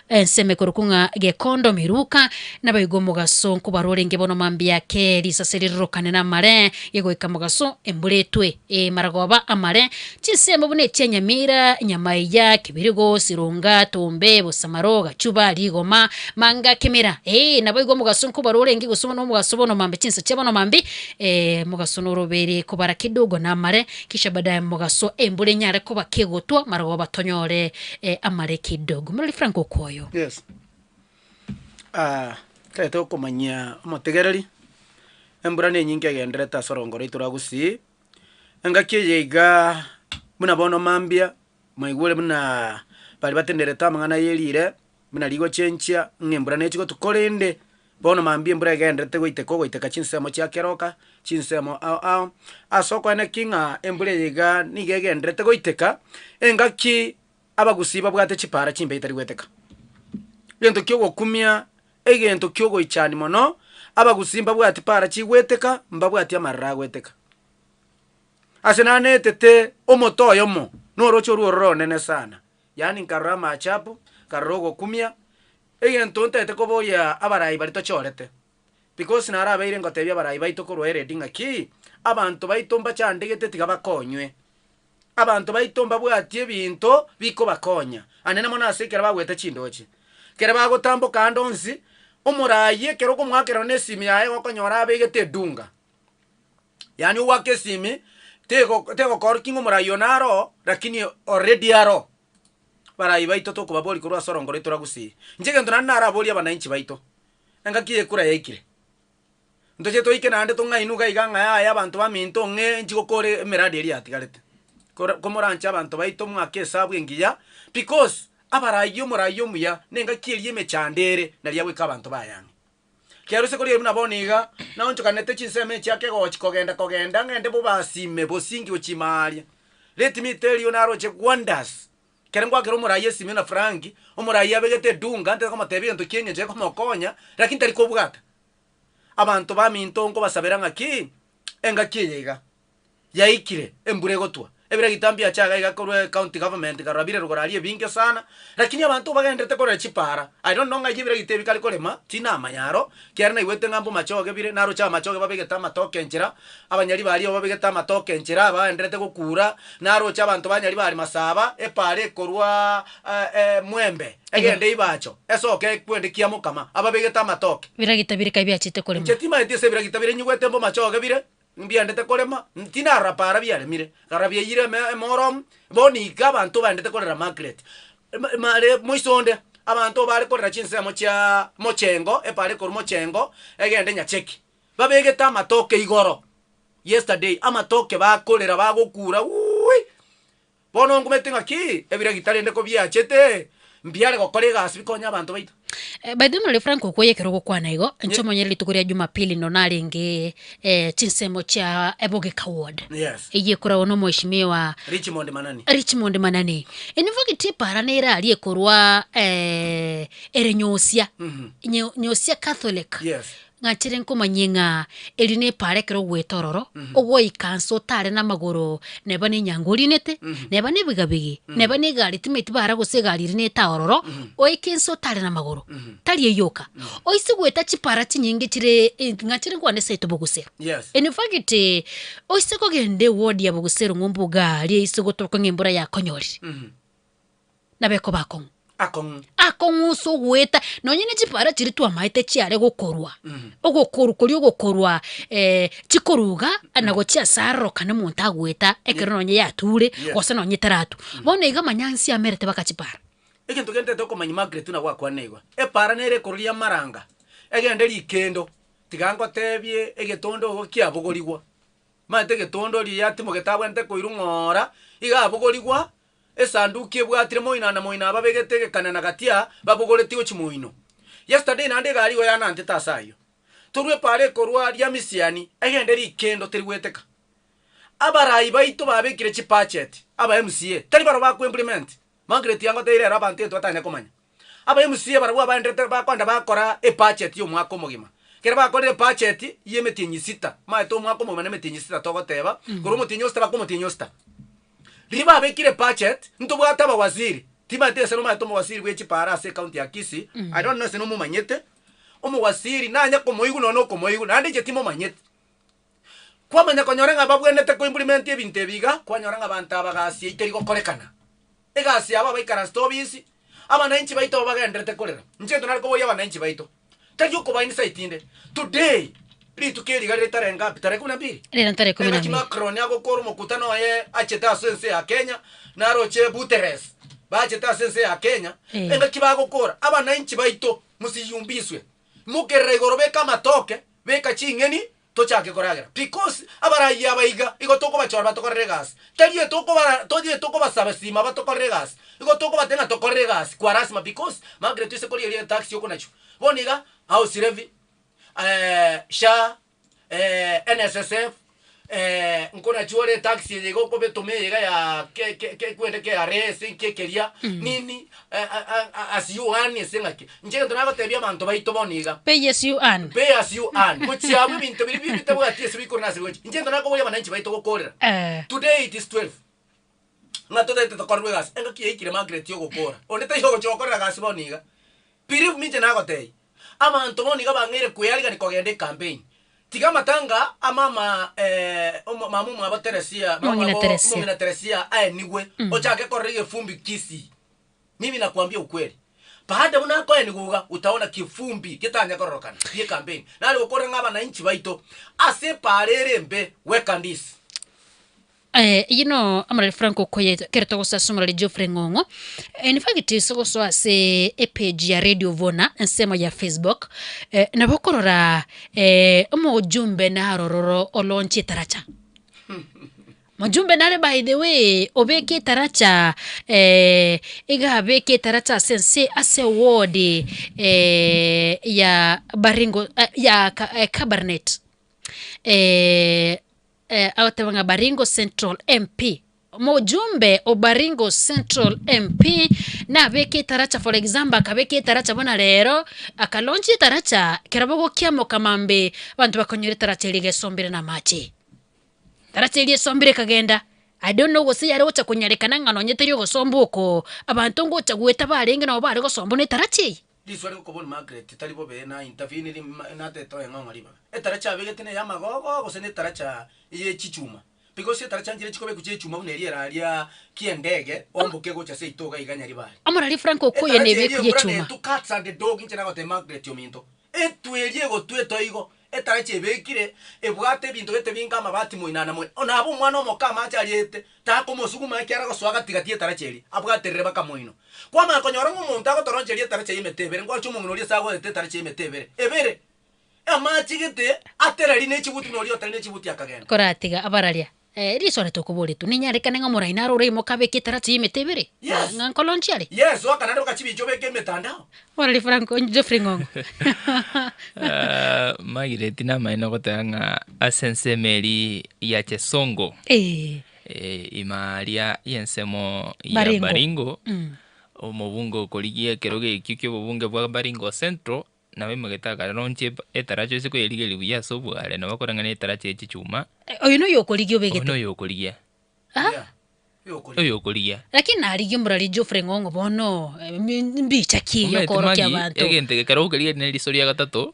D: Ensemo ekorokwa ng'a Gekondo Miruka, naboigo omogaso nkobarwa orenge bono mambia ake risase rirorokane namare, gegoika mogaso embura etwe, ee maragoba amare, chinsemo buna echia Nyamira, Nyamaiya, Kibirigo, Sironga, Tombe, Bosamaro, Gachuba, Rigoma, Manga, Kimera, ee naboigo omogaso nkobarwa orenge gose bono omogaso bono mambia chinsa chia bono mambia, mogaso norobere kobara kidogo namare, kisha baadaye mogaso embura enyare koba kegotwa maragoba tonyore amare kidogo. Morori Frank Okwoyo.
L: Yes. Ah, tagete okomanyia omotegereri, embura na enyinge egenderete ase orongo rwaito rwa Gusii, engaki eye iga buna bono mambia, mwaigure buna baria batenderete amang'ana ya erire, buna rigochenchia, ng'a embura nechi gotwa korende, bono mambia embura egenderete goiteka ogoiteka chinsemo chia keroka, chinsemo ao ao, ase okoene ki ng'a embura eye iga nigo egenderete goiteka, engaki Abagusii babwate chipaara chimbe itari gweteka. Egento kiogokumia, egento kiogoichani mono, abagusii mbabwati paara chigweteka, mbabwati amarera agweteka. Ase nanetete omote oyomo, noroche orwo ororo onene sana, yaani nkarora amaachabu, nkarora ogokumia, egento ntagete koboria abarai baria tochorete, because narabeire ngotebia abarai baito korwa eredi ng'aki, abanto baito mbachandegete tiga bakonywe. Abanto baito mbabwatie ebinto bikobakonya, anene mono ase ekero bagwete chindoche. Ekero bagotamboka ande onsi, omoraai ekero okomoakera nonye esimi yaye gokonyora abegete edunga. Yaani ogoaka esimi, tego tegokorokia ng'a omoraai oyo naro oo, lakini already aro. Abarai baito tokobaboria korwa ase orongo rwaito rwa Gusii. Inche egento naende naraborie abananchi baito, engaki y'ekura yaikire. Ntoche toike naende tong'ainwe iga iga ng'a yaya abanto baminto ng'e inchi gokora emeradi eria yatigarete. Kora komoranche abanto baito mwake esabu engiya, because abarai omorai omuya na engaki eria emechando ere naria agoika abanto baye ang'e. Kero ase korigereria buna bono iga, naonchokanete chinsemo echi ake gochi kogenda kogenda ng'ende bobasime bosingi gochia ime aaria. Let me tell you naroche wonders. Ekero ngwakera omorai esimi na Frank, omorai abegete edunga ntari komotebia egento kia eng'encho ekomokonya, lakini tari kobwata. Abanto baminto nkobasabera ng'aki, engaki eye iga, yaikire, embura egotwa, ebiragita mbiache iga iga korwa ecounty government nkarora bire rogoro aria ebinge sana, lakini abanto bagenderete korora chipara, I don't know ng'ai ebiragita ebi kare korema, tinamanya aro, ekiagera naigwete ng'a mbomachoge bire, naroche amachoge babegete amatoke enchera, Abanyari baria babegete amatoke enchera, abagenderete gokura, naroche abanto ba Nyaribari Masaba, epaara ekorwa Mwembe, egende Ibacho, esoke ekwende Kiamokama, ababegete amatoke.
D: Biragita bire kai biachete korema.
L: Inche timaeti ase ebiragita bire nyigwete mbomachoge bire, mbiendete korema, tinarora paara biaremire, nkarora biaiyire eme emoromu, bono iga abanto baendete korera Margaret. Mare moiso onde, Abanto bare korera chinsemo chia mochengo, epara ekorwa mochengo egende Nyacheki, babegete amatoke igoro yesterday, amatoke bakorera bagokura wuuii. Bono ngumete ng'aki ebiregita rende kobiachete, mbiare gokora egasi bikonye abanto baito.
D: By the way Omorwoti Frank okoyia ekero ogokwana igo, inche omonyene rituko ria Jumapili ndo narenge chinsemo chia Ebogeka ward.
L: Yes.
D: Eyio ekoragwa na omweshimiwa
L: Richmond Manani.
D: Richmond Manani. In fact epara nere aria ekorwa ere Nyosia, Nyosia Catholic.
L: Yes.
D: Ng'achere nkomanyie ng'a eri nepara ekero ogwete ororo, ogoika nse otare namagoro, neba nenyango orinete, neba nebigabigi, neba negari timanyeti bara gose egari eria nete ororo, oike nse otare namagoro. Tari eyio oka. Oise goeta chipara chinyinge chire ng'achere nkwane seito bogusero.
L: Yes.
D: In fact, oise kogenda eward ya bogusero ng'umbu iga aria ase gotoka ng'a embura yakonyorire. Nabo ekoba akong'u.
L: Akong'u.
D: Akong'u ase ogoeta, nonye ne chipara chiria twamaete chiare gokorwa, ogokorwa koria ogokorwa chikoruga na gochia ase arorokane omonto agoeta ekero nonye yature,
L: Yes.
D: gose nonye etaratu. Bono iga amanyansi amerete baka chipara.
L: Egento gentete okomanya Margaret buna gwakwana igo, epara nere ekororia amaranga, egende rikendo, tiga ngotebie egetondo igo kiabogorigwa, omanyete egetondo riria timogete abwenerete koirwa ng'ora, iga abogorigwa, Esanduki ebwatire moino na moino ababegete egekana na gatia babogoretie gochia moino. Yesterday naende egari igo yanantete ase ayio. Torwe epaara ekorwa ria misiani egende rikendo terigweteka. Abarai baito babekire chibudget aba MCA tari barabwo bako implement. Margaret yangoteire ero abanto intwe batanya komanya. Aba MCA barabwo abaenderete bakoenda bakora ebudget ya omwaka omogima. Ekero bakorire ebudget ya emetienyi sita, omanyete omwaka omogima na emetienyi sita togoteba, korwa omotienyi o sita baka omotienyi o sita. Riria babekire budget, ntobwate abawaziri, timanyeti gose nomanyete omowaziri bwe chipara ase ecounty ya Kisii, I don't know ase nomomanyete, omowaziri nanye komoigwa nonya nokomoigwa, naende inche timomanyeti. Kwamanya konyora ng'a babwenerete ko implement ebinto ebi iga, kwanyora ng'a abanto aba gasi eyio teri gokorekana. Egasi yabo abaikaransete obisi, abananchi baito aba bagendererete korera. Inche nto nare koboria abananchi baito, tari okoba incite inde, today, rituko eri iga rire tarehe ngapi? Tarehe kumi na mbili?
D: Rero tarehe kumi na
L: Engaki
D: mbili.
L: Macron agokora omokutano oye achete ase ense ya Kenya, naroche Guterres, bachete ase ense ya Kenya,
D: Eh.
L: engaki bagokora, abananchi baito mosiyumbiswe, mokerera igoro beka amatoke, beka ching'eni, tochake koragera because abarayia aba iga igo tokobachora batokorere egasi tari etokobara tori etokobasaba sima batokorere egasi igo tokobatebia ng'a tokorere egasi kwa lasima because Margaret ase korigereria etax okonachwa bono iga house levy SHA NSSF nkonachwa ore etax eye iga okobetoma eye iga ya ke ke ke kwende KRA ase inki ekeria nini as you earn ase ng'aki. Inche egento nagotebia abanto baito bono iga.
D: Pay as you earn.
L: Pay as you earn. Gochia abwo ebinto biria bi bitabwati ase bikore na ase bigochia. Inche egento nakoboria abananchi baito gokorera. Today it is 12. Ng'a totaete tokorerwe egasi. Engaki yaikire Margaret yogokora. Onde taiyo ogochia gokorera gasi bono iga. Believe me inche nagotebia. Abanto bono iga bang'eire kwearigania kogenda ecampaign. Tiga amatanga a mama omo mama omwabo Teresia, mama
D: Omong'ina
L: omwabo
D: Teresia.
L: omong'ina Teresia aenigwe, ochake korora egefumbi Kisii. Mimi nakwambia ukweli, baada buna akoenigwa iga, utaona kifumbi getanya kororokana gie campaign. Nare gokorera ng'a abananchi baito ase epaara ere embe, weka ndisi.
D: Eh, you know, omorari Frank Okoye, ekero togosoa ase omorari Geoffrey Ng'ong'o, in fact ase ogosoa ase epage ya Radio Vona, ensemo ya Facebook, eh, nabo okorora eh, omojumbe narororo olonchie etaracha. Mojumbe nare by the way, obeke etaracha eh, iga abeke etaracha ase ense ase eward eh, ya Baringo eh, ya Ka- eh, Kabarnet eh, Agoteba ng'a Baringo Central MP, omojumbe o Baringo Central MP nabeke etaracha for example akabeka etaracha buna rero, aka launch etaracha, ekero bogokiamoka mambia abanto bakonyora etaracha eria egesombire na amache. Etaracha eria esombire ekagenda, I don't know gose yare gocha konyarekana ng'a nonye teri ogosomba oko, abanto ngocha goeta barenge nabo bare gosombwa na etaracha eye.
L: Riswa rigokobua Margaret tari bobe na intervene ri natete oyeng'ong'o ribaga. Etaracha abegete ne yamagogo gose ne etaracha ye chichuma? Because etaracha nchire chikobekwa chie echuma buna eria eraria kiendege oamboke gocha seito iga iga Nyaribari.
D: Omorari Frank Okoye
L: Etaracha
D: nebe
L: eria
D: ekuya
L: embura
D: echuma.
L: netu cats and dog inche nagotebia Margaret ominto. Etwe eria egotwa etoigo. Etarachi ebekire, ebwate ebinto gete binga amabati moina na moina. Nabo omwana omoke amache ariete, takomosuguma ekiagera agosoa gati gati y'etarachi eria, abwaterere baka moino. Kwamanya konyora ng'a omonto agotoroncheria etarachi y'emete ebere, nkwaroche omong'ina oria ase agoeta etarachi y'emete ebere, ebere. Amache gete atereri ne chibuti buna oria otari ne chibuti akagenda.
D: Koratiga abararia, Eh, risore tokoboretwe, nenyarekane ng'a omorai naro oraimoke abeke etarachi y'emete ebere?
L: Yes.
D: Ng'a nkolonchi are?
L: Yes, oakanane baka chibicha obeke emetandao.
D: Morari Franco, Geoffrey Ng'ong'o.
J: Ah, Margaret namaene ogoteba ng'a ase ensemo eri ya Chesongo
D: Eh.
J: eh, ima aria y'ensemo ya
D: Baringo.
J: Baringo
D: Mm.
J: omobunge okorigia ekerogo ekio kia obobunge bwa Baringo Central Nabo emegete akaronchia etaracha ase koyerigereria buya ase oboare, nabo akoreng'ana etaracha ye chichuma.
D: Oyo noyo okorigia obegete.
J: Oyo noyo okorigia.
D: Ah?
J: Oyo okorigia.
D: Lakini narigia omorari Geoffrey Ng'ong'o bono, mbicha ki eye
J: Omanyete
D: okorokia
J: Maggie,
D: abanto?
J: egento eke ekero okorigereria ne eriso ria gatato,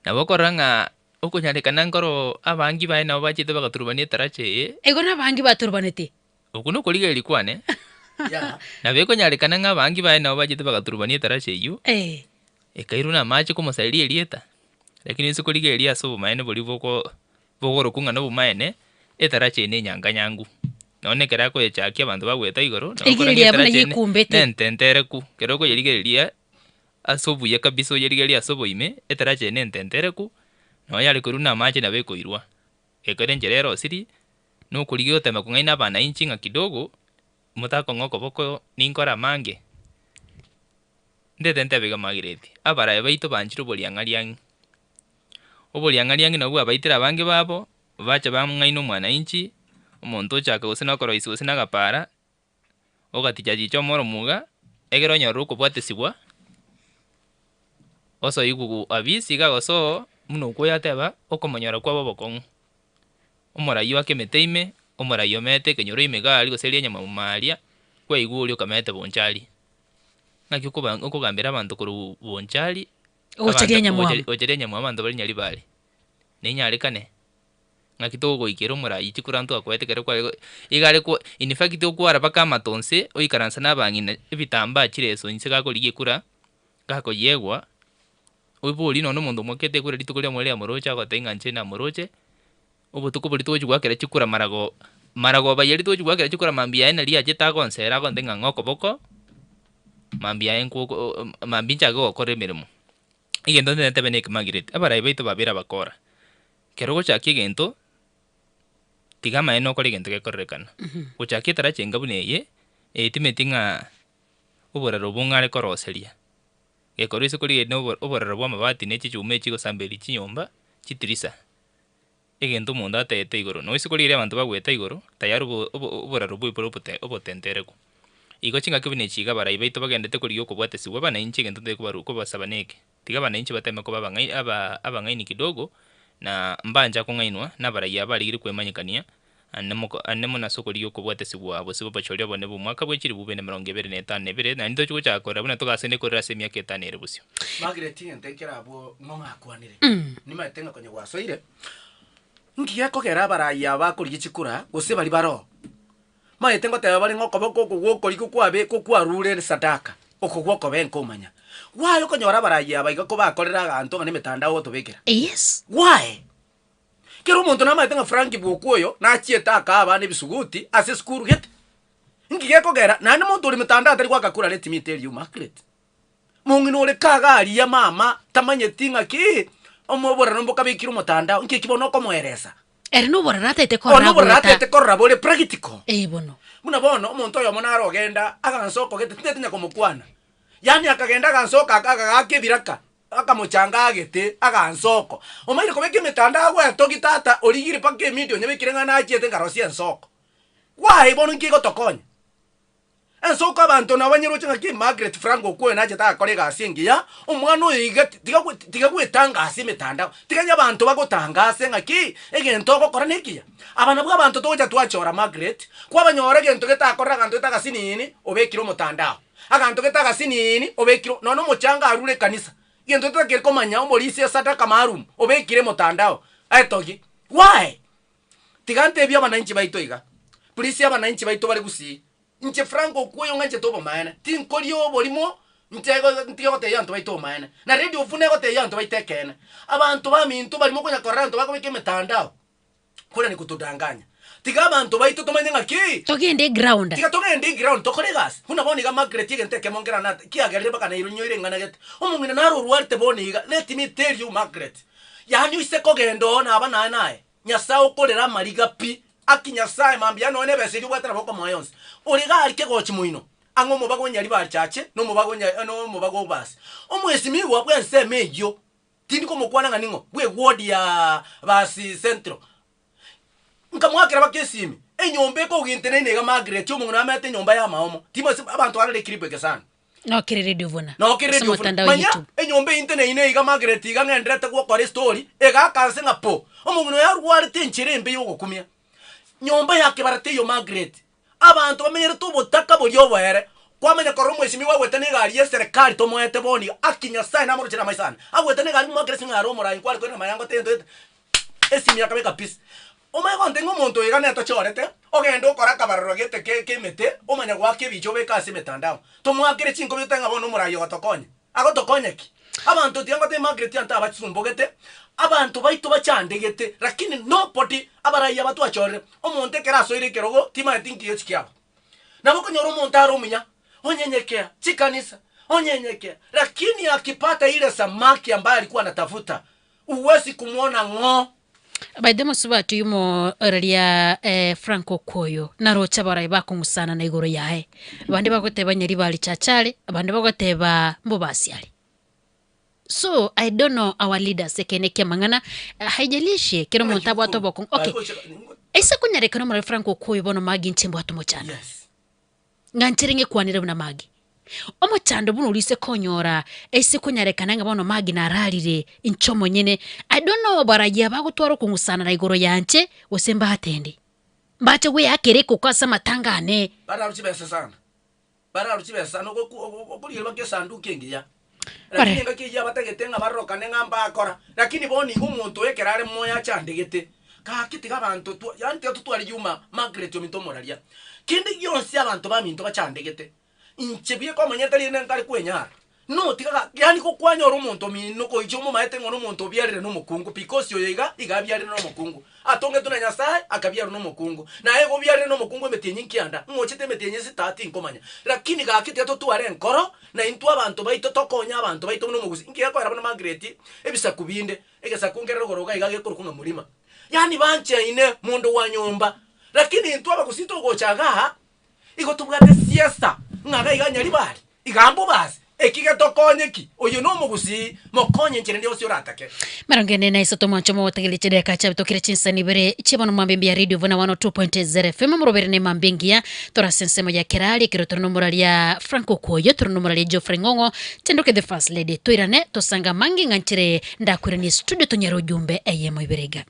J: nabo okorora ng'a okonyarekana nkoro abangi baye nabo bachete bagaturubania etaracha eye.
D: Igo nabangi baturubaneti?
J: Okwo nokorigereria kwane, nabo ekonyarekana ng'a abangi baye nabo bachete bagaturubania etarasha eyio, ekairwa namache komosareria erieta. Lakini inse korigereria ase obomaene boria boko bogorokwa ng'a nobomaene, etarasha eye nenyanganyangu. Nonye na ekero akoyechakia abanto bagoeta igoro, nabo okora ng'a
D: Rigereria buna
J: etarasha eye
D: yekumbete.
J: nententereku, ekero okoyerigereria ase obuya kabisa oyerigererie ase oboime, etarasha eye nententereku, nonye yare koirwa namache nabo ekoirwa. Ekero enchera erosirie, nokorigia gotema kong'aina abanainchi ng'a kidogo, motakong'a okoboko ninkore amange. Ndete ntebe iga Margaret, abaraia baito banchire oboriang'ariang'i. Oboriang'ariang'i nabwo bwabaitire abange babo, bacha bang'aina omwanainchi, omonto ochaka gose nokoroisia gose nagapara, ogaticha chicha omoro muga, ekero onyorire okobwatesigwa, osoigwe abisi iga gose buna okwo oyateba, okomonyora kwabo obokong'u. Omorai oake emete ime, omorai omete ekenyoro ime iga aria gose eria enyamamuma aria, kwaigwa oria okamete bonchari. Ng'aki okoba okogambera abanto korwa bonchari,
D: Gocha
J: abanto
D: Rianyamwamu.
J: gocha Rianyamwamu abanto bare Nyaribari, nenyarekane? Ng'aki togoikera omorai chikura ntwakoete ekero kware go iga are ko in fact okwara mpaka amato nse, oikaranse na abang'ina ebitambaa chireso inse gakorigia ekura, gakoyegwa, oborie nonye na omonto omwakete ekura rituko riamoerio riamoroche agotebia ng'a inche namoroche, obotuko boria togochi goakera chikura marago maragoba yaria togochi goakera chikura mambia yaye naria achete agonsera agontebia ng'a ng'a okoboko, mambia yaye nko mambia nchake gokora emeremo. Egento ntebe neke Margaret, abarai baito babeire abakora. Ekero ogochakia egento, tiga amaene okore egento gekororekana. Gochakia etaracha enga buna eye, eye timeti ng'a oboraro obo ng'are koroseria. Gekorwa ase korigereria na obo oboraro bwa amabati ne chichuma echi chigosamberia chinyomba, chitirisa. Egento omonto ataete igoro, noise korigereria abanto bagoeta igoro, tayari obo obo oboraro bwa bore obote obotentereku. Igo chingaki buna echi iga abarai baito bagendete korigia okobwatesibwa, abanainchi egento ntari kobaru kobasaba neke. Tiga abanainchi bateme koba abang'ai aba abang'aini kidogo, na mbancha kong'ainwa nabarayia aba barigire kwemanyekania, ane moko ane mono ase okorigia okobwatesibwa gose obochori obonene bw'omwaka bwe chilifu bibere na emerongo ebere na etano na ebere, naende tochia gochaka korera buna togasende korera ase emiaka etano ere bosio.
L: Margaret egento ekero abwo ng'o ng'akwanire, nimaete ng'a konya gwasoire, nki gekogera abarai aba bakorigia chikura gose baria baroo, Maete ngoteba bare ng'a okoboko oko gw'okorikwa kwabe kokwarure esadaka, oko gw'okobee nkomanya. Gwaye okonyora abarai aba iga kobakorera aganto ng'a nemetandao ogotobekera?
D: Yes.
L: Gwaye. Kera omonto namaete ng'a Frank Bwoku oyo nachiete akaa abana ebisuguti ase esukuru gete. Nki gekogera naende monto ore metandao atari goaka kura let me tell you Margaret. Mong'ina ore kaga aria mama tamanyeti ng'a ki omoborero mbokabekire omotandao nki eki bono okomoeresa.
D: Ere nobororo ataete korora
L: Ono obororo
D: goeta.
L: ataete korora bore practical.
D: Ee bono.
L: Buna bono omonto oyomo nare ogenda agansa okogete tinteti onya komokwana. Yaani akagenda agansa oko aka agaka ebiraka akamochanga agete agansa oko. Omaire kobeka emetandao agwetogi tata origire mpaka emedia onyebekire ng'a nachiete nkarosia ensoko. Why bono nki egotokonya? Ensoko abanto nabo banyeroche ng'aki Margaret Frank okwo oyo nachete agakora egasi engiya, omwana oyo iga tiga tiga gwetangasa emetandao, tiga onye abanto bagotangase ng'aki egento ogokora nekiya. Aba nabwo abanto togocha twachora Margaret, kwabanyora egento getakorire aganto gete agasinini obekire omotandao, aganto gete agasinini obekire nonye omochanga arure ekanisa, egento totakeri komanya omorisia esadaka maalum obekire emotandao aetogie, why? Tiga ntebie abanainchi baito iga, please abanainchi baito bare gusii, inche Frank Okuoyo ng'anchete obomaene, tinkoria oborimo, Inche igo ntige gotebia abanto baito omaene, na radio buna egotebia abanto baito ekeene. Abanto baminto baria mokonya korora abanto bakobeka emetandao, kore ni kotodanganya. Tiga abanto baito tomanye ng'aki.
D: Togende eground.
L: Tiga togende eground tokore egasi. Buna bono iga Margaret egento ekemo nkere nate kiagerire mpaka nairwe nyoire ing'ana gete. Omong'ina naro orwarete bono iga, let me tell you Margaret, yaani oise kogenda oo naba naye naye, Nyasae okorera amariga pi, aki Nyasae mambia nonya na ebesa eria obwate nabo okomoa yonsi. Ore iga aria kegochi moino, ang'e omobaga o Nyaribari-chache, na omobaga o Nya na omobaga o Basi. Omwesimigwa bw'ensemo eyio, tindi komokwana ng'a ning'o, bw'eward ya Basi Central. Nkamoakera baka esimi, enyomba ekoginteneine iga Margaret, omong'ina oye amanyete enyomba y'amaomo, timanyeti abanto barore eclip eke sana.
D: Nokere radio buna.
L: Nokere
D: Ase
L: radio buna.
D: omotandao
L: Manya,
D: YouTube.
L: enyomba eyio nteneine iga Margaret iga ng'enderete gokora estory, egaaka nse ng'a po, omong'ina oyo arwarete enchera embe y'ogokumia. Nyomba ya kebara teiyo Margaret. Abanto bamenyerete obotaka boria oboere, kwamanya korora omwesimigwa agwete negari y'eserekari tomoete bono iga, aki Nyasaye namoroche namaiso ane. Agwete negari moakere esimi ng'a are omorai nkware koirana mayango tento gete, esimi akabeka peace. Omanye gontebia ng'a omonto oyo iga netochorete, ogende okore akabarero gete ke kemete, omanye goaka ebicha obeke ase emetandao. Tomoakere chinkobi otebe ng'a bono omorai ogotokonya. Agotokonya ki? Abanto tiga ngotebie Margaret anto abasumbogete, abanto baito bachandegete, lakini nobody abarai aba twachorire, omonto ekero asoire ekerogo timanyeti nki gochi kiaba. Nabo okonyora omonto are omuya, onyenyekea chikanisa, onyenyekea, lakini akipata ile samaki ambaye alikuwa anatafuta, huwezi kumwona ng'o.
D: By the mosubati oyio moraria eh, Frank Okoyo naroche abarai bakong'usana na igoro yaye. Abande bagoteba Nyaribari Chachare, abande bagoteba Mbobasi are. So I don't know our leaders ekeene ki'amang'ana eh, haijalishi kera omonto abwate obokong'u. Okay, ase konyarekana omorari Frank Okoyo bono magi inche mbwate omochando. Ng'a nchere ng'ekwanere buna magi. Omochando buna oria ise konyora ase konyarekana ng'a bono magi nararire inche omonyene. I don't know barayia bagotwara okong'usana na igoro yanche gose mbatende. Mbache gweakera ekoko ase amatanga ane.
L: Bararwe chibesa sana, bararwe chibesa sana ogoku ogo okorigereria baka esanduki engiya. Lakini engaki eyio abatagete ng'a barorokane ng'a mbakora, lakini bono igo omonto oyo ekero are moyo achandegete, gaki tiga abanto twa yaani tiga totware Juma Margaret ominto omoraria. Kende gionsi abanto baminto bachandegete, inche bieka omonyene tari rende nkare kwenyara, no tiga ga yaani gokwanyora omonto omino koicha omomaete ng'a nomonto obiarire nomokungu because oyo iga, iga abiarire nomokungu. Atongetwe na Nyasae, akabiarwa nomokungu. Naye igo obiarire nomokungu emetienyi nkianda, ng'ochete emetienyi esita tinkomanya. Lakini gaki tiga totware enkoro, na intwe abanto baito tokonye abanto baito buna omogusi. Inki gekoera buna Margaret, ebisaku binde, egesaku nkere rogoro iga iga gekorokwa ng'a Murima. Yaani banchaine mondo wa nyomba. Lakini intwe abagusii togocha igaa, Igo tobwate siasa ng'a iga iga Nyaribari, iga Mbobasi, eki getokonye ki? Oyo nomogusii, mokonye enchera ende yonsi oratake.
D: Merongo ene na isato mwancho mogotegereria chidakika chiabitokire chinsani ibere chibono mwambia mbuya radio vuna 102.0 FM morobere ne mambia engiya tore ase ensemo ya kerari ekero tore nomoraria Frank Okwoyo tore nomoraria Geoffrey Ng'ong'o tendoke the first lady toirane tosange amange ng'a nchere ndakwiranie studio tonyare ujumbe eyemo ibere iga.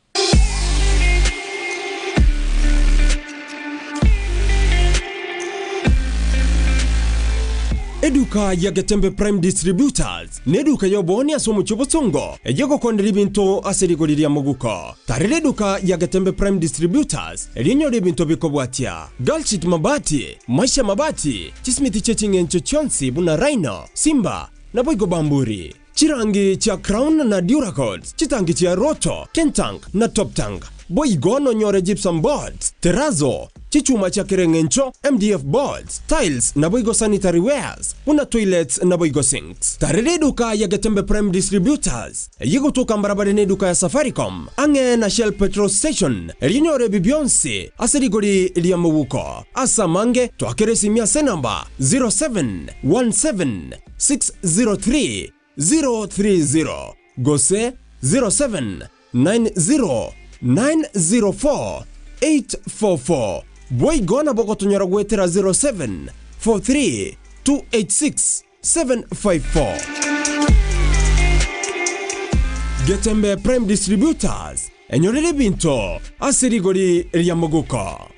M: Eduka ya Getembe Prime Distributors neduka y'oboonia ase omochie o Bosongo eyio egokonderia ebinto ase rigori ria moguko. Tarera eduka ya Getembe Prime Distributors erio onyore ebinto bikobwatia, Galshit Mabati, Maisha Mabati, chisimiti chie ching'encho chionsi buna Rhino, Simba, naboigo Bamburi. Chirangi chia Crown na Duracoat, chitangi chia Roto, Kentank, na Toptank. Boigo nonyore gypsum boards, terrazzo, chichuma chia kera eng'encho, MDF boards, tiles, naboigo sanitary wares, buna toilets naboigo sinks. Tarera eduka ya Getembe Prime Distributors, eyio egotoka mbarabare neduka ya Safaricom, ang'e na Shell Petrol Station, erio onyore ebi bionsi ase rigori ria moguko. Ase amange, twakere esimi ase enamba 0717 603 030 gose 0790 904 844. Boigo nabo ogotonyora goetera 0743 286 754. Getembe Prime Distributors, enyorere ebinto ase rigori ria moguko.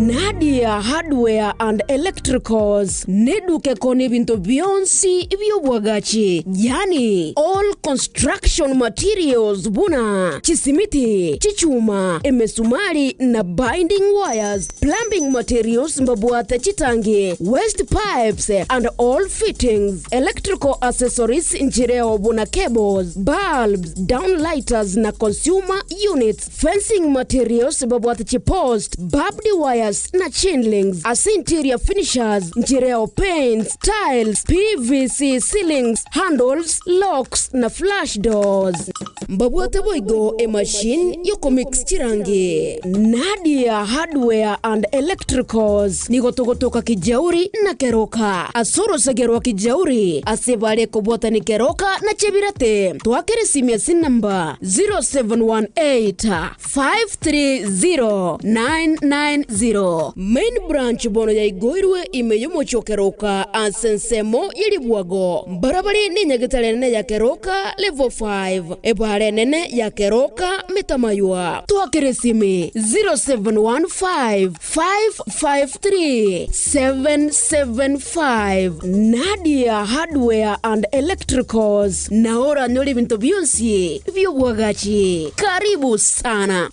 H: Nadia.
A: Nadia Hardware and Electricals neduka ekoonia ebinto bionsi bi'obwagachi, yaani all construction materials buna chisimiti, chichuma, emesumari na binding wires, plumbing materials mbabwate chitangi, waste pipes and all fittings, electrical accessories nchireo buna cables, bulbs, downlighters na consumer units. Fencing materials babwate chipost, barbed wires na chain links. Ase interior finishers nchireo paints, tiles, PVC ceilings, handles, locks na flush doors. Mbabwate boigo emachine yokomix chirangi. Nadia Hardware and Electricals nigo togotoka Kijauri na Keroka. Ase orosege rwa Kijauri ase bare kobwatani Keroka na Chebirate. Twakere esimi ase enamba 0718 530 990. Main branch bono yaigoirwe ime y'omochie o Keroka ase ensemo ye ribwago. Mbarabare nenyagetari enene ya Keroka level 5, ebara enene ya Keroka Metamaywa. Twakere esimi 0715 553 775. Nadia Hardware and Electricals nao oranyore ebinto bionsi bi'obwagachi. Karibu sana.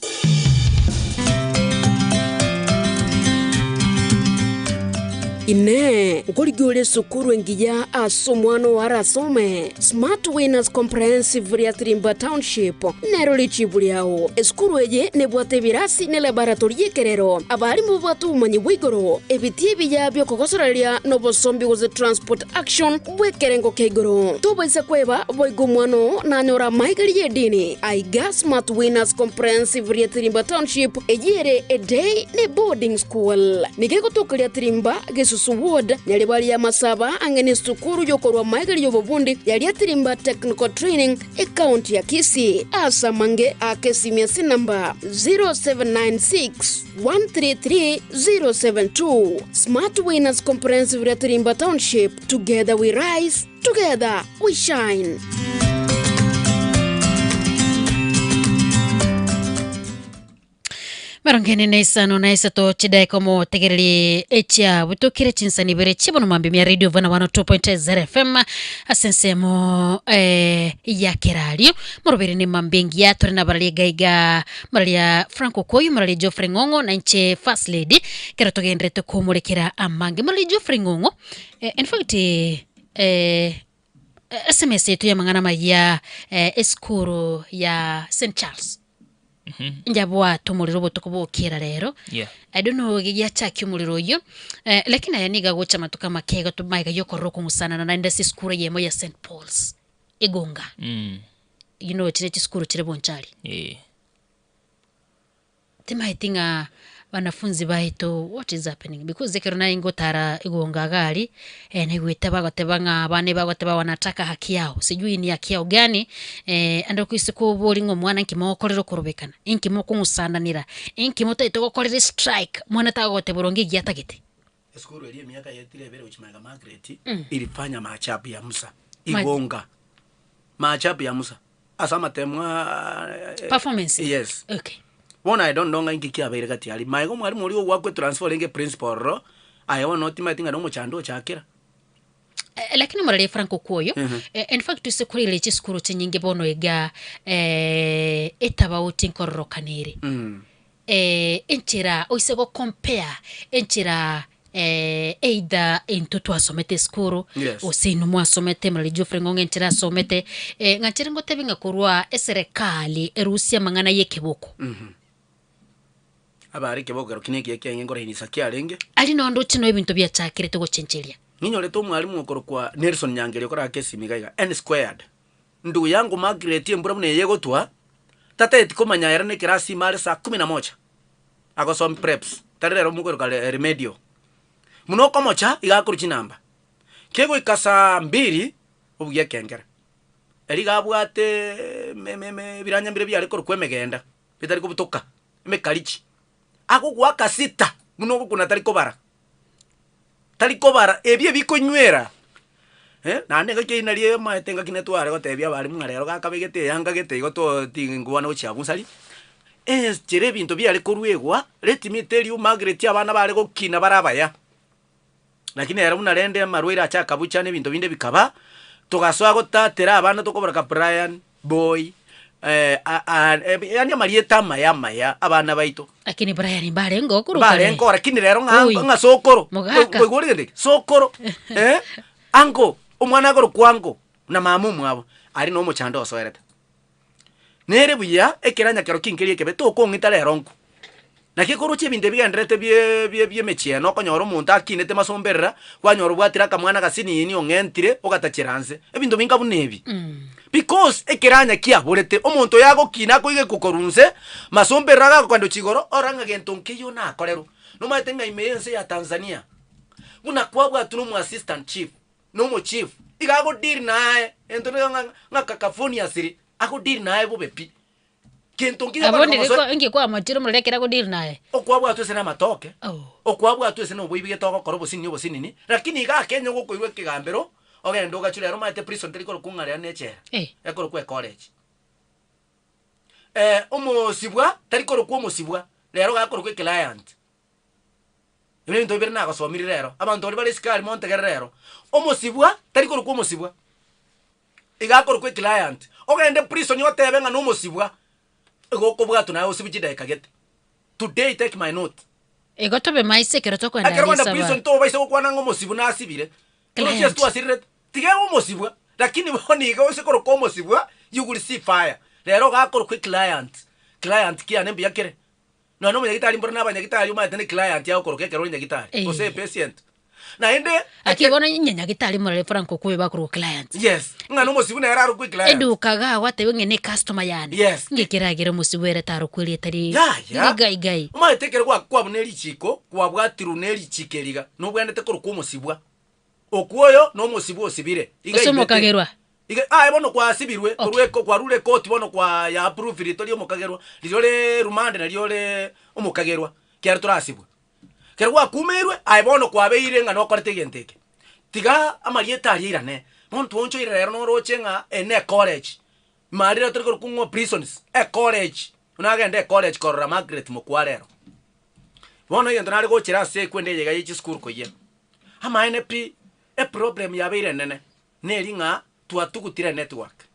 A: Inee! Nkorigia ore esukuru engiya ase omwana oo arasome? Smart Winners Comprehensive Riatirimba Township nero richibu riao. Esukuru eye nebwate ebirasi ne laboratory y'ekerero, abarimu babwate obomanyi bwa igoro, ebitii ebiya bi'okogosoreria na obosombi gose transport action bw'ekerengo kia igoro. Tobaisa kweba boigo omwana oo nanyore amaegeri y'edini. Aiga Smart Winners Comprehensive Riatirimba Township eyio ere a day ne boarding school. Nigo egotoka Riatirimba, Gesusu Ward, Nyaribari y'Amasaba ang'e nesukuru y'okorwa amaegeri y'obobundi ya Riatirimba Technical Training, Ekaunti ya Kisii. Ase amange aka esimi ase enamba 0796 133 072. Smart Winners Comprehensive Riatirimba Township, together we rise, together we shine.
D: Emerongo ene na isano na isato chidaeka omotegereri echia butokire chinsani ibere chibono mambia mia radio vana 102.0 fm ase ensemo eh, ya kerario morobere ne mambia engiya tore na bararia iga iga moraria frank okoyu moraria geoffrey ng'ong'o na inche first lady kero togenderete komorekera amange moraria geoffrey ng'ong'o eh, in fact eh, sms yaito y'amang'ana amaya eh, esukuru ya st charles Njabwate omorero obotuko bw'okiera rero.
J: Yeah.
D: I don't know giachakia omorero oyio. Eh, lakini aya nigo agocha amatuko amake iga to- magega y'okorora okong'usanana naende ase esukuru eyemo ya St Paul's Egonga. You know chire chisukuru chire Bonchari.
J: Eh.
D: Timaeti ng'a Wanafunzi baito what is happening because ekero naye ngotara egonga iga aria, naigwete bagoteba ng'a abana ebagoteba wanataka haki yao, sijui ni haki yao gani, ande okoise koboria ng'a omwana nki mogokorera okorobekana, inki mokong'usananera, inki motagete gokorera estrike, mwana tagogoteba oronge egiya atagete.
L: Esukuru eria emiaka yaetire ebere gochia magega Margaret ilifanya maajabu ya Musa igonga maajabu ya Musa ase amatemo aa
D: Performance?
L: Yes.
D: Okay.
L: Bono I don't know ng'a inki kiabeire gati aria. Magega omwalimu oria ogwakwa etransfer orenge principal ororo, aye bono otimaeti ng'a nomochando ochakera.
D: Eh, lakini morore Frank Okwoyo, eh, in fact ase korire chisukuru chinyinge bono iga eh, etabauti nkororokana ere. Eh, enchera oise go compare enchera eh, either intwe twasomete esukuru
L: Yes.
D: gose inwe mwasomete morore Geoffrey Ng'ong'e enchera asomete eh, ng'a nchere ngotebi ng'a korwa eserekari erusie amang'ana ya ekeboko
L: Abare ekeboko kero kina ekiya kiaye nkorainisa kiarenge.
D: Aria noo ndoche noo ebinto biachakerete gochencheria.
L: Ninyorete omwalimu okorokwa Nelson Nyangeria okoraka esimi iga iga, N squared. Ndugu yangu Margaret embura buna eye egotwa, tatageti komanya ere nekerasi ime are saa kumi na moja, agosoma preps, tari rero mokoiroka remedial. Buna okomocha iga akorwa chinamba, kegoika saa mbiri, obugia ekengere. Erio iga abwate me- me- me ebiranya mbire biare korokwa emegenda, bitari kobutoka, emekarichi. Agogoaka sita, buna ogokuna tari kobara, tari kobara, ebi ebikonywera eh, naende engaki eyio naria emaete engaki netware gotebia abalimu ng'a rero gakabegete eyanga gete igo to ti ngwana gochia bunsari. Enchera ebinto biare koruegwa, let me tell you Margaret abana bare gokina bare abaya. Lakini ere buna rende amarwaire acha akabucha na ebinto binde bikaba, togasoa gotatera abana tokoboraka Brian, Boy, yaani amarieta amaya amaya abana baito.
D: Lakini Brian mbarenge okorwa kare.
L: Mbarenge oo lakini rero ng'a
D: Oi.
L: ng'a sokoro.
D: Mogaka.
L: Koigwa ore gento eke? Sokoro, eh, uncle, omwana akorokwa uncle na mama omwabo, aria na omochando osoerete. Nere buya ekeranya kero kinkeria ekebe tokong'ita rero nkwo. Naki ekoroche ebinto ebigendererete bie bie bi'emechieno okonyora omonto akinete masomberera, kwanyora obwatire akamwana gasinini ong'entire ogatachera nse, ebinto binga buna ebi. Because ekeranya kiaborete, omonto oyo agokina akoigekwa korwa nse, masomberera agakogenda gochia igoro, orore ng'a gento nkeiyo nakorerwa. Nomanyete ng'a ime y'ense ya Tanzania, buna kwabwatwa na omo assistant chief, na omo chief, iga ago deal naye, egento ng'a ng'a cacophonious ago deal naye bobe pi. Gento nkiya
D: Abwo
L: bare
D: ndiri
L: komosoa.
D: ko- inki kwamochire omorero ekero agodeal naye?
L: Okwabwatwa ase namatoke,
D: Oh.
L: okwabwatwa ase noboibigete ogokora obosinini obosinini, lakini iga Kenya ogokoirwa ekegambero, ogende ogachwe rero omanyete prison teri korokwa ng'a rero nechela,
D: Eh.
L: ekorokwa ecollege. Omosibwa tari korokwa omosibwa, rero gakorokwa eclient. Ebio nebinto bibere nagosomirie rero, abanto baria bare isiko aria montegerere rero, omosibwa tari korokwa omosibwa. Iga akorokwa eclient, ogende prison otebe ng'a nomosibwa, igo okobwatwa naye osibwe chidaeka gete. Today take my note.
D: Igo tobe maiso ekero tokoenda
L: Ekero
D: aria
L: okogenda
D: isaba.
L: prison tobaisa gokwana ng'a omosibwa nasibire,
D: Client.
L: torochi ase twasirerete, tiga ebe omosibwa, lakini bono iga ase korokwa omosibwa, you will see fire. Rero iga akorokwa eclient, client kiane mbuya kere. Nonya na omonyagitari mbore na abanyagitari omanyete ne client agokoroka ekero ore nyagitari,
D: Eh.
L: gose epatient. Naende
D: Aki bono onye nyagitari morore Frank Okuyu bakorokwa client.
L: Yes, ng'a nomosibu nere arokwe client.
D: Eduka iga gwatebwa ng'a ne customer yane.
L: Yes.
D: Ng'ai keragere omosibu ere tarokwa erieta ri
L: Yaya.
D: rigai gai.
L: Omanyete ekero gwa kwabuna erichiko, kwabwatirwe ne erichiko eri iga, nobwenerete korokwa omosibwa. Okwo oyo nomosibwa osibire. Iga
D: Gose
L: aibete.
D: omokagerwa.
L: Iga aye bono kwasibirwe korwa eko kwarure ekoti bono kwa ya approviri tori omokagerwa, riria ore rumande nario ore omokagerwa, kiagera torasibwe. Ekero gwakumeirwe, aye bono kwabeire ng'a nokorete egento eke. Tiga amarieta aria airane, bono twoonchoire rero noroche ng'a eye ne ecollege, ime aria rero tori korokwa ng'o prisons, ecollege, buna agende ecollege korora Margaret mokwa rero. Bono egento nare gochera ase ekwende eye iga ye chisukuru koyia, amaene pi, eproblem yabeire enene, neri ng'a twatugutire enetwork.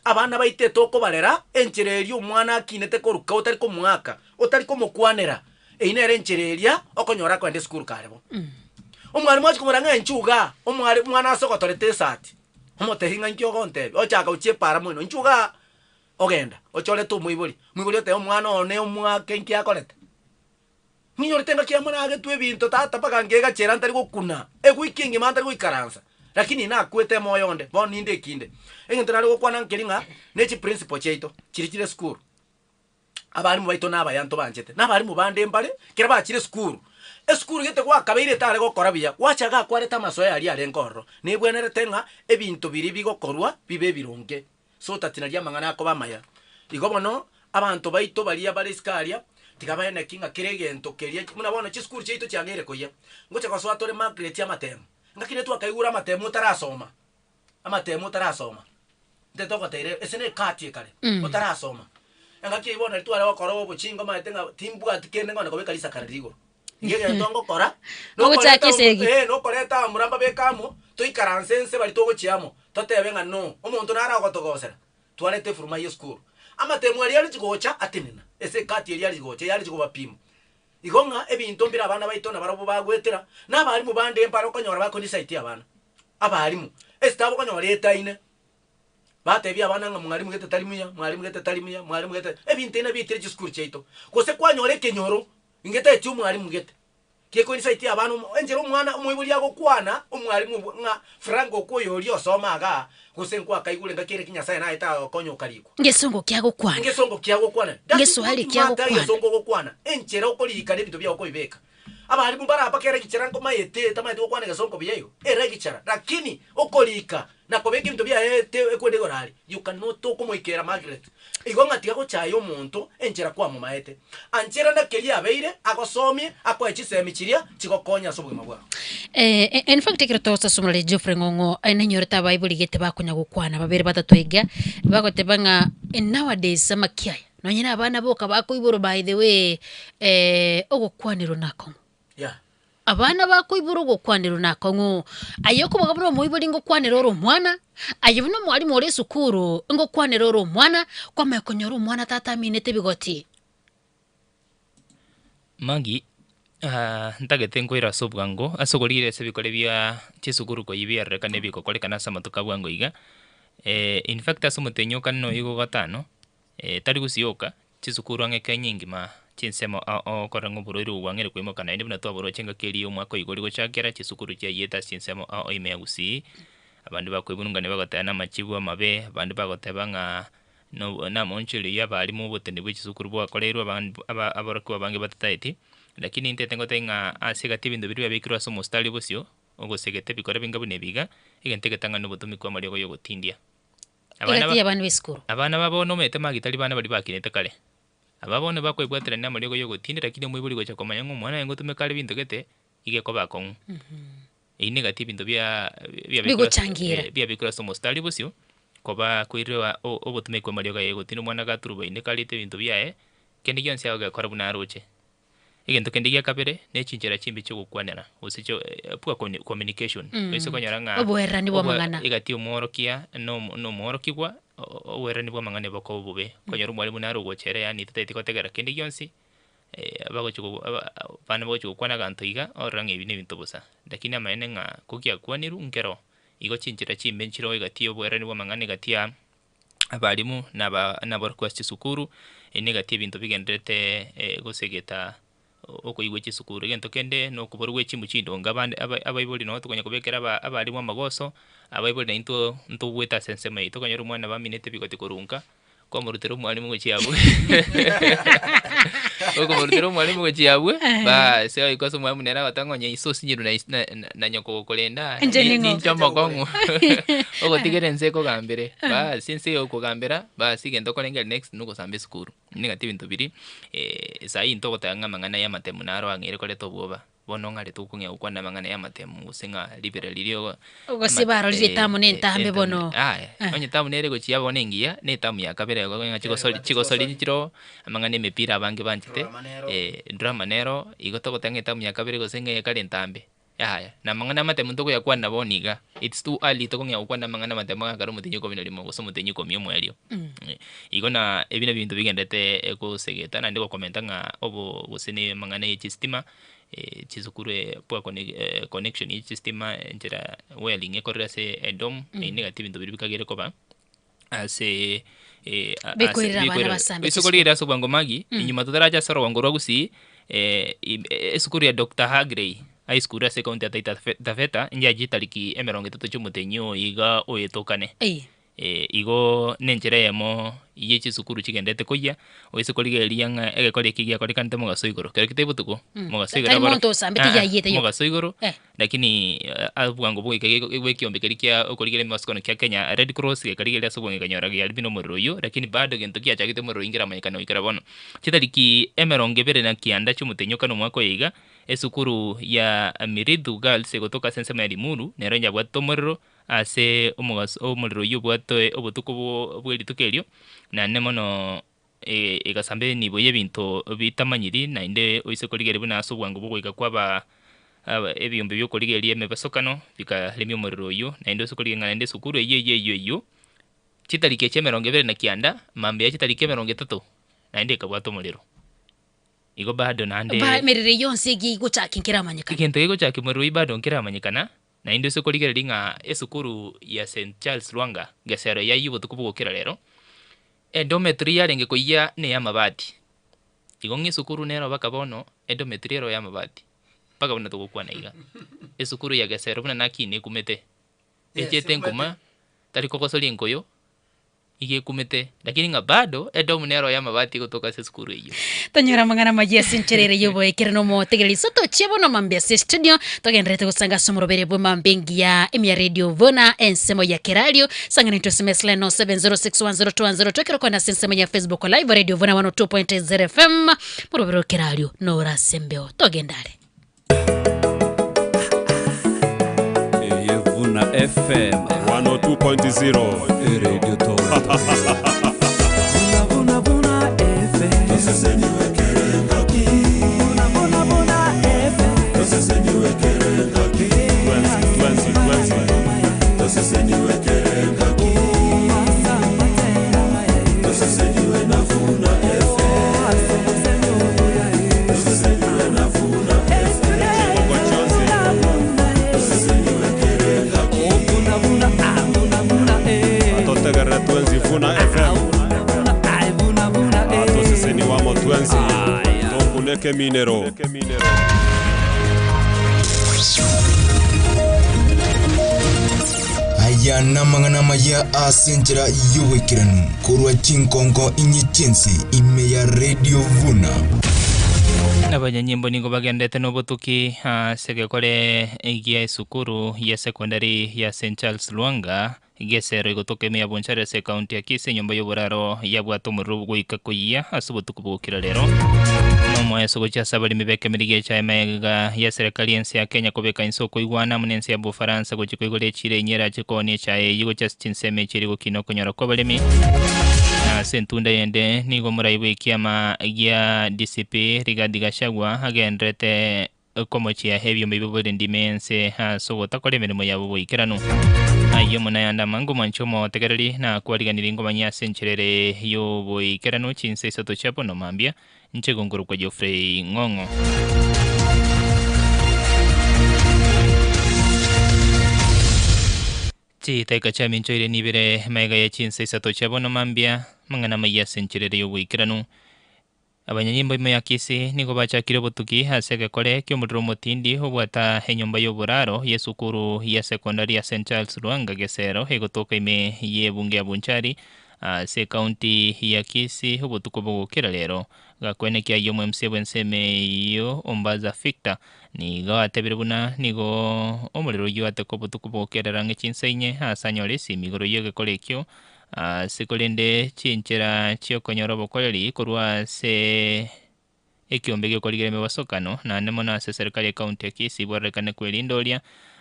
L: Abana baito etokobarera enchera eria omwana akinete koruka otari komoaka, otari komokwanera, eyio nere enchera eria okonyora akoenda esukuru kare bo. Omwalimu achia komorera ng'a inchuo igaa, omwari omwana ase ogotorete esati, omotebi ng'a inki ogontebia, ochaka gochia epaara moino, inchuo igaa, ogenda, ochorete omoibori, omoibori oteba omwana one omwake inki akorete. Ng'inyorete engaki amo nagetwe ebinto tata mpaka nkegachera ntari gokuna, ewiki engima ntari goikaransa, lakini nakwete emoyo onde, bono ninde ekinde. Egento nare gokwana nkeri ng'a, ne chiprinciple chiaito, chiria chire esukuru, abalimu baito na abaya ntobanchete, na abalimu bande mbare, ekero bachire esukuru, esukuru gete gwakabeire etare gokora buya, gwacha iga akwarete amasoe aria arenge ororo, nebwenerete ng'a ebinto biria bigokorwa bibe ebironge. So that nario amang'ana akoba amaya. Igo bono, abanto baito baria bare isiko aria, tiga baeneki ng'a kera egento keria buna bono chisukuru chiaito chiangeire koyia, ngocha gosoa tore magrade amatemo. Ngaki riria twakaigure amatemo otarasoma, amatemo otarasoma, ntete ogoteire ase na ekati ekare, otarasoma. Engaki eyio bono nario tware gokora obochinga omanyete ng'a timbwati kende nkona kobeka risakara riria igoro. Iga egento ngokora,
D: Ogochaka
L: nokoreta
D: esegi.
L: eh, nokoreta abamura mbabeke amo, toikaranse ense baria togochia amo, totebe ng'a no, omonto nare agotogosera, twarete efuruma ya esukuru. Amatemo aria arichi gocha atenena, ase ekati eria arichi gocha, eyarichi kobapima. Igo ng'a ebinto mbire abana baito nabarabwo bagwetera, na abalimu bande mbare okonyora bakodecide abana, abalimu, esitabu okonyora etaine. Batebia abana ng'a mwalimu gete tari muya, mwalimu gete tari muya, mwalimu gete, ebinto ebi nabietire chisukuru chiaito. Gose kwanyora ekenyoro, ingeteti omwalimu gete, gekoinsaiti abana omo enchera omwana omoibori agokwana, omwalimu obwo ng'a Frank okwo oyo oria osoma igaa, gose nkwakaigure ngaki ere ki Nyasaye naete agokonya okarikwa.
D: Ngesongo ki agokwana?
L: Ngesongo ki agokwana? Does it
D: Ngeswahili
L: not
D: ki
L: matter
D: agokwana?
L: egesongo ogokwana, enchera okorika na ebinto biago okobibeka. Abalimu mbare aba kera egichara nkomaete tamaeti gokwana egesongo buya igo, ere egichara, lakini okorika na kobeka ebinto biaye ete ekwende igoro aria, you cannot tokomoikera Margaret. Igo ng'a tiga gochaya omonto enchera kwamomaete. Anchera na keria abeire, agosomie, akoe chisemi chiria chigokonya ase obogima bwao.
D: Eh, in fact ekero togosasomora Geoffrey Ng'ong'o eh, nenyorete abaibori gete bakonya gokwana babere batato iga, bagoteba ng'a eh, nowadays amakiaya. Nonye na abana boka bakoiborwa by the way ogokwanerwa nakong'u.
L: Yeah.
D: Abana bakoiborwa ogokwanerwa nakong'u. Aye okoboga buna omoibori ngokwanera ore omwana, aye buna omwalimu ore esukuru ngokwanera ore omwana, kwamanya konyora omwana tata aminete ebigoti.
J: Maggie, ntagete nkoire ase obwango ase okorigereria ase ebikore bia chisukuru koyia biarorekana ebigokorekana ase amatuko a bwango iga, in fact ase omotenyi o kane na oyo iga o gatano, tari gusii oka, chisukuru ang'e Kenya engima, chinsemo ao ao okorora ng'a oborwaire obo bwang'eire koimoka naende buna twaboroche engaki eria ya omwaka oyo ore gochakera, chisukuru chiayete ase chinsemo ao ao ime ya gusii, abande bakoibunungania bagoteba namachibu amabe, abande bagoteba ng'a no namoonchoreria oyio abalimu obotende bwe chisukuru bwakoreirwe aban aba aborokigwa abange batataeti, lakini intete ngotebie ng'a ase egati ebinto biria biabekirwe ase omostari bosio, ogosegete ebikora binga buna ebi iga, egento egetang'ani nobotomiki bw'amariogo ya ogotindia. Abana
D: Egati y'abana b'esukuru.
J: Abana ba bono omanyete magi tari bana baria bakinete kare. Aba bono bakoebwaterania namariogo ya ogotindia lakini omoibori gocha komanya ng'a omwana oye ngotumeka are binto gete, iga ekoba akong'u. Eyio negati ebinto bia biabekirwe ase
D: Bigochangira.
J: biabekirwe ase omostari bosio, koba koirwa obotumeki bw'amariogo aye gotindia omwana gaturubaine karete ebinto biaye, kende gionsi agokora buna aroche. Egento kende gia kabere, ne chinchera chimbe chi'ogokwanera, gose chio poor communication, oise konyora ng'a
D: Oboererani bwa amang'ana.
J: egati y'omworokia na omo na omworokigwa, oboererani bwa amang'ana bokoba obobe. Okonyora omwalimu nare ogocha ere yaani tataeti gotegerera kende gionsi, bagochi ko aba abana bagochi gokwana aganto iga, orora ng'a ebi na ebinto bosa. Lakini amaene ng'a kogiakwanirwe nkero, igo chinchera chimbe nchiroo egati y'oboererani bwa amang'ana egati ya abalimu na aba naborokigwa ase chisukuru, eye negati ebinto bigendererete gosegeta okoigwa chisukuru. Egento kende na okoborwa gwe chimbu chindonge abande aba abaibori nabo tokonya kobekera aba abalimu amagoso, abaibori naintwe ntobwete ase ensemo yaito okonyora omwana baminete bigoti korwa nka, kwamorutera omwalimu gochia abwo okomorutera omwalimu gochia abwo, baas oika ase omwalimu nere agoteba ng'a onye iso osinyirwe na is- na- na- na nyoko gokorenda
D: Inche ning'o?
J: ninche omokong'u ogotigera ense ekogambere, baas ense egokogambera, baas egento okorengera next nogosamba esukuru. Nigo ebinto biria saii ntogoteba ng'a amang'ana ya amatemu naro ang'eire koreta obwoba. Bono ng'are tokong'ea gokwana amang'ana y'amatemu gose ng'a ribera riria ogo
D: Gose barorire etamu na entambe bono.
J: Aya, onye etamu nere egochia bono engiya, na etamu ya kabere igo ng'a chigosori chigosori nchiroo, amang'ana emepira abange banchete, drama nero, igo togoteba ng'a etamu ya kabere gose ng'a eyekare entambe, yaya. Na amang'ana amatemu ntokoyakwana bono iga, it's too early tokong'ea gokwana amang'ana amatemu agakare omotienyi ikomi na rimo gose omotienyi ikomi omoerio. Igo na ebi nabio ebinto bigenderete gosegeta naende gokomenta ng'a obo gose na amang'ana ya chistima, chisukuru poor connection ya chistima enchera wiring ekorire ase edom, eyio negati ebinto biria bikagere koba ase
D: Bikoirera abana basambe
J: ase korigereria ase obwango magi, inyuma totaracha ase orogongo rwa gusii, esukuru ya Doctor Hagley High School ase ekaunti ya Taita Taveta, inche chitariki emerongo etato chia omotenyi oyo iga oyetokane. Igo nenchera eyemo ye chisukuru chigenderete koyia, oise korigereria ng'a egekori eki giakorekanete mogaso igoro, kero kitari botuko, mogaso igoro
D: Tari
J: aboro-
D: monto osambete
J: Ah, ah,
D: yayete yoka.
J: mogaso igoro,
D: Eh.
J: lakini obwango bwa goika bwa ekiombe keria kia okorigereria emebasukano kia Kenya Red Cross gekarigereria ase obwango gekanyora giaribire nomorero oyio, lakini bado gento kiachagete omorero oyio nkeramanyekana goikera bono. Chitariki emerongo ebere na kianda chi'omotenyi okane omwaka oyo iga, esukuru ya Mirithu Girls egotoka ase ensemo ya Limuru, nero yabwatete omorero, Ase omogaso omorero oyio obwate obotuko bwe rituko erio, naende mono egasamba enibo y'ebinto bitamanyiri, naende oise korigereria buna ase obwango bw'ogoika kw'aba ebiombe bi'okorigereria emebasokano, bikaremia omorero oyio, naende oise korigereria ng'a naende esukuru eyio eyio eyio eyio, chitariki echi emerongo ebere na kianda, mambia ya chitariki emerongo etato, naende ekabwata omorero. Igo bado naende.
D: Ba emerero eyio yonsi egiya igochaki nkeramanyekana.
J: Egento gegochaki omorero oyio bado nkeramanyekana, Naende ase okorigereria ng'a esukuru ya St. Charles Lwanga, Gesero yayia obotuko bogokera rero, edometry yarenge koyia ney'amabati. Igo ng'a esukuru nero baka bono, edometry ero y'amabati, mpaka buna togokwana iga. Esukuru ya Gesero buna nakina ekumete, echete nkuma, tari kogosoria enkoyo. Iga ekumete, lakini ng'a bado Edomu nero y'amabati egotoka ase esukuru eyio.
D: Tonyore amang'ana amayia ase enchera ere y'oboekero na omotegereri. So tochie bono mambia ase estudio, togendererete gosanga ase omorobere bw'emambia engiya ime ya Radio Vuna ensemo ya Kerario. Sang'ana intwe SMS line no 706102102 ekero okogenda ase ensemo ya Facebook live Radio Vuna 102.0 FM. Morobere o Kerario nore ase embeo. Togende are.
I: Eye Vuna FM
G: 102.0
I: Radio Toronto. Vuna, vuna, vuna
G: Twensi, twensi, twensi. Chingoko chionsi. Atotegerere twensi Vuna FM. Atoseseniwa amo twensi. Tokuneke minero.
C: Aya namang'ana amaya ase enchera y'oboikeranu korwa chinkonko inye chi'ense ime ya Radio Vuna.
J: Abanyanyimbo nigo bagendete nobotuki ase egekore gia esukuru ya secondary ya St Charles Lwanga gesero egotoka ime ya Bonchari ase ekaunti ya Kisii enyomba y'oboraro yabwate omorero goika koyia ase obotuko bogokira rero. Nomoeso gochia ase abaremi b'ekemeri gi'echae magega ya serikali y'ense ya Kenya kobeka inse okoigwana amo n'ense ya Bofaransa gochia koigora echiro enyia erache koonia echae eyio gochia ase chinsemo echi eri gokina okonyora kw'abaremi. Na ase entunda eyende nigo omorai bw'ekiama gia DCP Rigathi Gachagua agenderete komochia ebiombe bi'oborendi ime y'ense ase ogotakora emeremo yabo boikeranu. Ayio mono ayande amange omwanche omotegereri na kwariganirie ngomanye ase enchera ere y'oboikeranu chinsa isato chia bono mambia, inche gonkorokwa Geoffrey Ng'ong'o. Chitaika chiaminchoire nibere magega ye chinsa isato chia bono mambia, amang'ana amayia ase enchera ere y'oboikeranu. Abanyanyimbo ime ya Kisii nigo bachakire obotuki ase egekore ki'omorero omotindi obwata enyomba y'oboraro y'esukuru ya sekondari ya St Charles Lwanga Gesero egotoka ime y'ebunge ya Bonchari ase ekaunti ya Kisii obotuko bogokera rero. Gakwenekia ayio omo-MC bw'ensemo eyio Ombaza Victor nigo atebire buna nigo omorero oyio ateka obotuko bogokerera ang'e chinsa inye ase anyore esimi igoro y'egekore ekio Ase korende chinchera chi'okonyora obokoreri korwa ase ekiombe gi'okorigereria emebasokano, naende mono ase eserikari y'ecounty ya Kisii bwarorekane kwerinda oria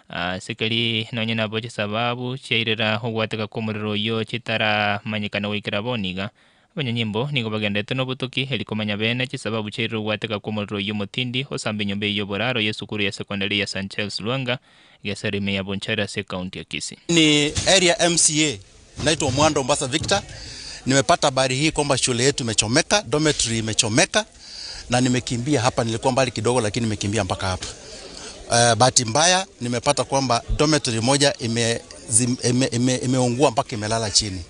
J: ase keri nonye nabo chisababu chiairera ogwateka kw'omorero oyio chitaramanyekana goikera bono iga. Abanyanyimbo nigo bagenderete nobotoki eri komanya bene chisababu chiairera ogwateka kw'omorero oyio omotindi osamba enyomba eyio y'oboraro y'esukuru ya secondary ya St Charles Lwanga Gesero ime ya Bonchari ase ecounty ya Kisii.
H: Ni area MCA Naitwa Omwando Ombasa Victor. Nimepata habari hii kwamba shule yetu imechomeka, dormitory imechomeka na nimekimbia hapa, nilikuwa mbali kidogo lakini nimekimbia mpaka hapa. Bahati mbaya nimepata kwamba dormitory moja imeungua ime, ime, ime mpaka imelala chini,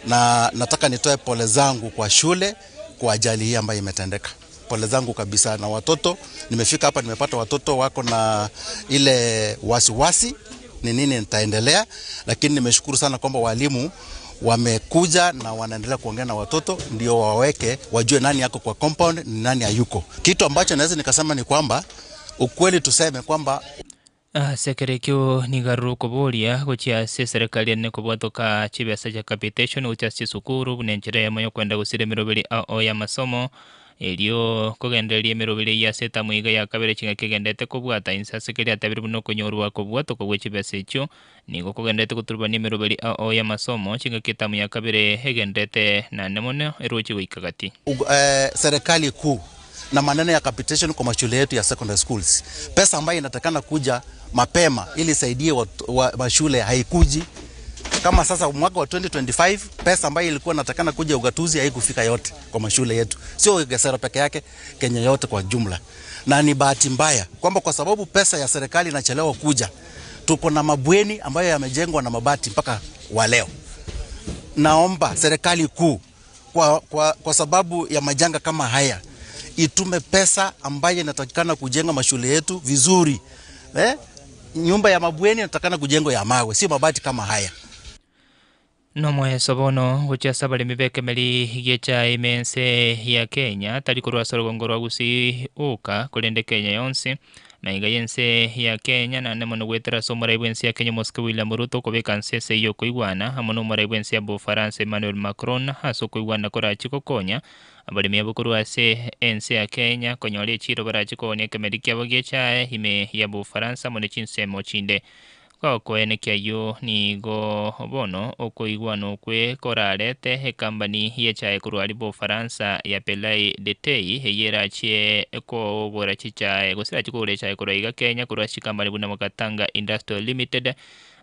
H: na nataka nitoe pole zangu kwa shule kwa ajali hii ambayo imetendeka. Pole zangu kabisa na watoto. Nimefika hapa nimepata watoto wako na ile wasiwasi ni nini nitaendelea, lakini nimeshukuru sana kwamba walimu wamekuja na wanaendelea kuongea na watoto ndio waweke wajue nani yako kwa compound ni nani hayuko. Kitu ambacho naweza nikasema ni kwamba ukweli tuseme kwamba
J: Ase ekero ekio nigo arure okoboria gochia ase eserekari ene kobwatoka chibesa chia capitation gochia ase chisukuru buna enchera eyemo yokwenda gosira emeroberi ao y'amasomo Erio kogendereria emeroberi eyio ase etamu iga ya kabere chingaki egenderete kobwata inse ase keria atabire buna okonyorwa kobwatoka gwe chibesa echio, nigo kogendererete goturubania emeroberi ao y'amasomo chingaki etamu ya kabere egendererete naende mono erochie goika gati.
H: Serikali kuu na maneno ya capitation kwa mashule yetu ya secondary schools, pesa ambayo inatakana kuja mapema ili isaidie mashule haikuji. Kama sasa mwaka wa 2025 pesa ambayo ilikuwa inatakana kuja ugatuzi haikufika yote kwa mashule yetu, sio Gesero peke yake, Kenya yote kwa jumla. Na ni bahati mbaya kwamba kwa sababu pesa ya serikali inachelewa kuja, tuko na mabweni ambayo yamejengwa na mabati mpaka wa leo. Naomba serikali kuu kwa sababu ya majanga kama haya itume pesa ambayo inatakikana kujenga mashule yetu vizuri. Nyumba ya mabweni inatakikana kujengwa ya mawe, sio mabati kama haya.
J: Nomoeso bono gochia ase abaremi b'ekemeri gi'echae ime ense ya Kenya, tari korwa ase orogongo rwa Gusii oka, korende Kenya yonsi, na iga y'ense ya Kenya, naende mono goetera ase omorai bw'ense ya Kenya omosike William Ruto okobeka nse ase eyio okoigwana amo nomorai bw'ense ya Bofaransa Emmanuel Macron ase okoigwana korachie gokonya abaremi abwo korwa ase ense ya Kenya konyora echiiro barachie koonia ekemeri kiabo gi'echae ime ya Bofaransa amo ne chinsemo chinde. Gokoenekia ayio nigo bono okoigwana okwe korarete ekambani y'echae korwa aria Bofaransa ya Pelai de Tei eyio erachie kogora chichae gose erachie kogora echae korwa iga Kenya korwa ase chikambani buna Makatanga Industrial Limited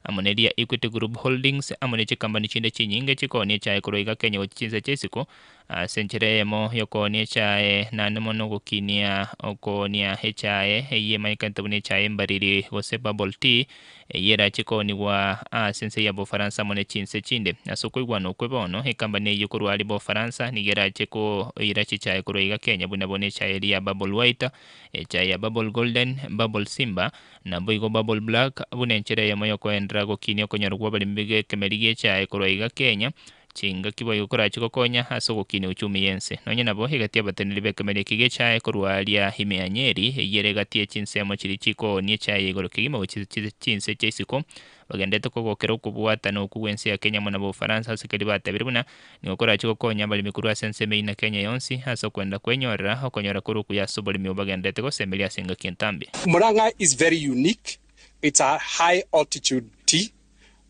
J: amo neria Equity Group Holdings amo ne chikambani chinde chinyinge chikoonia echae korwa iga Kenya gochia chinse chia isiko Ase enchera eyemo y'okoonia echae, naende mono ogokinia okoonia echae eyio emanyekanete buna echae embariri gose bubble tea, eyio erache koonigwa ase ense ya Bofaransa amo ne chinse chinde. Ase okoigwana okwe bono, ekambani eyio korwa aria Bofaransa nigo erache koira chichae korwa iga Kenya buna bono echae eria ya Bubble White, echae ya Bubble Golden, Bubble Simba, naboigo Bubble Black, buna enchera eyemo y'okoenderera gokinia okonyora kw'abaremi b'ekemeri gi'echae korwa iga Kenya. Chingaki boigo korache gokonya ase ogokinia uchumi y'ense. Nonye nabo, egati y'abateneneri b'ekemeri eke gi'echae korwa aria ime ya Nyeri, eyio ere egati ye chinsemo chiria chikoonia echae ya igoro kegima gochia chinse chia isiko, bagenderete kogokera okobwatana okwo gw'ense ya Kenya amo na Bofaransa ase keria batebire buna nigo korache gokonya abaremi korwa ase ensemo eyio na Kenya yonsi ase okwenda kwenyorera okonyora korwa okuya ase oboremi obo bagenderete gosemeria ase engaki entambe.
F: Murang'a is very unique, it's a high altitude tea,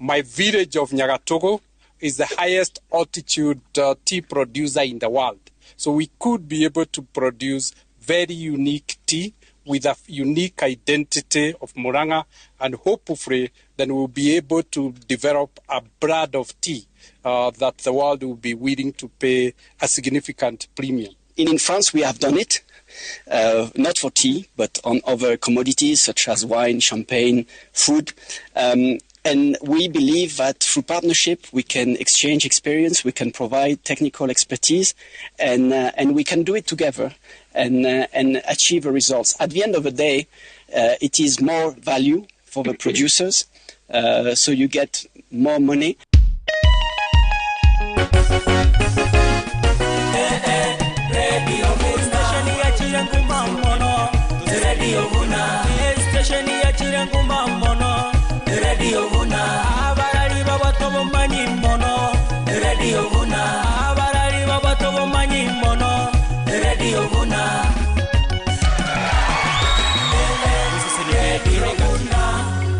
F: my village of Nyagatogo is the highest altitude tea producer in the world so we could be able to produce very unique tea with a unique identity of Murang'a and hopefully then we'll be able to develop a brand of tea uh, that the world will be willing to pay a significant premium.
T: In France, we have done it, uh, not for tea, but on other commodities such as wine, champagne, food. Um, and we believe that through partnership, we can exchange experience, we can provide technical expertise, and, uh, and we can do it together and, uh, and achieve the results. At the end of the day, uh, it is more value for the producers, uh, so you get more money.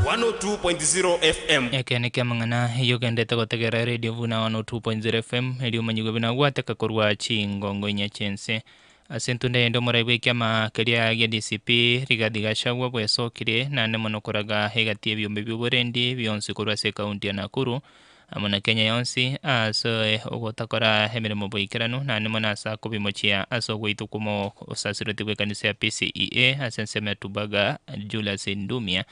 W: 102.0 FM.
J: Ekeene ki'amang'ana eyio ogenderete gotegerera Radio Vuna 102.0 FM, erio omanyigwe buna gwateka korwa chingongo inya chi'ense. Ase entunda eyende omorai bw'ekiama keria gia DCP, Rigathi Gachagua bwesokirie naende mono koraga egati y'ebiombe bi'oborendi bionsi korwa ase ekaunti ya Nakuru amo na Kenya yonsi ase ogotakora emeremo boikeranu naende mono ase akobimochia ase ogoitwa kw'omosasiroti bw'ekanisa ya PCEA ase ensemo ya Tubaga Julius Ndumia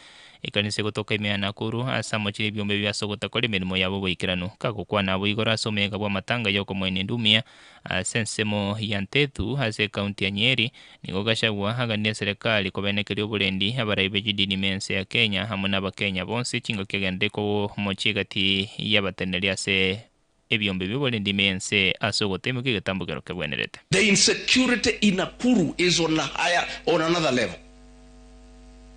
J: Ekanisa egotoka ime ya Nakuru ase amochie ebiombe bibe ase ogotakora emeremo yabo boikeranu. Kagokwana abwo igoro ase omeyega bw'amatanga y'okomoenia Ndumia ase ensemo ya Ntethu ase ekaunti ya Nyeri, nigo Gachagua aganirie eserekari kobenekeria oborendi abarai be chidini ime ense ya Kenya amo nabakenya bonsi chingaki agenderere komochia egati y'abateneneri ase ebiombe bi'oborendi ime y'ense ase ogoteemeka egetambokero kebwenerete.
X: The insecurity in Nakuru is on a higher, on another level.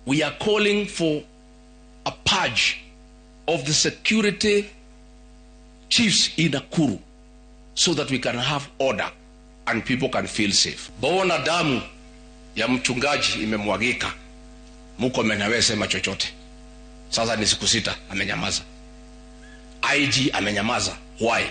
X: We are calling for a purge of the security chiefs in Nakuru so that we can have order and people can feel safe. Bona damu ya mchungaji imemwagika, Murkomen hawezi sema chochote. Sasa ni siku sita amenyamaza. IG amenyamaza. Why?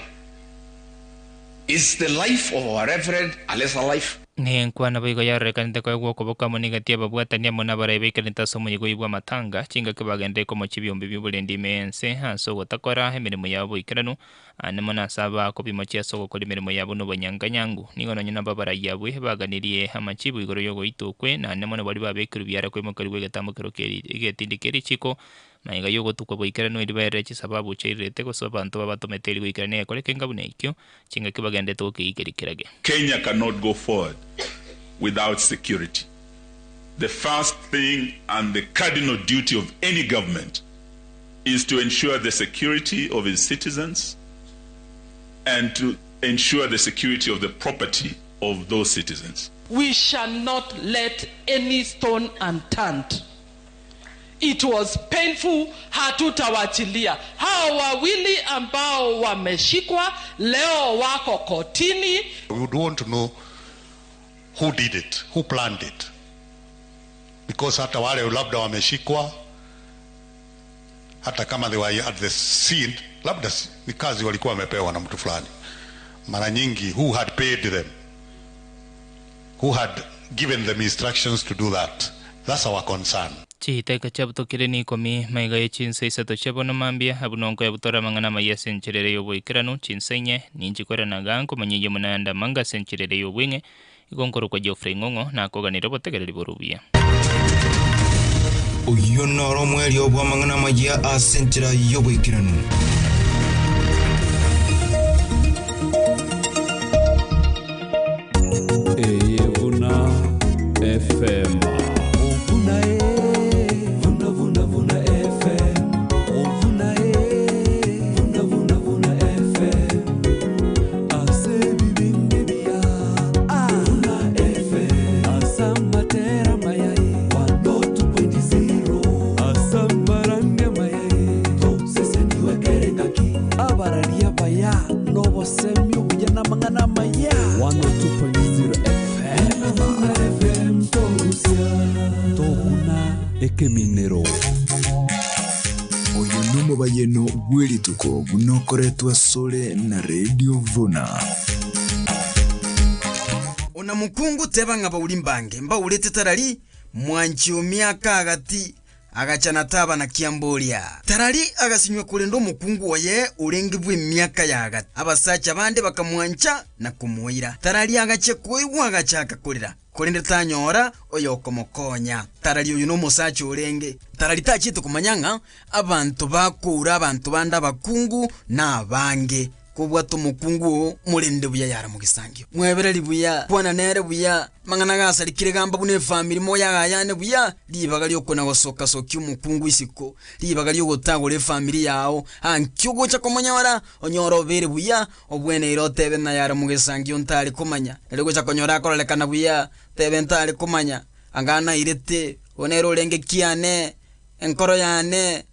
X: Is the life of our reverend a lesser life?
J: Nenkwana boigo yarorekanete koegwa okoboko amo negati y'ababwatani amo nabarai baikerete ase omoyega bw'amatanga, chingaki bagenderere komochia ebiombe bi'oborendi ime y'ense ase ogotakora emeremo yabo boikeranu, aande mono ase abakobimochia ase ogokora emeremo yabo nobanyanganyangu. Nigo nonya nabo abarai abwe baganirie amachibu igoro y'ogoitwa okwe, naende mono baria babekirwe biara koimokerigwa egetambo kero egetindi kie richiko, Magega y'ogotukwa boikeranu erio baerere chisababu chiairerete gose abanto babatomete erio goikerania egekore kenga buna ekio, chingaki bagenderete gokeikeria kerage.
Y: Kenya cannot go forward without security. The first thing and the cardinal duty of any government is to ensure the security of its citizens and to ensure the security of the property of those citizens.
Z: We shall not let any stone unturned. It was painful, hatutawachilia. Hao wawili ambao wameshikwa leo wako kotini.
H: We would want to know who did it, who planned it. Because hata wale labda wameshikwa,
E: hata kama they were at the scene, labda ni kazi walikuwa wamepewa na mtu fulani, mara nyingi who had paid them, who had given them instructions to do that. That's our concern.
J: Chiteka chiabutokire na ikomi, maiga ye chinsa isato chia bono mambia, abwo nonko yabutora amang'ana amaya ase enchera ere y'oboikeranu, chinsa inye, ninchikoranaga nkomanya eyio munanda amange ase enchera ere y'obweng'e, igo nkorokwa Geoffrey Ng'ong'o, nakoganire obotegereri bore obuya.
C: Oyio noro omoerio bw'amang'ana amayia ase enchera y'oboikeranu.
I: Eye buna FM. Vuna e, vuna vuna vuna FM. Vuna e, vuna vuna vuna FM. Ase bibindi bia. Vuna FM. Asamatera mayai. 102.0. Asamaranga mayai. To sese niwe kerengaki. Abararia baya nobosemi obuya n'amang'ana amaya. 102.0 FM. Vuna FM torusia. Tokuna ekeminero.
C: Oyo nomobayeno bw'erituko buna okoretwa asore na Radio Vuna.
N: Ona mokungu teba ng'a bauri mbange mbaurete tarari mwanchi omiaka agati agachana taba na kiamboria. Tarari agasinywa korenda omokungu oye orenge bw'emiaka ya agati. Abasacha bande bakamwancha na komoira. Tarari agachia koigwa agachaka korera korende tanyora oyokomokonya. Tarari oyo nomosacha orenge. Tarari tachiete komanya ng'a abanto bakoura abanto bande abakungu na abange. Kobwata omokungu oo morende buya yara mogisangio. Mwebereri buya, kwana nere buya, mang'ana gasarikire gamba buna efamiri moyagayane buya, ribaga riokona gosoka-sokia omokungu isiko, ribaga riogotagora efamiri yao, ankio ogocha komonyora, onyore obere buya, obweneire otebe ng'a yara mogesangio ntari komanya, nari ogocha konyora akororekana buya, otebe ntari komanya, anga nairete, oyo nere orenge kiane, enkoro yane,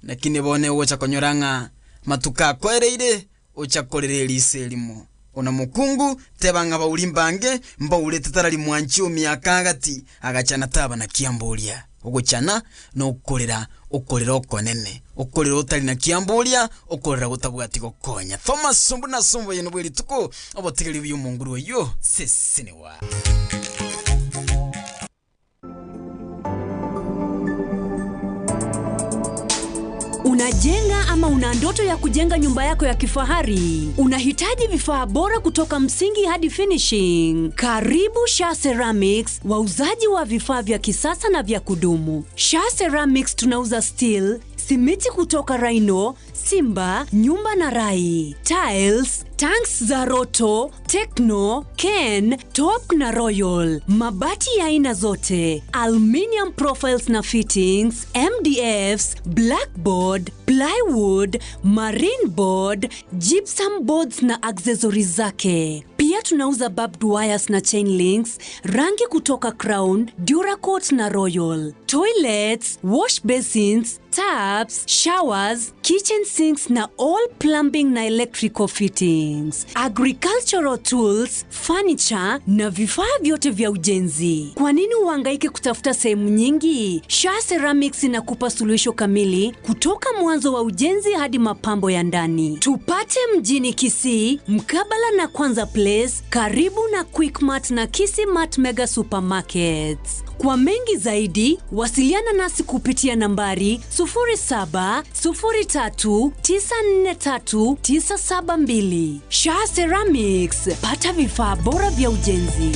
N: lakini bono ogocha konyora ng'a matuko akoereire, ocha korera eriso erimo. Ona mokungu, teba ng'a bauri mbange, mbaurete tarari mwanchi omiaka agati, agachana taba na kiamboria. Ogochana nokorera, okorera okonene, okorera otari na kiamboria, okorera gotabwati gokonya. Thomas Sombo na Sombo yeno bwe rituko, obotigeri buya omonguru oyio, sesenewa.
O: Unajenga ama una ndoto ya kujenga nyumba yako ya kifahari? Unahitaji vifaa bora kutoka msingi hadi finishing? Karibu Sha Ceramics, wauzaji wa vifaa vya kisasa na vya kudumu. Sha Ceramics tunauza steel, simiti kutoka Rhino, Simba, Nyumba na Rai, tiles, tanks za Roto, Tekno, Ken, Top na Royal, mabati ya aina zote, aluminium profiles na fittings, MDFs, blackboard, plywood, marine board, gypsum boards na accessories zake. Pia tunauza barbed wires na chain links, rangi kutoka Crown, Duracoat na Royal, toilets, wash basins, taps, showers, kitchen sinks na all plumbing na electrical fittings, agricultural tools, furniture na vifaa vyote vya ujenzi. Kwa nini uhangaike kutafuta sehemu nyingi? Sha Ceramics inakupa suluhisho kamili kutoka mwanzo wa ujenzi hadi mapambo ya ndani. Tupate mjini Kisii, mkabala na Kwanza Place, karibu na Quickmart na Kisii Mart Mega Supermarkets. Kwa mengi zaidi, wasiliana nasi kupitia nambari 0703943972. Sha Ceramics, pata vifaa bora vya ujenzi.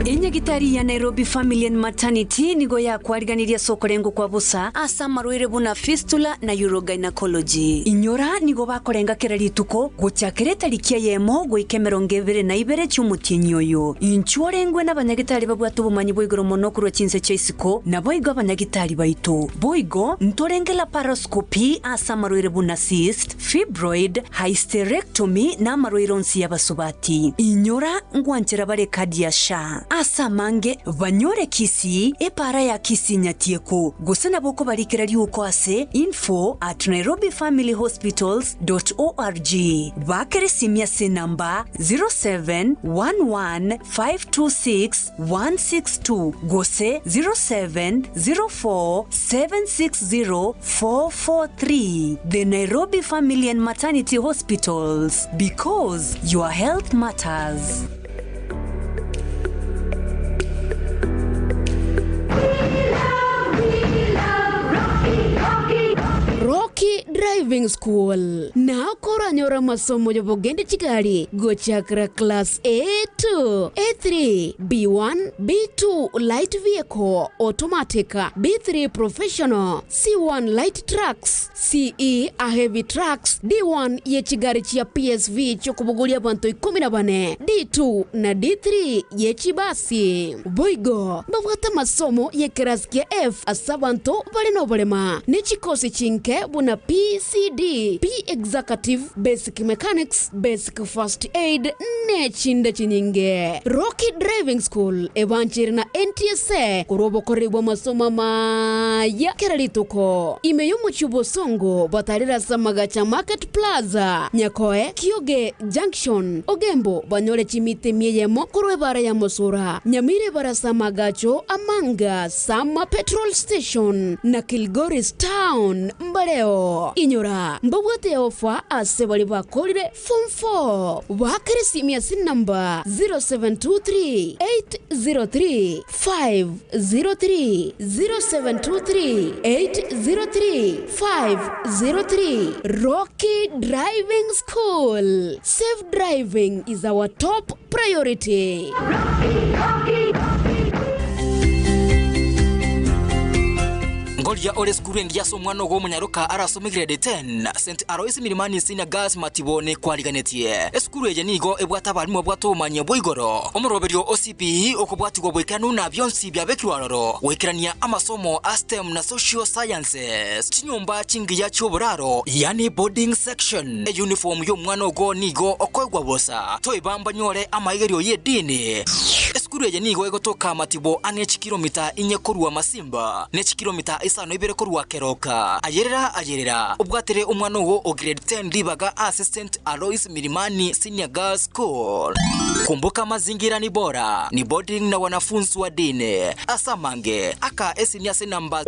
O: Enyagitari ya Nairobi Family and Maternity nigo yakwariganirie sokorengo kwa busa ase amarwaire buna fistula na urogynecology. Inyora nigo bakorenga kera rituko gochakera etariki eyemo goika emerongo ebere na ibere chi'omotienyi oyo. Inchuo orengwe na abanyagitari babwate obomanyi bwa igoro mono korwa chinse chia isiko naboigo abanyagitari baito. Boigo ntorenge laparoscopy ase amarwaire buna cyst, fibroid, hysterectomy na amarwaire onsi y'abasubati. Inyora ngwanchera bare ekadi ya SHA. Ase Ase amange banyore Kisii, epaara ya Kisii Nyatieko, gose nabo okobarikera riuko ase info at nairobifamilyhospitals dot org. Baakere esimi ase enamba 0711 526 162 gose 0704 760 443. The Nairobi Family and Maternity Hospitals, because your health matters.
A: Rocky Driving School nao koranyore amasomo y'obogende chigari gochakera class A2, A3, B1, B2 light vehicle, automatic, B3 professional, C1 light trucks, CE a heavy trucks, D1 ye chigari chia PSV chi'okobogoria abanto ikomi na bane, D2 na D3 ye chibasi. Boigo mbabwate amasomo y'ekerasi kia F ase abanto bare noborema, ne chikosi chinke buna PCD, P-Executive, Basic Mechanics, Basic First Aid, ne chinde chinyinge. Rocky Driving School ebancheire na NTSA korwa obokoreri bw'amasomo amaya kera rituko. Ime y'omochie o Bosongo batarire ase amagacho a Market Plaza, Nyakoe, Kioge Junction, Ogembo banyore chimita emia eyemo korwa ebara ya Mosura, Nyamira ebare ase amagacho a Manga, Sama Petrol Station na Kilgoris Town mbareo. Inyora, mbabwate ofa ase baria bakorire Form 4. Baakere esimi ase enamba 0723 803 503, 0723 803 503. Rocky Driving School. Safe driving is our top priority.
P: Ngoria ore esukuru engiya ase omwana ogo omonyaroka arasome grade 10, St Alois Milimani Senior Girls Matibo nekwariganetie. Esukuru eye nigo ebwate abalimu babwate obomanyi bwa igoro, omoroberio o CBE okobwatigwa boikeranu na bionsi biabekirwe aroro goikerania amasomo a STEM na Social Sciences, chinyomba chingiya chi'oboraro yaani boarding section. Eyuniform y'omwana ogo nigo okoegwa bosa, toiba mbanyore amaigerio y'edini. Esukuru eye nigo egotoka Matibo ang'e chikilomita inye korwa Masimba, ne chikilomita isano ibere korwa Keroka. Ayerera ayerera, obwatere omwana ogo o grade 10 ribaga ase St Alois Milimani Senior Girls School. Kumbuka mazingira ni bora, ni boarding na wanafunzi wa dini. Ase amange, aka esimi ase enamba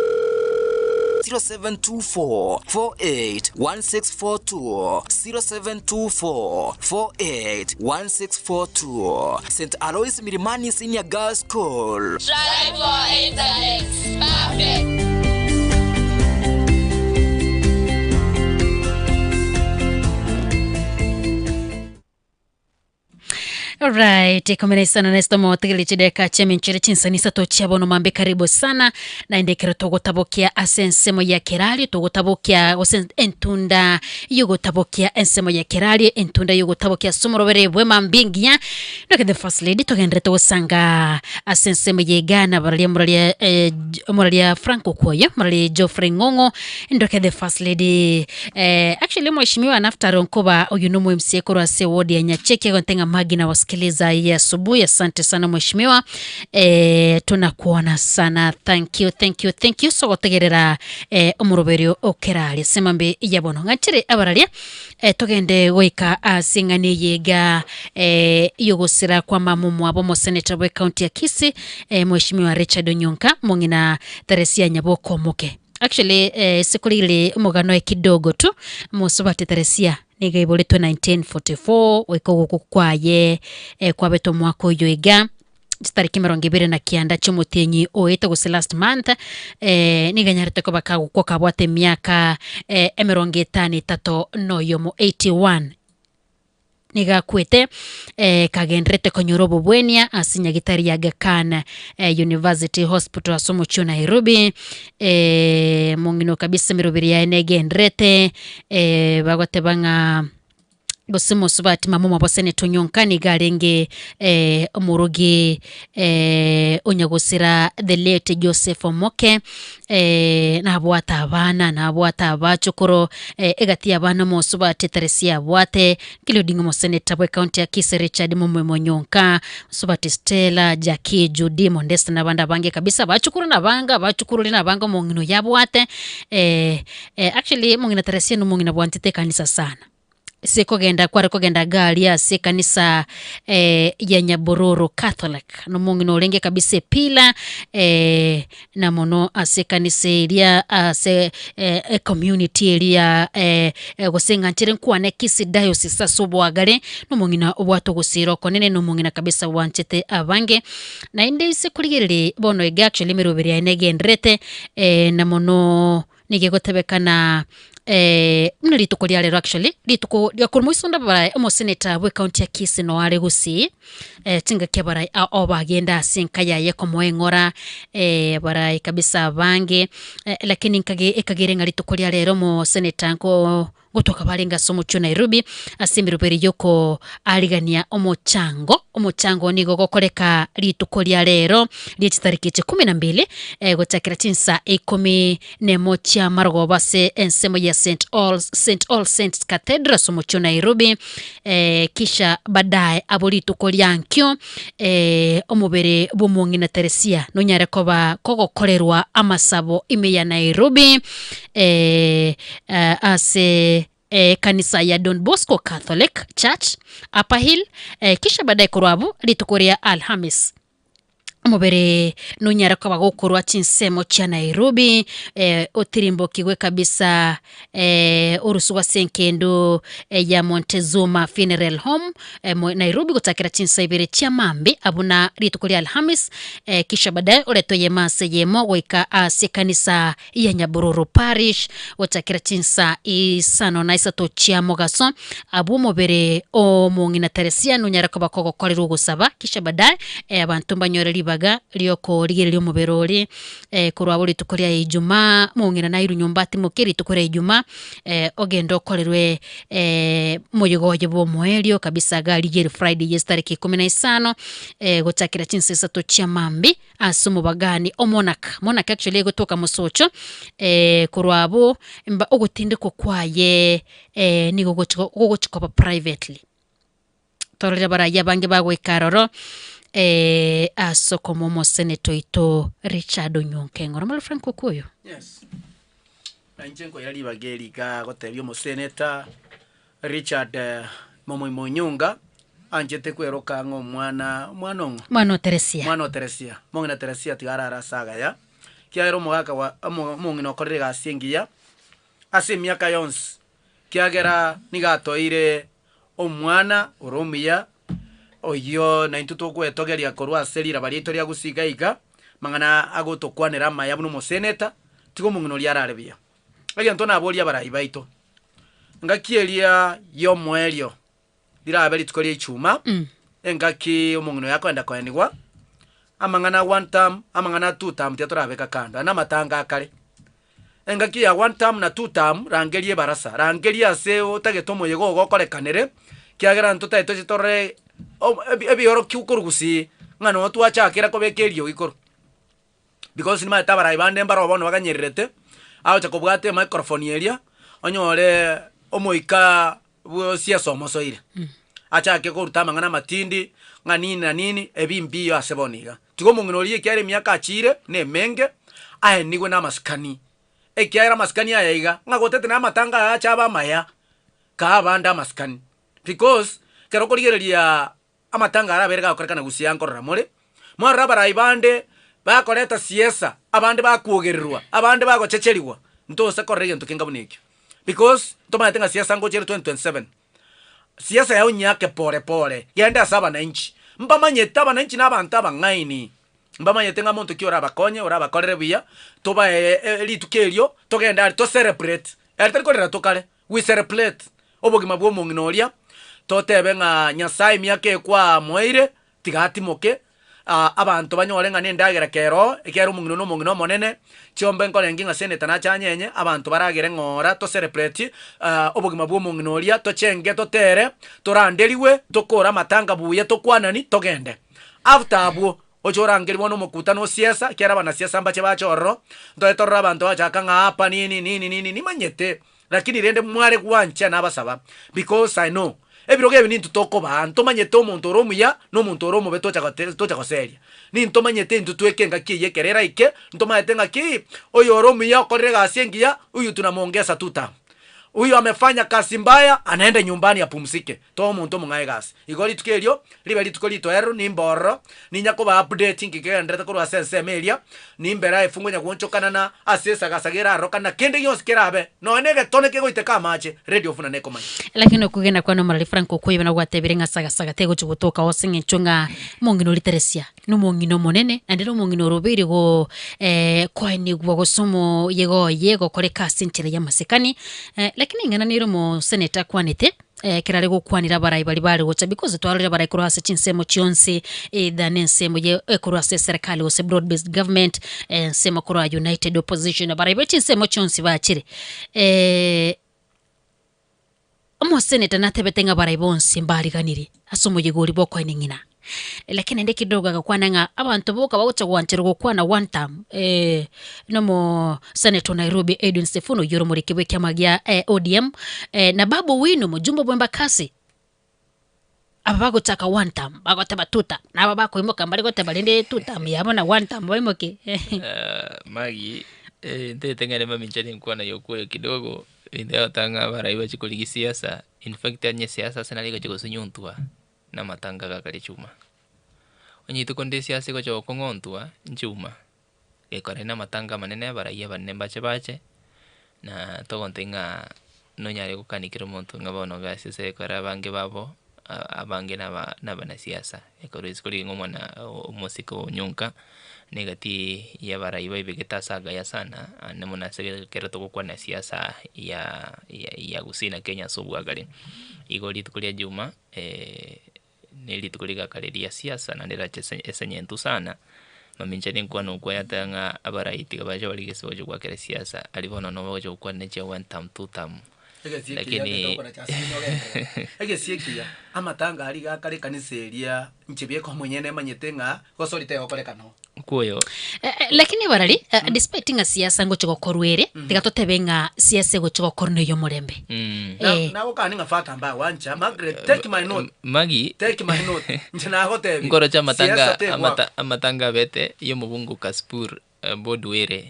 P: 0724 48 1642, 0724 48 1642. St Alois Milimani Senior Girls School.
Q: Strive for excellence. Perfect.
D: Alright, ikumi na isano na isitomo tigiri chideka chiaminchire chinsani isato chia bono mambe karibu sana naende ekero togotabokia ase ensemo ya kerario togotabokia gose entunda yogotabokia ensemo ya kerario entunda yogotabokia ase omorobere bwe mambia engiya Noke the first lady togenderete gosanga ase ensemo ya Ghana bararia moraria eh, moraria Frank Okwoyo moraria Geoffrey Ng'ong'o ndoke the first lady eh, actually mheshimiwa Naftali Onkoba oyu no MCA korwa ase ward ya Nyacheki agonte ng'a Magi na wasikiliza hii asubuhi. Asante sana mheshimiwa eh, tunakuona sana thank you thank you thank you so gotegerera eh, omoroberio okeraria semambe yabono ng'achere abararia eh, togende goika ase eng'ana eye iga eh, yogosira kwa mama omwabo omosenator bwe county ya Kisii eh, mheshimiwa Richard Onyonka mong'ina Teresia Nyaboka omoke actually eh, sikorire omogano oye kidogo tu mosubati Teresia nigo aiboretwe 1944 goika ogokwa kwaye eh, kwabete omwaka oyo iga chitariki emerongo ebere na kianda chi'omotienyi oete gose last month, eh, nigo anyarete koba kagokwa kabwate emiaka eh, emerongo etano etato na oyomo, 81. Nigo akwete eh, kagenderete konyora obobwenia ase nyagitari ya Aga Khan eh, University Hospital ase omochie o Nairobi. Eh, mong'ina kabisa emeroberi yaye negenderete eh, bagoteba ng'a. Gose mosubati mama omwabo Senator Onyonka nigo arenge eh, omorogi eh, onyagosira the late Joseph Omoke eh, nabwate abana nabwate abachokoro eh, egati y'abana omosubati Teresia abwate including omoseneta bwe county ya Kisii Richard Mumwema Onyonka, mosubati Stella, Jackie, Judy, Mondesi na abande abange kabisa abachokoro nabange abachokoro ore nabange omong'ina oyo abwate eh, eh, actually omong'ina Teresia na omong'ina bwanchete ekanisa sana. Ase kogenda kware kogenda iga aria ase ekanisa ya Nyabororo Catholic, nomong'ina orenge kabisa epillar na mono ase ekanisa eria ase ecommunity eria gose ng'a nchere nkwane Kisii Diocese ase oboagare, nomong'ina obwate ogosiira okonene, nomong'ina kabisa bwanchete abange. Naende ase korigereria bono iga actually emeroberi yaye negendererete na mono. Nigo egotebekana buna rituko ria rero actually, rituko ria korwa moiso onde abarai omoseneta bwe county ya Kisii noyo are gusii, chingaki abarai ao bagenda ase enka yaye komoa eng'ora abarai kabisa abange, lakini nkage ekagere ng'a rituko ria rero omoseneta nko Gotoka barenge ase omochie o Nairobi ase emeroberi y'okoarigania omochango. Omochango nigo ogokoreka rituko ria rero rie chitariki echi kumi na mbili gochakera chinsa ikomi nemo chia marogoba ase ensemo ya St All, St All Saints Cathedral ase omochie o Nairobi kisha baadaye abo rituko ria nkio omobere bw'omong'ina Teresia nonyare koba kogokorerwa amasabo ime ya Nairobi ase ekanisa ya Don Bosco Catholic Church, Upper Hill, kisha baadaye korwa abwo rituko ria Alhamis omobere nonyare koba gokorwa chinsemo chia Nairobi otirimbokigwe kabisa orusugwe ase enkendo ya Montezuma Funeral Home Nairobi gochakera chinsa ibere chia mambia abwo na rituko ria Alhamis kisha baadaye oretwe eyemo ase eyemo goika ase ekanisa ya Nyabororo Parish gochakera chinsa isano na isato chia mogaso, abwo omobere omong'ina Teresia nonyare koba kogokorerwa ogosaba, kisha baadaye abanto mbanyore ribaga riokorigereria omobere oria korwa abwo rituko ria Ijumaa, omong'ina nairwe nyomba atimoke rituko ria Ijumaa ogende okorerwe moyega oye bwa omoerio kabisa iga rigerio Friday ye chitariki ikomi na isano gochakera chinsa isato chia mambia. Ase omobagani o monarch, monarch actually egotoka mosocho korwa abwo mba ogotindekwa kwaye nigo gochi gogochi koba privately. Tororire abarai abange bagoika aroro ase okomoa omosenetor oito Richard Onyonka Eng'ora. Omorero Frank Okuoyo.
L: Yes. Na inche nkoira ribaga eri iga gotebia omoseneta Richard Momoima Onyonga anchete kweroka ng'a omwana omwana ong'o?
D: Mwana o Teresia.
L: Mwana o Teresia. Omong'ina Teresia tiga arare ase agaya, kiagera omogaka gwa omo omong'ina okorire egasi engiya ase emiaka yonsi, kiagera nigo atoeire omwana ore omuya, oyio naintwe tokwetogeria korwa ase riraba riaito ria gusii iga iga, amang'ana agotokwanera amaya buna omoseneta, tiga omong'ina oria arare buya. Egento naborie abarai baito, Engaki eria y'omoerio rirabe rituko ria Ichuma, engaki omong'ina oyo akoenda koenigwa, amang'ana a one term, amang'ana a two term tiga torabeka kando, aya namatanga akare. Engaki ya one term na two term, rangeria ebarasa, rangeria ase otagete omoyega ogo okorekanere, ekiagera ntotagete toche torore ebiorokigwa korwa gusii, ng'a noo twachakera kobeka eriogi korwa. Because nimanyete abarai bande mbaro bono baganyererete, agocha kobwata emicrophone eria, onyore omoika bw'osiasa omosoire. Achake koruta amang'ana amatindi, ng'a nini na nini, ebi mbiyo ase bono iga. Tiga omong'ina oria ekiagera emiaka achiire, na emenge, aenigwe na amasikani. Ekiagera amasikani aya iga, ng'a gotete na amatanga aya ache abe amaya, kaa abande amasikani. Because, ekero okorigereria Amatanga arabere gakorekana gusii nkorora more, mwarora abarai bande bakoreta siesa, abande bakwogererwa, abande bagochecherigwa, ntose korora egento kenga buna ekio. Because ntomanyete ng'a siasa ngocha ere 2027. Siasa yao nyiake pore pore, genda ase abananchi, mbamanyete abananchi na abanto abang'aini, mbamanyete ng'a monto ki orabakonye, orabakorere buya, tobae rituko erio, togende aria to celebrate, ere tari korera tokare. We celebrate obogima bw'omong'ina oria, totebe ng'a Nyasae emiaka eye kwamoeire, tiga atimoke, Abanto banyore ng'a nendagera kere oo, ekiagera omong'ina one nomong'ina omonene, chiombe nkorenge ng'a seneta nache anyenye, abanto baragere ng'ora to celebrate obogima bwa omong'ina oria, tochenge totere, toranderigwe, tokore amatanga buya, tokwanani, togende. After abwo, oche orangerie bono omokutano o siasa, ekiagera abanasiasa mbache bache ororo, ntoe torore abanto bachaka ng'a hapa nini nini nini, nimanyete. Lakini rende mware gwancha nabasaba, because I know, ebirogo ebi nintwe tokobaa, ntomanyete omonto ore omuya na omonto ore omobe tocha gote tocha goseria. Nintomanyete intwe tweke engaki eyio ekero eraike, ntomanyete ng'a ki, oyo ore omuya okorire egasi engiya, huyu tunamuongeza two term. Huyu amefanya kazi mbaya, anaenda nyumbani apumzike. Toa omonto omong'ao egasi. Igo rituko erio, ribe rituko ritoereru, nimbe ororo, ninya koba update inki kegendererete korwa ase ensemo eria, nimbere aye fungu onya goonchokanana ase esagasaga erarorokane na kende gionsi kerabe, nonya na egetone kegoiteka amache, Radio buna nekomanya.
D: Lakini okwegena kwane omorari Frank Okoiba nabo gwatebire ng'a sagasaga tegochia gotoka ase eng'encho ng'a omong'ina oria Teresia nomong'ina omonene naende nomong'ina orobeire go koenigwa gose omoyega oye gokoreka ase enchera y'amasikani. Lakini eng'ana nere omoseneta akwanete. Ekero are gokwanera abarai baria bare gocha because twarorire abarai korwa ase chinsemo chionsi either ne ensemo ye korwa ase eserekari gose broad based government, ensemo korwa united opposition abarai be chinsemo chionsi bachire. Omoseneta natebete ng'a abarai bonsi mbariganirie ase omoyega oria bwokoenia ng'ina. Lakini naende kidogo agakwana ng'a abanto boka bagocha gwancherwa gokwana one term nomo senator o Nairobi Edwin Sifuna oyio ore omoriki bw'ekiama gia ODM na Babu Owino omojumbe bwa Embakasi, aba bagochaka one term bagoteba two term, na aba bakoimoka mbare goteba rende two term yabo na one term baimoke.
J: Maggie, ntete ng'ende mamincha ninkwana ya okwoyo kidogo, intwe gotanga abarai bachie korigia siasa, in fact onye siasa ase nari egochia gosunyuntwa. Namatanga gakare chuma. Onye rituko rinde esiasa egocha gokong'ontwa nchuma, gekore namatanga amanene abarai abanene mbache bache, na togontebia ng'a nonyare gokania kera omonto ng'a bono iga ase ase ekero abange babo, abange naba nabanasiasa, ekero isiko riria ng'a omwana omosike onyonka, na egati ya abarai baibegete ase agaya sana, naende mono ase ekero togokwana siasa ya ya gusii na kenya ase obwagare. Igo rituko ria juma. ne rituko rigakare ria siasa naende riacha ase esenyentu sana, mamincha ninkwane okwo yateba ng'a abarai tiga bache barigie ase bagocha goakera siasa, aria bono nabo bagocha gokwana ne chia one term, two term,
L: Egesie ekiya
J: lakini
L: getokora chasi ogenderere. Egesie ekiya, amatanga aria iga akare ekanisa eria, inche bieka omonyene emanyete ng'a gosori tegokorekana oo.
J: Kwoyo.
D: Lakini barari, despite ng'a siasa ngochia gokorwa ere, tiga totebe ng'a siasa egochia gokorwa neye omorembe.
L: Na- Nagokani ng'a father mbagwancha, Margaret, take my note,
J: Maggie,
L: take my note, inche nagotebi,
J: nkoroche amatanga
L: siasa tegwaka.
J: amata amatanga abete ya omobungu Kasipul Bodwere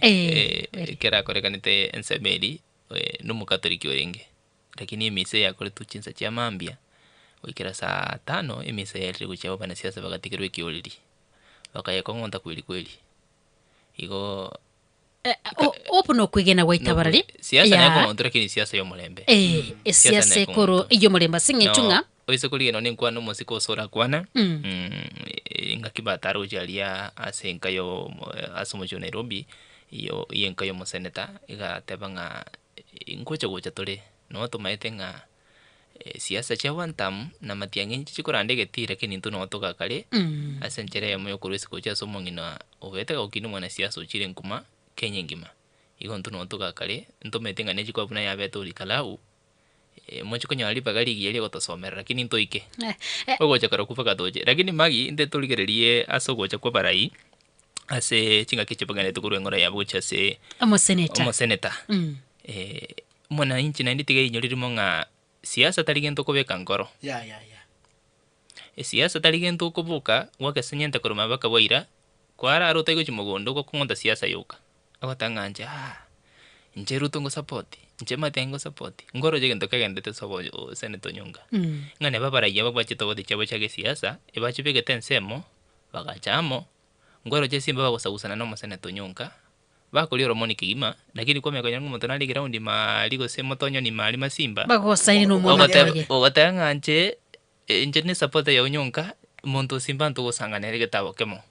J: ekero akorekanete ensemo eria nomokatoliki orenge. Lakini emisa eyakoretwe chinsa chia mambia goikera saa tano emisa yarire gochia abwo abanasiasa bagatigerwa ekioreri. Bakayekong'onta kweri kweri. Igo
D: Obo nokwegena gwaita barari.
J: Siasa nekong'ontwa lakini siasa yomorembe.
D: Esiasa ekoro yomorembe ase eng'encho ng'a.
J: Oise korigia nonye nkwane omosike ase orakwane, engaki batare gochia aria ase enka yo ase omochie o Nairobi, yo enka ya omoseneta, egateba ng'a ngocha gocha tore, noo tomaete ng'a siasa chia one term na matiang'i inche chikoranda egetii lakini intwe noo togakare ase enchera eyemo ya okorwa isiko gochia ase omong'ina obete gagokina omwanasiasa ochire nkuma Kenya engima. Igo intwe noo togakare, ntomaete ng'a nechikwa buna yabete Olikalau, moche konyora ribaga rigiya ria gotosomerera lakini ntoike. Ogocha korokwo mpaka toche. Lakini Maggie, inte torigererie ase ogocha kwa abarai, ase chingaki echi bagenderete korwa eng'ora yabo gochia ase
D: Omoseneta.
J: omoseneta. Mwananchi naende tiga einyorire rimo ng'a siasa tari gento okobeka nkoro.
L: Ya ya ya.
J: Esiasa tari gento okoboka gwakesenyente korwa mabaka bwaira, kwarara otai gochia mogondo ogokong'onta siasa yoka. Ogoteba ng'a inche aa, inche Ruto ngosapoti, inche Matiang'i ngosapoti, nkoroche egento kegenderete ase obo osenete onyonka. Ng'a neba abarai aba bachete gotebia chiabo chia gesiasa, ebachibegete ensemo, bagacha amo, nkoroche esimba bagosagusana na omoseneta onyonka, Bakoria oromoni kegima, lakini kwamanya konya ng'a omonto nare eground maari gose motonyoni maari masimba,
D: Bagosaine na omwamate
J: ogoteba
D: oye.
J: ogoteba ng'a inche, inche ne support ya onyonka, monto osimba ntogosanga nere getabo kemo.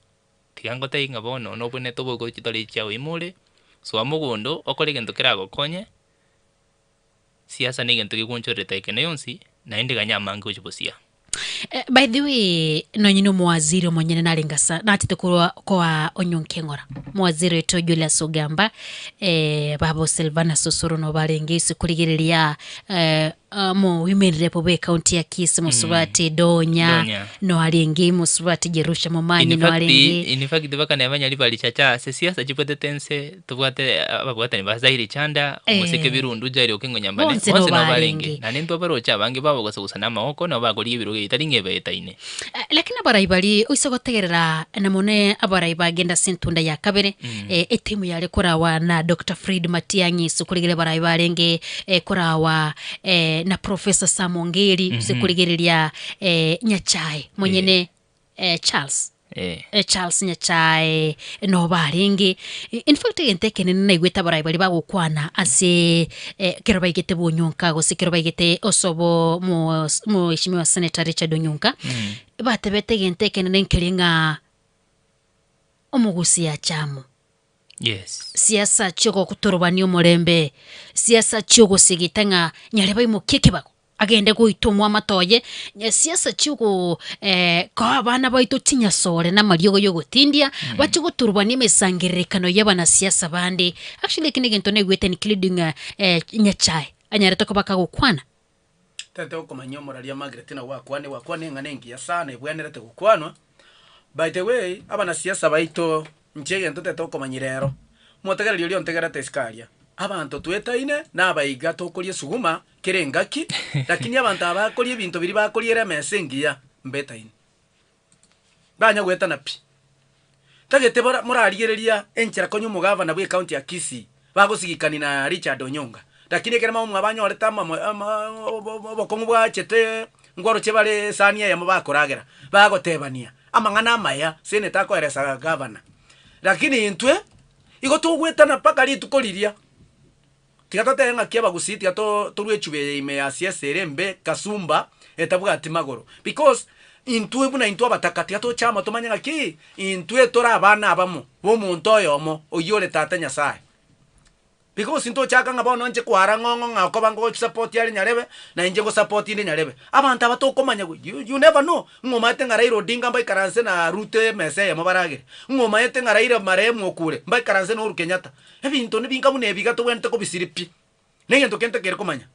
J: Tiga ngotebi ng'a bono nobwenerete oboke gochia chitari chiago ime ore, soa mogondo, okore egento keragokonye, siasa na egento gegoonchorerete ekene yonsi, naende ganya amange gochia bosia.
D: Eh, by the way nonye na omowaziri omonyene narenge asa nachete korwa koa onyonka eng'ora mowaziri oito Julius Ogamba eh, babo Silvanus Osoro no barenge ase korigereria eh, omo women rep bwe county ya Kisii mosubati Donya
J: Donya.
D: no arenge mosubati Jerusha Momanyi
J: In
D: no
J: fact,
D: arenge
J: in fact bakaneba nyaribari chacha ase siasa chibwatete ense tobwate ababwatani ba Zaire Chanda, omosike
D: Eh.
J: Birundu, Jairo Okengo Nyambane,
D: Bonsi
J: bonsi
D: no
J: nabo barenge.
D: barenge.
J: Naende intwe abaroche abange babo gosagusana amagoko nabo bakorigia ebirogo ebitari ng'a ebaetaine.
D: Eh, Lakini abarai baria oise gotegerera na mono abarai bagenda ase entunda ya kabere eh, etimu yare korawa na Dr. Fred Matiang'i ase okorigereria abarai barenge eh, korawa eh, na Professor Sam Ongeri ase okorigereria eh, Nyachae monyene eh, Charles
J: Eh.
D: Eh, Charles Nyachae nobo arenge. In fact egento ekenene naigwete abarai baria bagokwana ase eh, ekero baigete bonyonka gose ekero baigete osobo mo- Mheshimiwa Senator Richard Onyonka, batebete egento ekenene nkeri ng'a omogusi ache amo.
J: Yes.
D: Siasa chiogotorobania omorembe, siasa chiogosegeta ng'a nyare baimokie ekebago. Agende goita omwamate oye, siasa chi'ogo koa abana baito chinyasore na amariogo y'ogotindia, bachie goturubania emesangererekano y'abanasiasa bande. Actually eki negento naigwete including Nyachae anyarete koba kagokwana.
L: Tete okomanya omoraria Margaret na gwakwane gwakwane eng'ana engiya sana ebwenerete gokwanwa. By the way abanasiasa baito inche egento tete okomanya rero, motegereri oria ontegerete isiko aria, abanto twetaine nabaiga tokoria esuguma Kera engaki, lakini abanto aba bakoria ebinto biria bakoriera emesa engiya, mbetaine. Banya goetana pi. Tagete bara morarigereria enchera konya omogavana bwe ecounty ya Kisii bagosigikani na Richard Onyonga. Lakini ekero mama banyorete amamo ama obokong'u bwachete ngwaroche bare esani eyemo bakoragera, bagotebania amang'ana amaya senator akoeresa gavana. Lakini intwe, igo togoetana mpaka rituko riria. Tiga totebe ng'aki abagusii tiga to torue echuba eye ime ya siasa ere embe kasumba etabwati magoro because intwe buna intwe abataka tiga toche amo tomanye ng'aki intwe tore abana abamo ba omonto oyomo oyio ore tata Nyasaye. Because ntochaka ng'a bono inche kwara ng'ong'o ng'a okoba ngosupport are nyarebe na inche ngosupport inde nyarebe. Abanto aba tokomanya you you never know ng'a omanyete ng'a Raila Odinga mbaikaranse na Ruto emesa eyemo baragere, ng'a omanyete ng'a Raila marehemu okure mbaikaranse na Uhuru Kenyatta. Ebinto nibinga buna ebi iga tobwenerete kobisiria pi. Na egento kende kere komanya,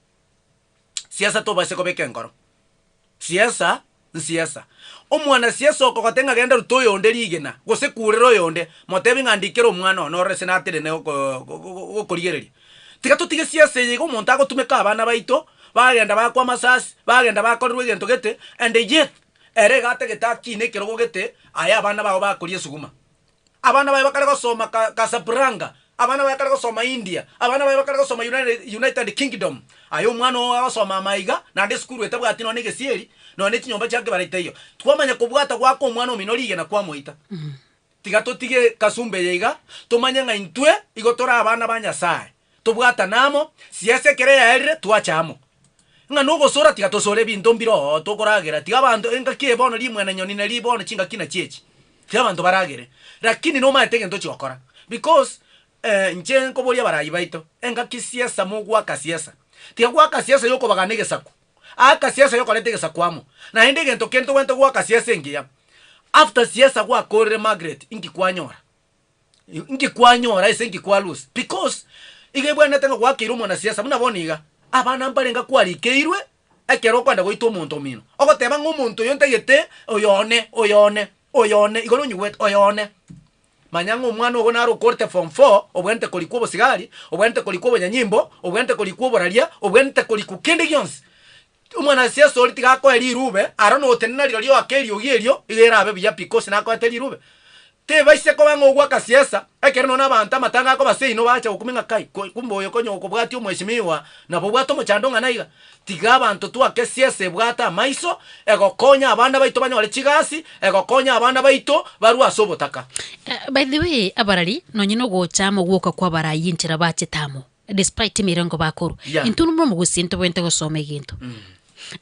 L: siasa tobase kobeka enkoro. Siasa nsiasa. Omwanasiasa okogotebia ng'a genda ruta oyonde rigena, gose kurera oyonde, motebi ng'a ndikere omwana one orore ase natenene gokorigereria. Tiga totige siasa eye iga omonto agotumeka abana baito, bagenda bakwa amasasi, bagenda bakorerwa egento gete, and yet, ere iga atagete akine ekerogo gete, aye abana bao bakoria esuguma. Abana baye bakare gosoma Casablanca, abana baye bakare gosoma India, abana baye bakare gosoma United Kingdom. Aye omwana oo agosoma amaiga, naende esukuru etabwati nonya na egesieri, nonya ne chinyomba chia kebare taiyo. Twamanya kobwata goaka omwana omino rigena kwamoita. Tiga totige kasumba eye iga, tomanye ng'a intwe igo tore abana ba Nyasaye. Tobwatane amo, siasa ekero yaerire, twache amo. Ng'a nogosora tiga tosore ebinto mbire oo tokoragera, tiga abanto engaki eye bono rimwena nyoni nari bono chingaki nachi echi, tiga abanto baragere. Lakini nomaete egento ochia gokora because inche nkoboria abarai baito, engaki siasa mogoaka siasa, tiga goaka siasa yokobagana egesaku, aka siasa yokoreta egesaku amo. Naende egento kende tobwenerete goaka siasa engiya, after siasa gwakorire Margaret, inki kwanyora? Inki kwanyora ase inki kwa lose? Because iga ebwenerete ng'a gwakeire omwanasiasa buna bono iga, abana mbarenge kwarikeirwe ekero okoenda goita omonto omino, ogoteba ng'a omonto oyo ntagete oyo one, oyo one, oyo one, igo nonyigwete oyo one. Manya ng'a omwana ogo naro okorete form four, obwenerete korikwa obosigari, obwenerete korikwa obonyanyimbo, obwenerete korikwa oboraria, obwenerete korikwa kende gionsi. Omwanasiasa oria tiga akoe rirube, aro notenena rirorio oake eriogi erio, iga erabe buya pi gose nakoete rirube. Tebaisa koba ng'a ogwaka siasa, ekero nonya abanto amatanga akoba seino bacha gokumia ng'a kai, kumbe oyo konya okobwatia omweshimiwa nabo obwate omochando ng'a naiga. Tiga abanto twake siasa ebwate amaiso, egokonya abana baito banyore chigasi, egokonya abana baito barwe ase obotaka.
D: By the way abarari nonye nogocha amo gwoka kw'abarai enchera bachete amo. Despite emerengo bakorwa.
L: Yeah.
D: Intwe buna omogusii ntobwenerete gosoma egento.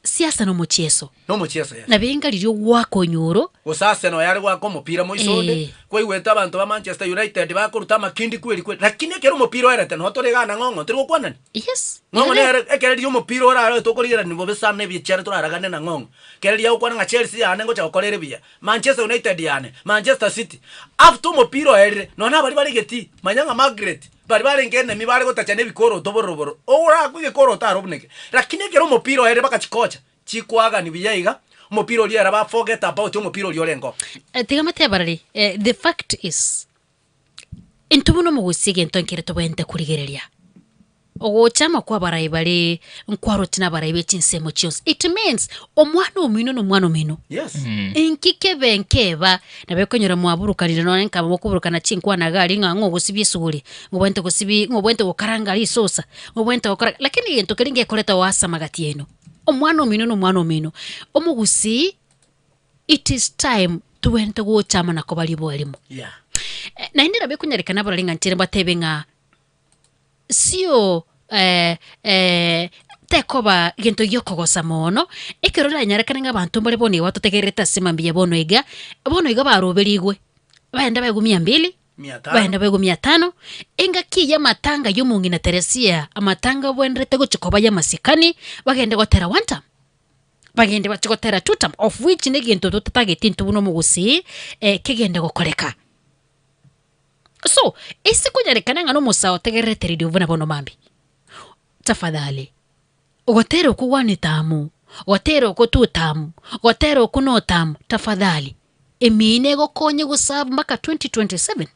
D: Siasa nomochieso.
L: Nomochieso yes.
D: Nabo enga riria ogwaka onyoro.
L: Gose Arsenal yare goaka omopira moiso onde,
D: Eh.
L: kwaigwete abanto ba Manchester United bakoruta amakindi kweri kweri, lakini ekero omopira oerete noo tore igaa na ng'ong'o ntori gokwanani.
D: Yes.
L: Ng'ong'o
D: Ere.
L: nere ekero riria omopira orare tokorigerania bobe sana ebichare toraragane na ng'ong'o. Ekero riria agokwana ng'a Chelsea yane ngocha gokora ere buya, Manchester United yane, Manchester City. After omopira oerire, nonya na baria bare getii, manya ng'a Margaret, baria barenge enemy bare gotachana ebikoroto bororo bororo, orakwe egekoroto aro buna eke. Lakini ekero omopira oerire bakachi kocha, chikoagani buya iga, omopira oria ere ba forget about omopira oria orenge oo.
D: Eh, tiga matebarari, eh, the fact is, intwe buna omogusia egento nkere tobwenerete korigereria. Ogochama kw'abarai bare nkwaroti nabarai be chinsemo chionsi. It means omwana omino nomwana omino.
L: Yes.
D: Inki kebe nkeba nabo ekonyora mwaburukanire nonye nkaba mokoburukana chinkwana iga aria ng'a ng'o ogosibia esuguri, ng'obwenerete gosibia ng'obwenerete gokaranga risosa, ng'obwenerete gokora lakini egento keria ngekoreta oasama gati yaino. Omwana omino nomwana omino. Omogusii it is time tobwenerete gochama na koba riboa rimo.
L: Yeah.
D: Eh, naende nabo ekonyarekana abarori ng'a nchere mbatebe ng'a sio eh, eh, tekoba gento giokogosa mono, ekero oranyarekane ng'a abanto mbare bono iga batotegererete ase mambia bono iga, bono iga baroberigwe, baende baegwe mia mbili,
L: Mia tano.
D: baende baegwe mia tano, engaki eyio amatanga ya omong'ina Teresia, amatanga abwenerete gochia koba y'amasikani, bagende gotera one term, bagende bachie gotera two term, of which negento totatageti intwe buna omogusii, kegende gokoreka. So, ase konyarekana ng'a nomosae otegererete radio buna bono mambia, tafadhali, gotera okwo one tamu, gotera okwo two tamu, gotera okwo no tamu, tafadhali, emino egokonye goserve mpaka 2027,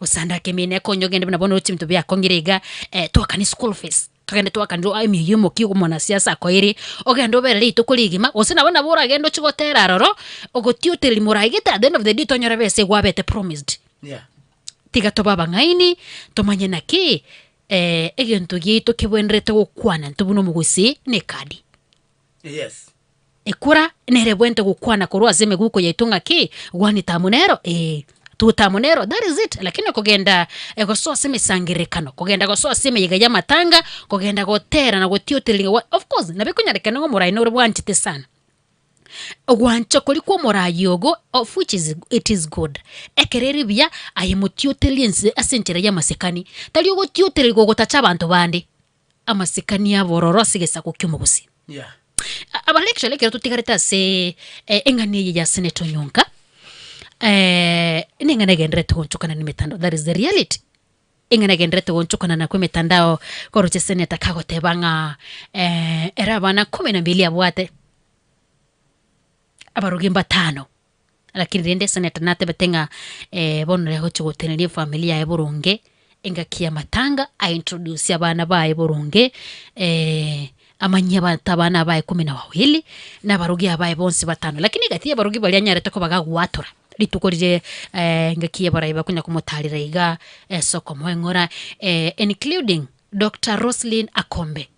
D: gosandaka emino ekonye ogende buna bono oroche ebinto biakong'ire iga, twakane school fees, togende twakane emiyo emokia omwanasiasa akoeire, ogende obere rituko rigima, gose nabo nabo oragende ochie gotera aroro, ogotiotereria moraigete at the end of the day tonyore besa egwabete promised.
L: Yeah.
D: Tiga tobe abang'aini, tomanye naki egento giaito kebwenerete gokwana intwe buna omogusii na ekadi.
L: Yes.
D: Ekura nere ebwenerete gokwana korwa ase emeguko yaito ng'aki, one term nero ee, two term nero, that is it. Lakini okogenda gosoa ase emesangererekano, kogenda gosoa ase emeyega y'amatanga, kogenda gotera na gotiotereria ng'a of course nabo ekonyarekana ng'a omorai nore bwanchete sana. Ogwancha koria kwa omorai ogo of which is it is good, ekero ere buya aye motiotererie ense ase enchera y'amasikani, tari ogotiotereri gogotacha abanto bande, amasikani abororo ase egesaku ki'omogusii.
L: Yeah.
D: Abare actually ekero totigarete ase eng'ana eye ya Senator Onyonka, neng'ana egendererete goonchokana na emetandao, that is the reality. Eng'ana egendererete goonchokana na kw'emetandao koroche Senator kagoteba ng'a ere abana kumi na mbili abwate, abarogi mbatano. Lakini rende senator natebete ng'a bono riria agochia goteneria efamiri yaye boronge, engaki y'amatanga aintroduce abana baye boronge, amanyie abanto abana baye kumi na wawili, na abarogi abaye bonsi batano. Lakini egati y'abarogi baria anyarete koba gagoatora, rituko riria engaki y'abarai bakonya komotarera iga ase okomoeng'ora, including Doctor Roselyn Akombe.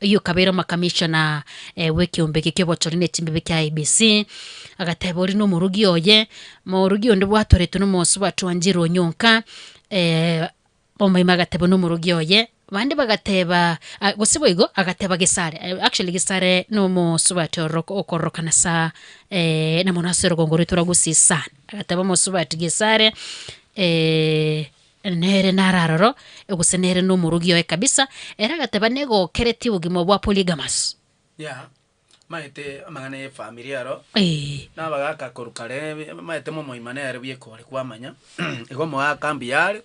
D: Oyio okabeire omokamishona bw'ekeombe eke ki'obochori ne chimbibe kia IEBC, agateba oria nomorugi oye, morugi onde bwatoretwe nomosubati Wanjiru Onyonka, omoime agateba nomorugi oye, bande bagateba gose boigo agateba Gesare, actually Gesare nomosubati ororo okororokana sa na mono ase orogongo rwaito rwa Gusii sana, agateba omosubati Gesare. Nere nare aroro, gose nere nomorogi oye kabisa, ere agateba negokeretie obogima bwa Polygamous.
L: Yeah, maete amang'ana ya efamiri aro,
D: Eh.
L: na abagaka korwa kare maete momoima nere bweka ore kwamanya, igo omogaka mbuya are,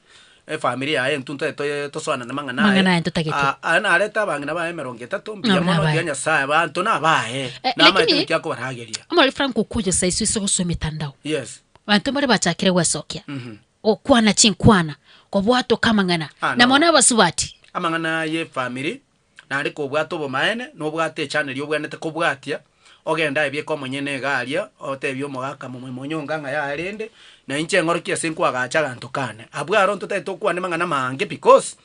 L: efamiri yaye intwe ntoe toe tosoanane mang'ana aye,
D: Mang'ana aye ntotagete.
L: Ah, aye narete abang'ina baye emerongo etato, mbuya
D: Nabo
L: mono,
D: nabaye.
L: tiga Nyasaye abanto nabaye,
D: Eh,
L: namaete
D: lakini-
L: naki akobarageria.
D: Omorwari Frank Okuyo saiso ase gosoma emitandao,
L: Yes.
D: abanto mbare bachakire gwesokia,
L: Mhm.
D: Gokwana chinkwana, kobwatoka amang'ana,
L: Ah,
D: na
L: no.
D: mono abasubati.
L: Amang'ana y'efamiri, naende kobwate obomaene, nobwate echannel obwenerete kobwatia, ogende aye bieka omonyene iga aria, otebie omogaka momo monyonga ng'a yaya rende, na inche ng'orokie ase nkoagacha aganto kane. Abwo aro ntotagete tokwane mang'ana amange because,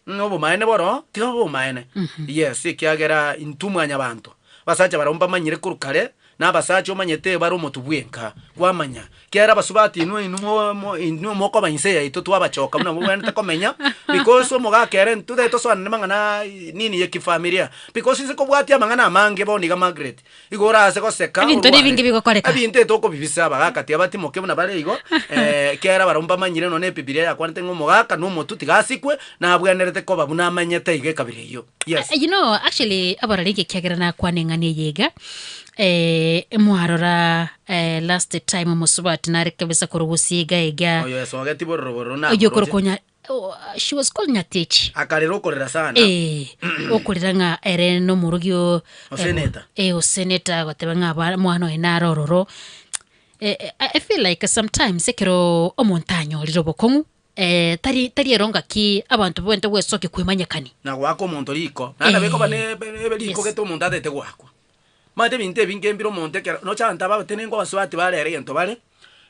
L: ng'a obomaene boro, tiga obomaene. Yes, ekiagera intwe mwanyabanto, abasacha barabwo mbamanyire korwa kare. Na abasacha omanyete bare omotu bwenka, kwamanya, kiagera abasubati inwe inwe mo mo inwe mokoba inse yaito twabachoka buna mobwenerete komenya, because omogaka ere ntotagete tosoanane mang'ana nini ya kifamilia, because inse kobwatia amang'ana amange bono iga Margaret, igo orase goseka
D: Ebinto
L: orware.
D: nebinge bigokoreka.
L: Ebinto etokobibisa abagaka tiga batimoke buna bare igo, ekiagera barabwo mbamanyire nonye na ebibilia yakwanete ng'a omogaka na omotu tiga asikwe, nabwenerete koba buna amanyete iga ekabira eyio. Yes.
D: You know, actually abararenge ekiagera nakwana eng'ana eye iga, eh, mwarora eh, last time omosubati nare kabisa korwa gusii iga iga,
L: Oyo esogeti bororo bororo
D: oyo
L: namoroche.
D: korokwa nya oh, she was called Nyatechi.
L: Akarera okorera sana.
D: Eh, okorera ng'a ere nomorogi o
L: O senator.
D: eh, o senator agoteba ng'a aba mwana oye nare ororo. Eh, eh, I feel like sometimes ekero omonto anyorire obokong'u Eh, tari tari ero ngaki abanto bwente gwesokia kwemanyekani.
L: Na goaka omonto riko, naende nabo ekoba ne ebe riko
D: Yes.
L: gete omonto atagete goakwa. Omanyete ebinto ebinge mbire omonto ekero nocha abanto aba abatenenku abasubati bare ere egento bare,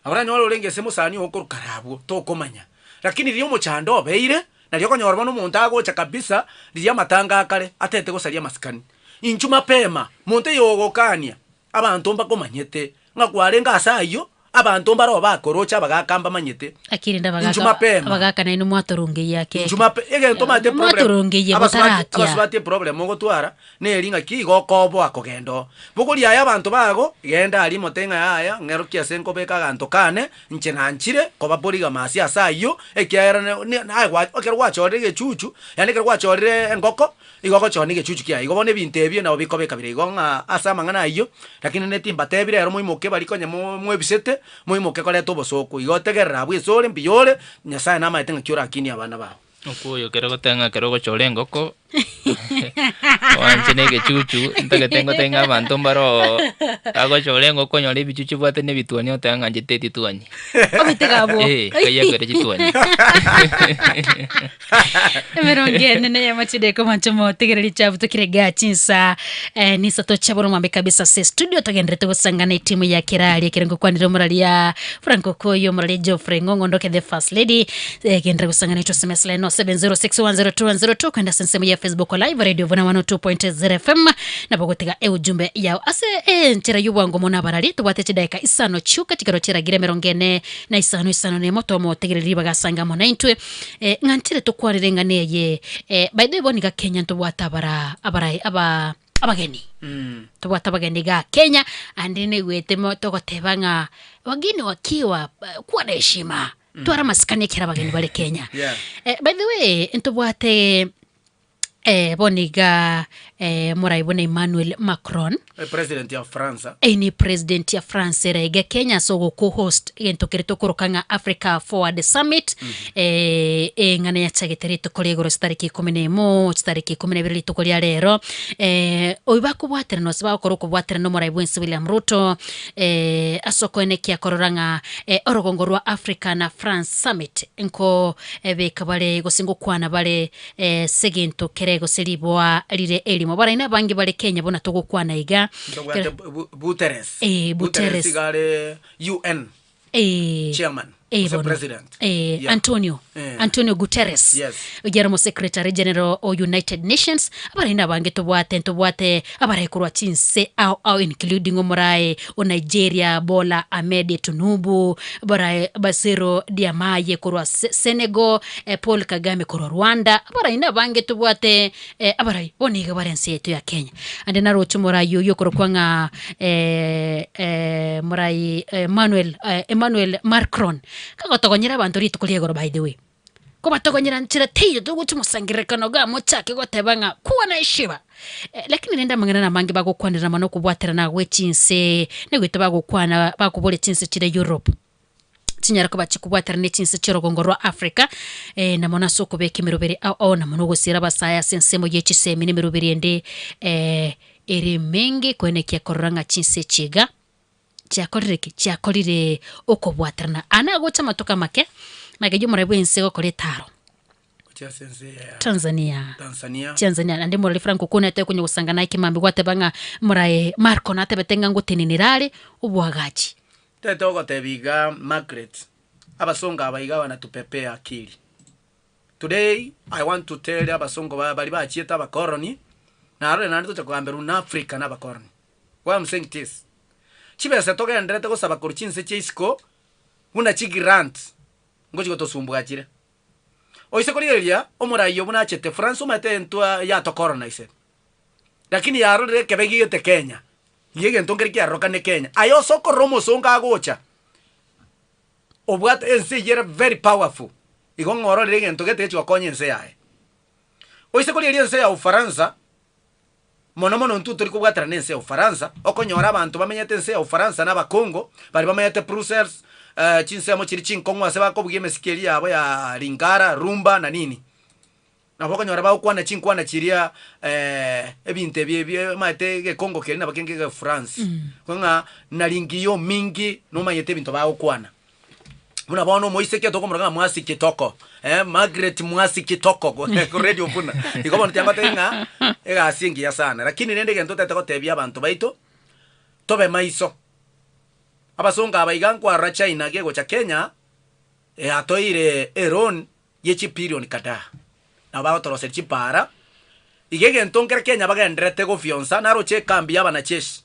L: nabo oranyore orenge ase mosani ogo okorwa kare abwo, tokomanya. Lakini riria omochando obeire, nario okonyora bono omonto agocha kabisa, riria amatanga akare, atagete gosaria amasikani. Inchuo mapema, monto oyo ogokania, abanto mbakomanyete, ng'a kwarenge ase ayio, Abanto mbaroo bakoroche abagaaka mbamanyete.
D: Lakini rende
L: Inchu
D: abagaaka
L: mapema.
D: abagaaka nainwe mwatorongeyia ake
L: Inchu mape egento omanyete problem
D: mwatorongeyia
L: abasubati
D: botarakia.
L: abasubati eproblem ogotwara neri ng'aki igo okoboa kogenda oo. Bogoria aye abanto bago, genda aria mote ng'a yaya ng'erokie ase nkobeka aganto kane, inche nanchire koba polygamous ase ayio, ekiagera ne ne naye gwa ekero gwachorire egechuchu, yaani ekero gwachorire engoko, Igo ogochora negechuchu kiaye. Igo bono ebinto ebio nabo bikobeka bire igo ng'a ase amang'ana ayio, lakini rende timbatebi rero moimoke baria konya mo mwebisete, moimoke koreta obosooku. Igo tegerera abwo ase ore, mbuya ore, Nyasaye namaete ng'aki orakinie abana bao.
J: Okwo oyo kere goteba ng'a ekero ogochora engoko, oanche na egechuchu, ntagete ngotebi ng'a abanto mbaroo bagochora engoko onyore ebichuchu ebwate na ebitwani oteba ng'a inche teti twani.
D: Obitege abwo.
J: Eh, kayia chitwani.
D: Emerongo ene neyemo chideka omonche motegereri chabutukire ga chinsa eh, nisato chia boromambe kabisa ase studio togenderete gosangana etimu ya kirari ekero ngokwanire omoraria Frank Okoyo omoraria Geoffrey Ng'ong'ondoke the first lady eh, gendere gosangana itwe SMS line no 706102102 kwenda ase ensemo ya Facebook live radio vuna 102.0 FM nabo gotiga eujumbe yao ase enchera y'obwango mono abarari tobwate chidaeka isano chioka chikero chiragire emerongo ene na isano isano nemo tomotegereri ribaga asange amo naintwe Eh, ng'a ntire tokwarire eng'ana eye eh, by the way bono iga Kenya ntobwate abara abarai aba abageni tobwate abageni iga Kenya ande naigwete mo togoteba ng'a wageni wakiwa eh, kuwa na heshima twara amasikani ekero abageni bare Kenya
L: Yeah.
D: eh, by the way ntobwate Eh, bono iga eh, morai buna Emmanuel Macron
L: Eh, president ya France
D: Eye ni president ya France ere iga Kenya ase ogoco-host egento keria tokoroka ng'a Africa Forward Summit eh, eng'ana yachagete rituko ria igoro chitariki ikomi na emo chitariki ikomi na ibere rituko ria rero eh, oyio bakobwaterana ase bagokora okobwaterana omorai bwensi William Ruto eh, ase okoenekia korora ng'a eh, orogongo rwa Africa na France Summit nko beka bare gose ngokwana bare Ase egento kere gose riboa rire erimo. Baraini abange bare Kenya buna togokwana iga.
L: Ntobwate Buteres.
D: Eh,
L: Buteres
D: Buteres.
L: iga are UN
D: Eh,
L: chairman
D: eh,
L: gose
D: bono.
L: president.
D: Eh,
L: Yeah.
D: Antonio
L: Eh.
D: Antonio Guterres
L: Yes.
D: oyio ere secretary general o United Nations abaraini abange tobwate ntobwate abarai korwa chinse ao ao including omorae o Nigeria Bola Ahmed Tinubu borae Bassirou Diomaye korwa Senegal Paul Kagame korwa Rwanda, abarai nabange tobwate abarai bono iga bare ense yaito ya Kenya. Ande naroche omorai oyio okorokwa ng'a morai Emmanuel Emmanuel Macron, kagotogonyera abanto rituko ria igoro by the way, kobatogonyera nchera teiyo togocha omosangererekano igaa mochake goteba ng'a kuwa na heshima. Lakini rende amang'ana namange bagokwanera mono okobwaterana gwe chinse, nigo bagokwana bakoboria chinse chire Europe. Chinyare koba chikobwaterana ne chinse chi'orogongo rwa Africa, eh, na mono ase okobeka emeroberi ao ao, na mono ogosiira abasae ase ensemo ye chisemi na emeroberi ende eh, ere emenge, koenekia korora ng'a chinse echi iga chiakorire ki? Chiakorire okobwaterana. Aa nagocha amatuko amake, nageria omorai bw'ense gokora etaro.
L: Gochia ase ense ya
D: Tanzania.
L: Tanzania.
D: Tanzania naende morori Frank Okwo nete konya gosanga naye kimambi gwateba ng'a morae Marco natebete ng'a ngotenenera are obwagachi.
L: Tete ogotebia iga Margaret, abasongo aba iga wanatupepea akili. Today I want to tell abasongo ba baria bachiete abakoroni, narore naende tocha kogamberwa na Africa na abakoroni. Why I'm saying this? Chibesa togendererete gosaba korwa chinse chia isiko buna chigrants ngochi gotosumbua chire. Oise korigereria omoraia buna achete France omanyete entwa yatocoloniset lakini yarorire ekebe gigete Kenya, iga egento nkere kiarorokane Kenya. Aye ase okorora omosongo agocha, obwate ense eyio ere very powerful, igo ng'a ororire egento gete gechi gokonya ense yaye. Oise korigereria ense ya Ufaransa, mono mono intwe tori kobwaterana na ense ya Ufaransa, okonyora abanto bamenyete ense ya Ufaransa na abakongo, baria bamenyete Brussels, chinsemo chiria chinkong'u ase bakobugia emesiki eria yabo ya Lingala, Rumba na nini. Nabo okonyora bagokwana chinkwana chiria ebinto ebi ebi omanyete egekongo keria nabo kenge egefrance, ng'a naringio mingi nomanyete ebinto bagokwana. Buna bono omoiseke tokomoroka ng'a Mwasi Kitoko, eh, Margaret Mwasi Kitoko radio buna. Igo bono tiangotebi ng'a egasi engiya sana, lakini rende egento otagete gotebia abanto baito, tobe maiso. Abasongo aba iga nkwarora China gegocha Kenya, yatoeire eloan ye chipilioni kadhaa, nabo bagotoroseria chipaara. Iga egento nkere Kenya bagendererete gofionsa, naroche ekambi y'abanajeshi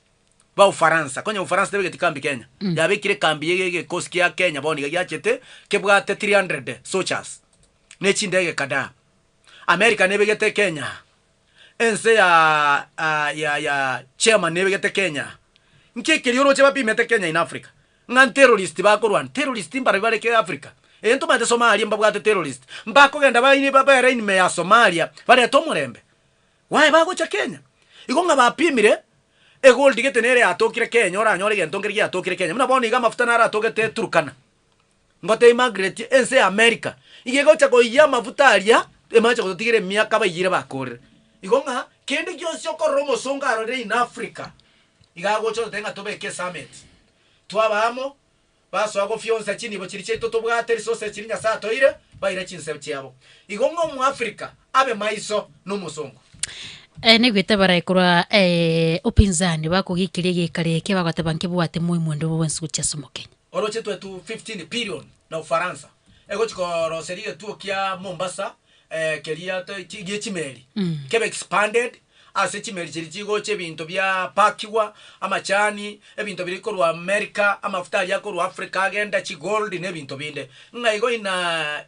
L: ba Ufaransa, konya Ufaransa tebegeti kambi Kenya, yabekire ekambi ye egekosi kia Kenya bono iga giachete kebwate 300 soldiers ne chindege kadhaa. America nebegete Kenya, ense ya ya ya Germany nebegete Kenya. Nki ekeria oroche bapimete Kenya in Africa? Ng'a nterrorist bakorwana, terrorist mbarabwo bare ke Africa? Ee ntomanyete Somalia mbabwate terrorist, mbakogenda baine babere ime ya Somalia barete omorembe. Why bagocha Kenya? Igo ng'a bapimire egold gete nere yatokire Kenya oranyore egento nkere giatokire Kenya. Buna bono iga amafuta naro atogete Turkana. Ngotebia Margaret ense ya America iga egocha koiyia amafuta aria emache gototigera emiaka baiyire bakorire. Igo ng'a kende gionsi okorora omosongo arorire in Africa iga agocha ototebia ng'a tobeke esummit. Twaba amo, basoa gofionsa chinibo chiria chiaito tobwate, resources chiria Nyasae atoeire, baira chinsemo chiabo. Igo ng'a Omoafrika abe maiso nomosongo.
D: Eh, naigwete barae korwa eh, upinzani bakogikiria egekari eke bagoteba nkebwate moi mwendo bwensi gochia ase omokenya.
L: Oroche twetu 15 billion na Ufaransa egochi koroseria egetuo kia Mombasa eh, keria to- chi- gie chimeli kebe expanded Ase chimeli chiria chigocha ebinto biapakigwa, amachani, ebinto biria korwa America, amafuta aria akorwa Africa agenda, chigold na ebinto binde. Ng'a igo in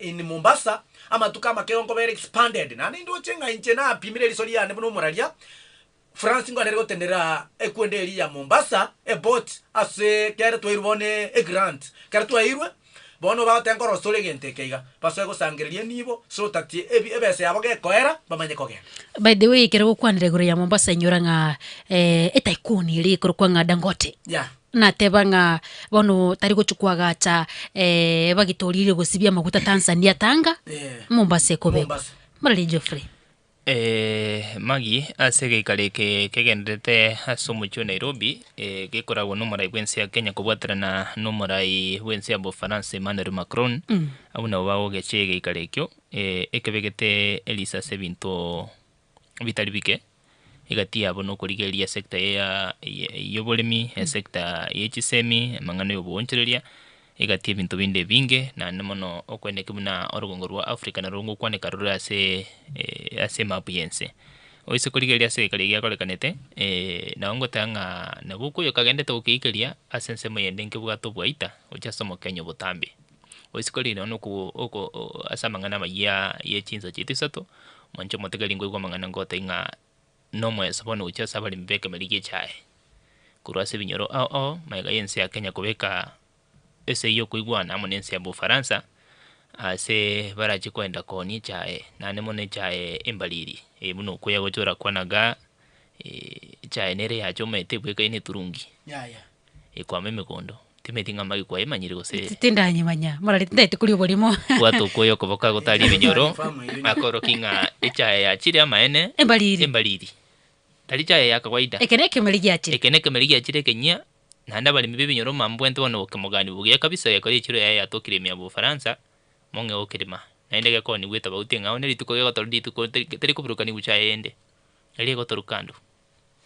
L: in Mombasa, amatuko amake igo nkobera expanded. Naende ndoche ng'a inche napimire eriso riane buna omoraria, France nkonere gotenera ekwenda eria ya Mombasa, eboat ase kere twairwe bono egrant. Ekero twairwe, bono bagoteba nkorosia ore egento eke iga, basoe gosangereria enibo, so that ebi ebesa yabo gekoera, bamanye kogenda.
D: By the way, ekero gokwanera igoro ya Mombasa inyora ng'a eh, etycoon eria ekorokwa ng'a Dangote
L: Yeah.
D: nateba ng'a bono tari gochia koagacha eh, bagitoririe gosibia amaguta Tanzania Tanga,
L: Yeah.
D: Mombasa ekobekwa.
L: Mombasa.
D: Morari Geoffrey.
J: Maggie, ase egeikaro eke kegendererete ase omochie o Nairobi, gekoragwa nomorai bw'ense ya Kenya kobwaterana nomorai bw'ense ya Bofaransa Emmanuel Macron, abwo nabo bagogecha egeikaro ekio, ekebegete eriso ase ebinto bitari bike, egati yabo nokorigereria esector ya yoboremi, esector ye chisemi, amang'ana ya oboonchoreria. Egati ebinto binde ebinge, naende mono okweneki buna orogongo rwa Africa narwo ngokwaneka rore ase ase emapu y'ense. Oise korigereria ase egekari giakorekanete, nabo ngoteba ng'a nabo okoyoka kagendete gokeikeria ase ensemo eyende nkebwate obwaita gochia ase omokenya obotambe. Oise korigereria nonya oko oko ase amang'ana amayia ye chinsa chiaito isato, mwanche omotegereri nkoigwa amang'ana ngotebia ng'a nomoeso bono gochia ase abaremi b'ekemeri gi'echae, korwa ase ebinyoro ao ao, magega y'ense ya Kenya kobeka esegi y'okoigwana amo nense ya Bofaransa, ase barache koenda koonia echae, naende mono echae embariri, eye buna okoya gocha orakwana igaa, echae nere yacha omanyete ebwekaine eturungi,
L: Yaya.
J: ekwama emegondo, timanyeti ng'a amagiko aye emanyire gose.
D: Tindanyimanya, morari tindaeti koria oborimo.
J: Bwata okoyo okoboko agotari ebinyoro, akorokia ng'a echae yachire amaene,
D: Embariri.
J: embariri. Tari chae ya kawaida.
D: Eke nekemeri giachire.
J: Eke nekemeri giachire ekenyia, naende abaremi b'ebinyoro mambwente bono gokemogani buya kabisa gekora echiro yaye yatokire ime ya Bofaransa, mong'e gokerima. Naende gekonigwa etobauti eng'ao ne rituko gegotorwa rituko teri teri koburukanigwa chae ende, eria egotorwa kando.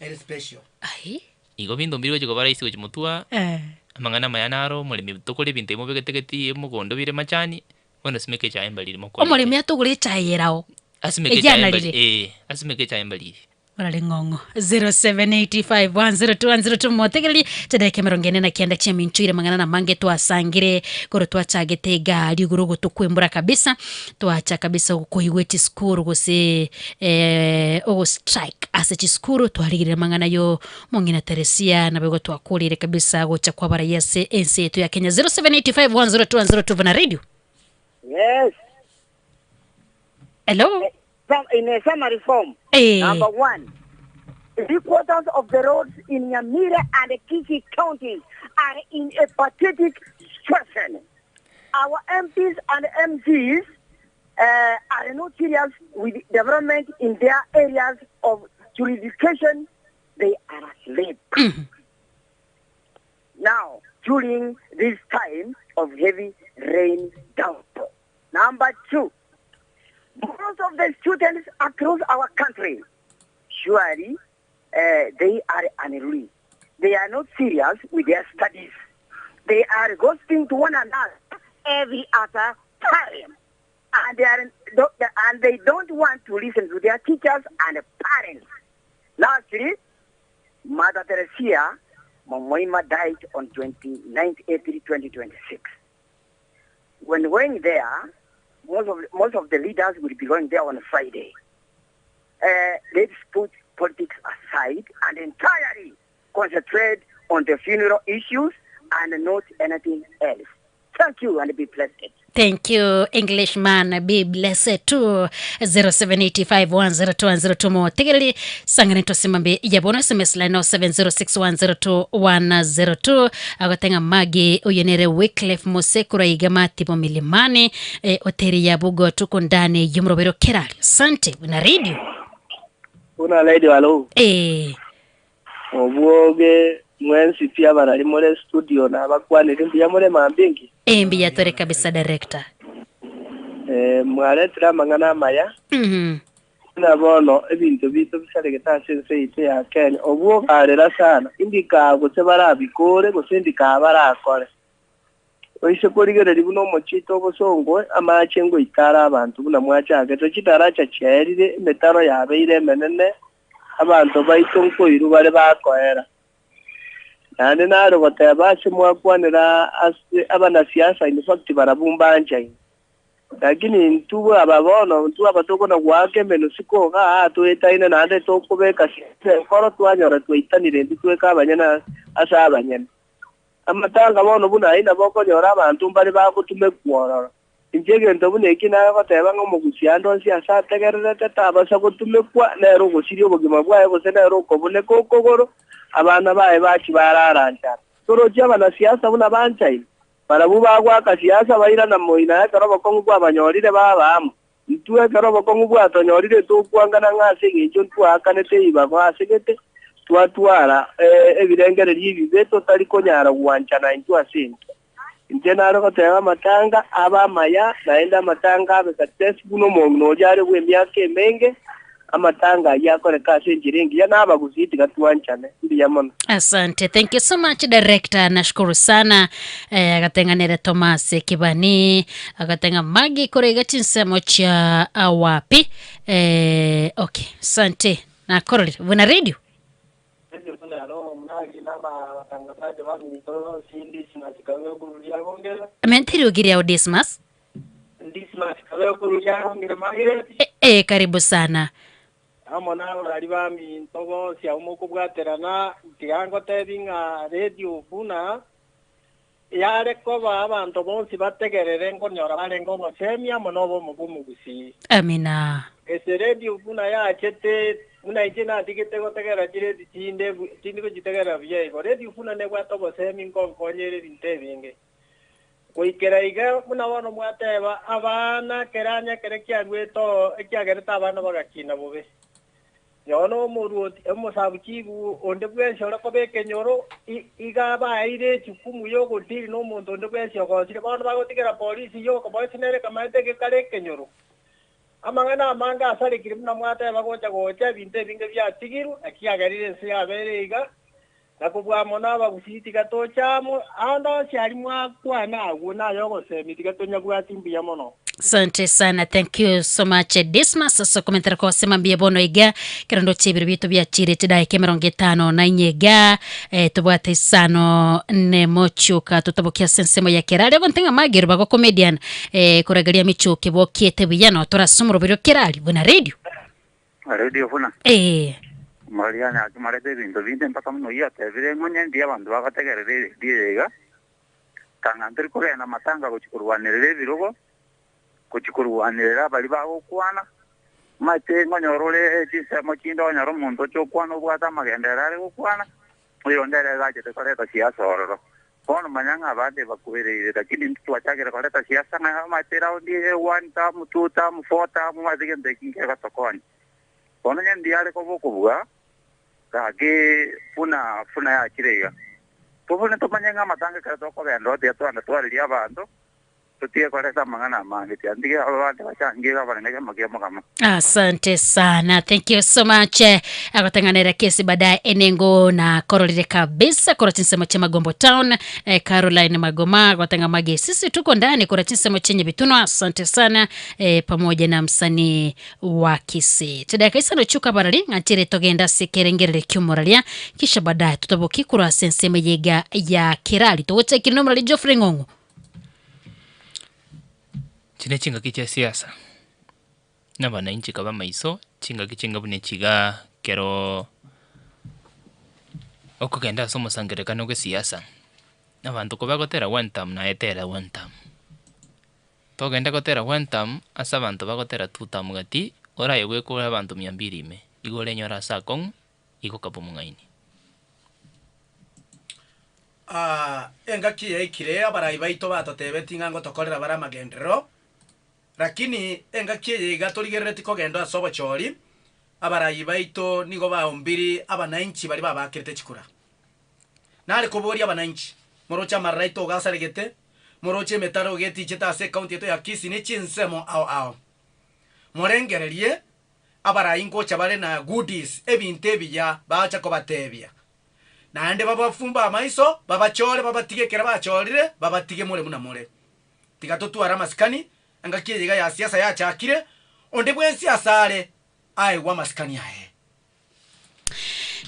L: Ere special.
D: Aye.
J: Igo binto mbiri gochi koba rahisi gochi motwa,
D: Eh.
J: amang'ana amaya naro, omoremi tokore ebinto ebi mobegete geti mogondo bire machani, bono simeka echae mbariri mokore.
D: Omoremi atogore echae erao.
J: Asimeke echae mbari
D: Eyanarire.
J: eh, asimeke echae mbariri.
D: Orare ng'ong'o 0785102102 motegereri chidakika emerongo ene na kianda chiaminchoire mang'ana na mange twasangire koro twachagete egari igoro ogotokwembura kabisa twacha kabisa koigwa chisukuru gose eh, ogostrike ase chisukuru twarigerire mang'ana yo mong'ina Teresia nabo igo twakorire kabisa gocha kwabarayia ase ense yetu ya Kenya 0785102102 buna radio.
B: Yes.
D: Hello.
B: In a summary form.
D: Eh.
B: Number one, three quarters of the roads in Nyamira and Kisii counties are in a pathetic situation. Our MPs and MCs are not serious with development in their areas of jurisdiction. They are asleep. Now, during this time of heavy rain downpour. Number two, most of the students across our country, surely they are unruly. They are not serious with their studies. They are gossiping to one another every other time. And they, are, and they don't want to listen to their teachers and parents. Lastly, Mother Teresia Momoima died on 29th April 2026. When going there, most of the leaders will be going there on Friday. Let's put politics aside and entirely concentrate on the funeral issues and not anything else. Thank you and be blessed.
D: Thank you, Englishman. Be blessed too. 0785102102 motegereri sangane tosimambe yabono sms line 0706102102 agotenga magi uyenere Wycliffe Musekura igama tipo milimani oteri ya bugo tuko ndani yumrobero kerali. Asante na radio.
K: Una lady walo. Obwoge mwensi pia barari more studio na bakwanire mbiya more mambingi.
D: Mbiya tore kabisa director.
K: Mwaretera amang'ana amaya. Na bono ebintu bitu bisaregete ase ense yaito ya Kenya obwo barera sana indika gose barabikore gose indika barakore. Oise korigereri buno omochito obosongo amache ngoitara abantu buna mwachagete chitaracha chiaerire emetaro yabeire emenene abantu baito nkoiru bare bakoera. Nane naro goteba ase mwakwanera ase abanasiasa in fact barabumbanjaine. Lakini ntubo ababono ntubo abatoko na gwake meno siko ga tuetaine nande tokobeka koro twanyora twaitanire nditweka abanyena ase abanyene. Amatanga bono buna aina bokonyora abantu mbari bagotume kworora. Inche egento buna eki nagoteba ng'a omogusia ande onsi ase ategererete tabasa gotumekwa nere ogosiria obogima bwaye gose nere okobuneka okogoro abana baye bachi bararanchara. Torochi abanasiasa buna banchaine. Barabu bagwaka siasa bairana moina ekero obokong'u bwabanyorire babamo. Intwe ekero obokong'u bwatonyorire tokwangana ng'a ase eng'encho ntwakanete ebibago asegete twatwara ebirengererio ebibe totari konyara gwanchana intwe ase intwe. Inche nare goteba amatanga abe amaya naende amatanga abe successful buna omong'ina oria are bwa emiaka emenge amatanga aywo akoreka ase enchera engiya na abagusi tiga twanchane mbuya mono.
D: Asante, thank you so much director, nashukuru sana. Agatenganere Thomas Kibani agatenga Magi korega chinsemo chia awapi. Okay, asante nakororire buna radio. Mentiri ugiria Odismas. Karibu sana.
R: Amo nabarari ba minto bonsi abo mokobwaterana tiga ngotebi ng'a radio buna yare koba abanto bonsi bategerere nkonyora barenge obosemia amo na obomo bwa omogusii.
D: Amina.
R: Ase radio buna yachete buna inche natigete gotegerera chiredi chinde tindi gochitegerera buya igo. Radio buna nebwate obosemi nkonkonyere ebinto ebinge. Goikera iga buna bono mwateba abana keranya kere kiarwete oo ekiagerete abana bagakina bobe. Yono omoruoti omosabuchibu onde bwensi ore koba ekenyoro iga baeire echukumu ya ogodili na omonto onde bwensi ogosire bono bagotigera polisi yokoboesi nere kamaete gekare ekenyoro. Amang'ana amange asarekire buna mwateba gocha gocha ebinto ebinge biatigirwe ekiagerire ense yabeire iga. Na kobua mono abagusii tiga toche amo, aande onsi aria mwakwana agwo nay'ogosemi tiga tonyabwati mbuya mono.
D: Asante sana, thank you so much Dismas ase okomentera kosema mbuya bono iga ekero ndoche ebiro bieto biachire chidaeka emerongo etano na inye iga eh, tobwate isano nemochuka totabokia ase ensemo ya kerari ogonte ng'a magero bago comedian eh, korageria michuke bokiete buya no torase omoroberi o kerari buna radio
F: Radio buna
D: eh.
F: Omorari achimarete ebinto binde mpaka buna oyio atebire ng'a onye ndiyo abanto bagotegerera eredio eye iga, tang'a ntori kogenda matanga gochia korwanerera ebirogo, gochia korwanerera baria bagokwana, omanyete ngonyora ore chinsemo chinde onyore omonto oche okwana obwate amagenderero are gokwana, oyonde ere egachete koreta siasa ororo. Bono manya ng'a abande bakwereire, lakini intwe twachakire koreta siasa ng'a omanyete round eye one term, two term, four term, omanyete gento eki nkegotokonya. Bono onye mbiare koba okobua, gaki buna buna yachire iga. Tobune tomanye ng'a amatanga ekero tokogenda oo tiga twande twaririe abanto, totige koreta amang'ana amange, tiga ntige abande bachangie iga barenge ekiama kia omogama.
D: Asante sana, thank you so much. Agotang'anera kesi baadaye enengo na kororire kabisa kora chinsemo chia Magombo town eh, Caroline Magoma agotang'a mage sisi tuko ndani kora chinsemo chenye bitunwa. Asante sana eh, pamoja na msanii wa Kisii. Chidakika isano chiuka barari ng'a nchere togende ase ekerengerero ki'omoraria kisha baadaye totabokie korwa ase ensemo eye iga ya Kerari. Togochakire nomorari Geoffrey Ng'ong'o.
J: Chire chingaki chia siasa, na abananchi kaba maiso, chingaki chinga buna echi igaa ekeroo okogenda ase omosangererekano bwa esiasa, abanto kobagotera one term naye tera one term. Togende gotera one term ase abanto bagotera two term gati, oraye bwekore abanto mia mbiri ime, igo orenyore ase akong'u, igo okaba omong'aini.
L: Aa, engaki yaikire abarai baito batotebetie ng'a ngotokorera bare amagenderero, rakini engaki eye iga torigerereti kogenda ase obochori, abarai baito nigo baombiri abanainchi baria babakerete chikura. Nare koboria abanainchi, moroche amarara aito iga asaregete, moroche emetaro iga etichete ase ecounty yaito ya Kisii ne chinsemo ao ao. Morengererie abarai ngocha bare na goodies, ebinto ebiya bacha kobatebia. Naende babafumbe amaiso, babachore babatige ekero bachorire, babatige more buna more. Tiga totware amasikani, engaki eye iga ya siasa yachakire, onde bwensi asare aegwe amasikani aye.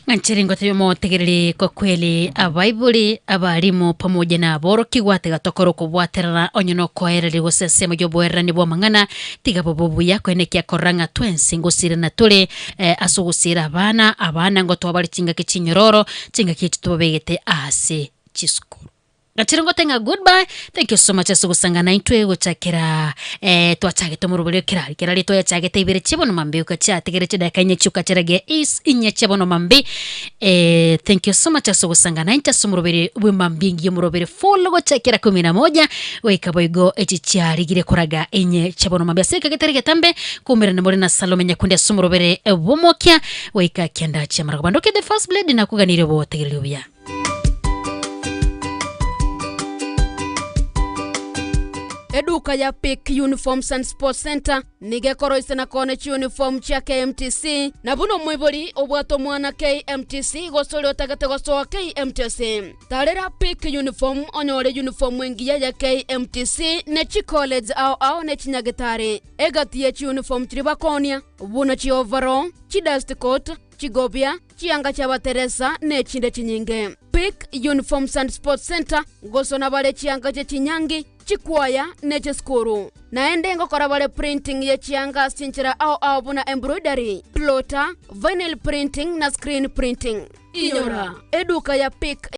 D: Ng'anchere ngotebie omotegereri kwa kweli abaibori abalimu pamoja na aborokigwa tiga tokore okobwaterana onye nokoereria gose ensemo y'oboererani bw'amang'ana tiga bobe obuya koenekia korora ng'a twensi ngosirana tore eh, ase ogosira abana abana ngotoa bare chingaki chinyororo chingaki echi tobabegete ase chisukuru. Gachire ngote ng'a goodbye, thank you so much ase ogosanga naintwe gochakera eh, twachagete omorobori o kerari kerari twayachagete ibere chia bono mambi ogachiatigere chidakika inye chioka chirage is inye chia bono mambi eh, thank you so much ase ogosanga naintwe ase omoroberi bwe mambi engiya omoroberi full gochakera kumi na moja goika boigo echi chiarigire koraga inye chia bono mambi ase eke getari getambe koumerana more na Salome Nyakundi ase omorobere bw'omokia goika kianda chia marogoba ndoke the first blade nakuganirie obotegereri obuya.
A: Eduka ya Peak Uniforms and Sports Centre nigo ekoroisia na koona chiuniform chia KMTC, na buna omoibori obwate omwana KMTC gose oria otagete gosoa KMTC. Tarera Peak Uniform onyore uniform engiya ya KMTC ne chicollege ao ao ne chinyagitari. Egati ye chiuniform chiria bakoonia buna chioverall, chidust coat, chigobia, chianga chi'abateresa, ne echinde chinyinge. Peak Uniforms and Sports Centre ngosona bare chianga chie chinyangi, chikwaya, ne chisukuru. Naende ngokora bare printing ye chianga ase chinchera ao ao buna embroidery, plotter, vinyl printing na screen printing. Inyora, eduka ya Peak.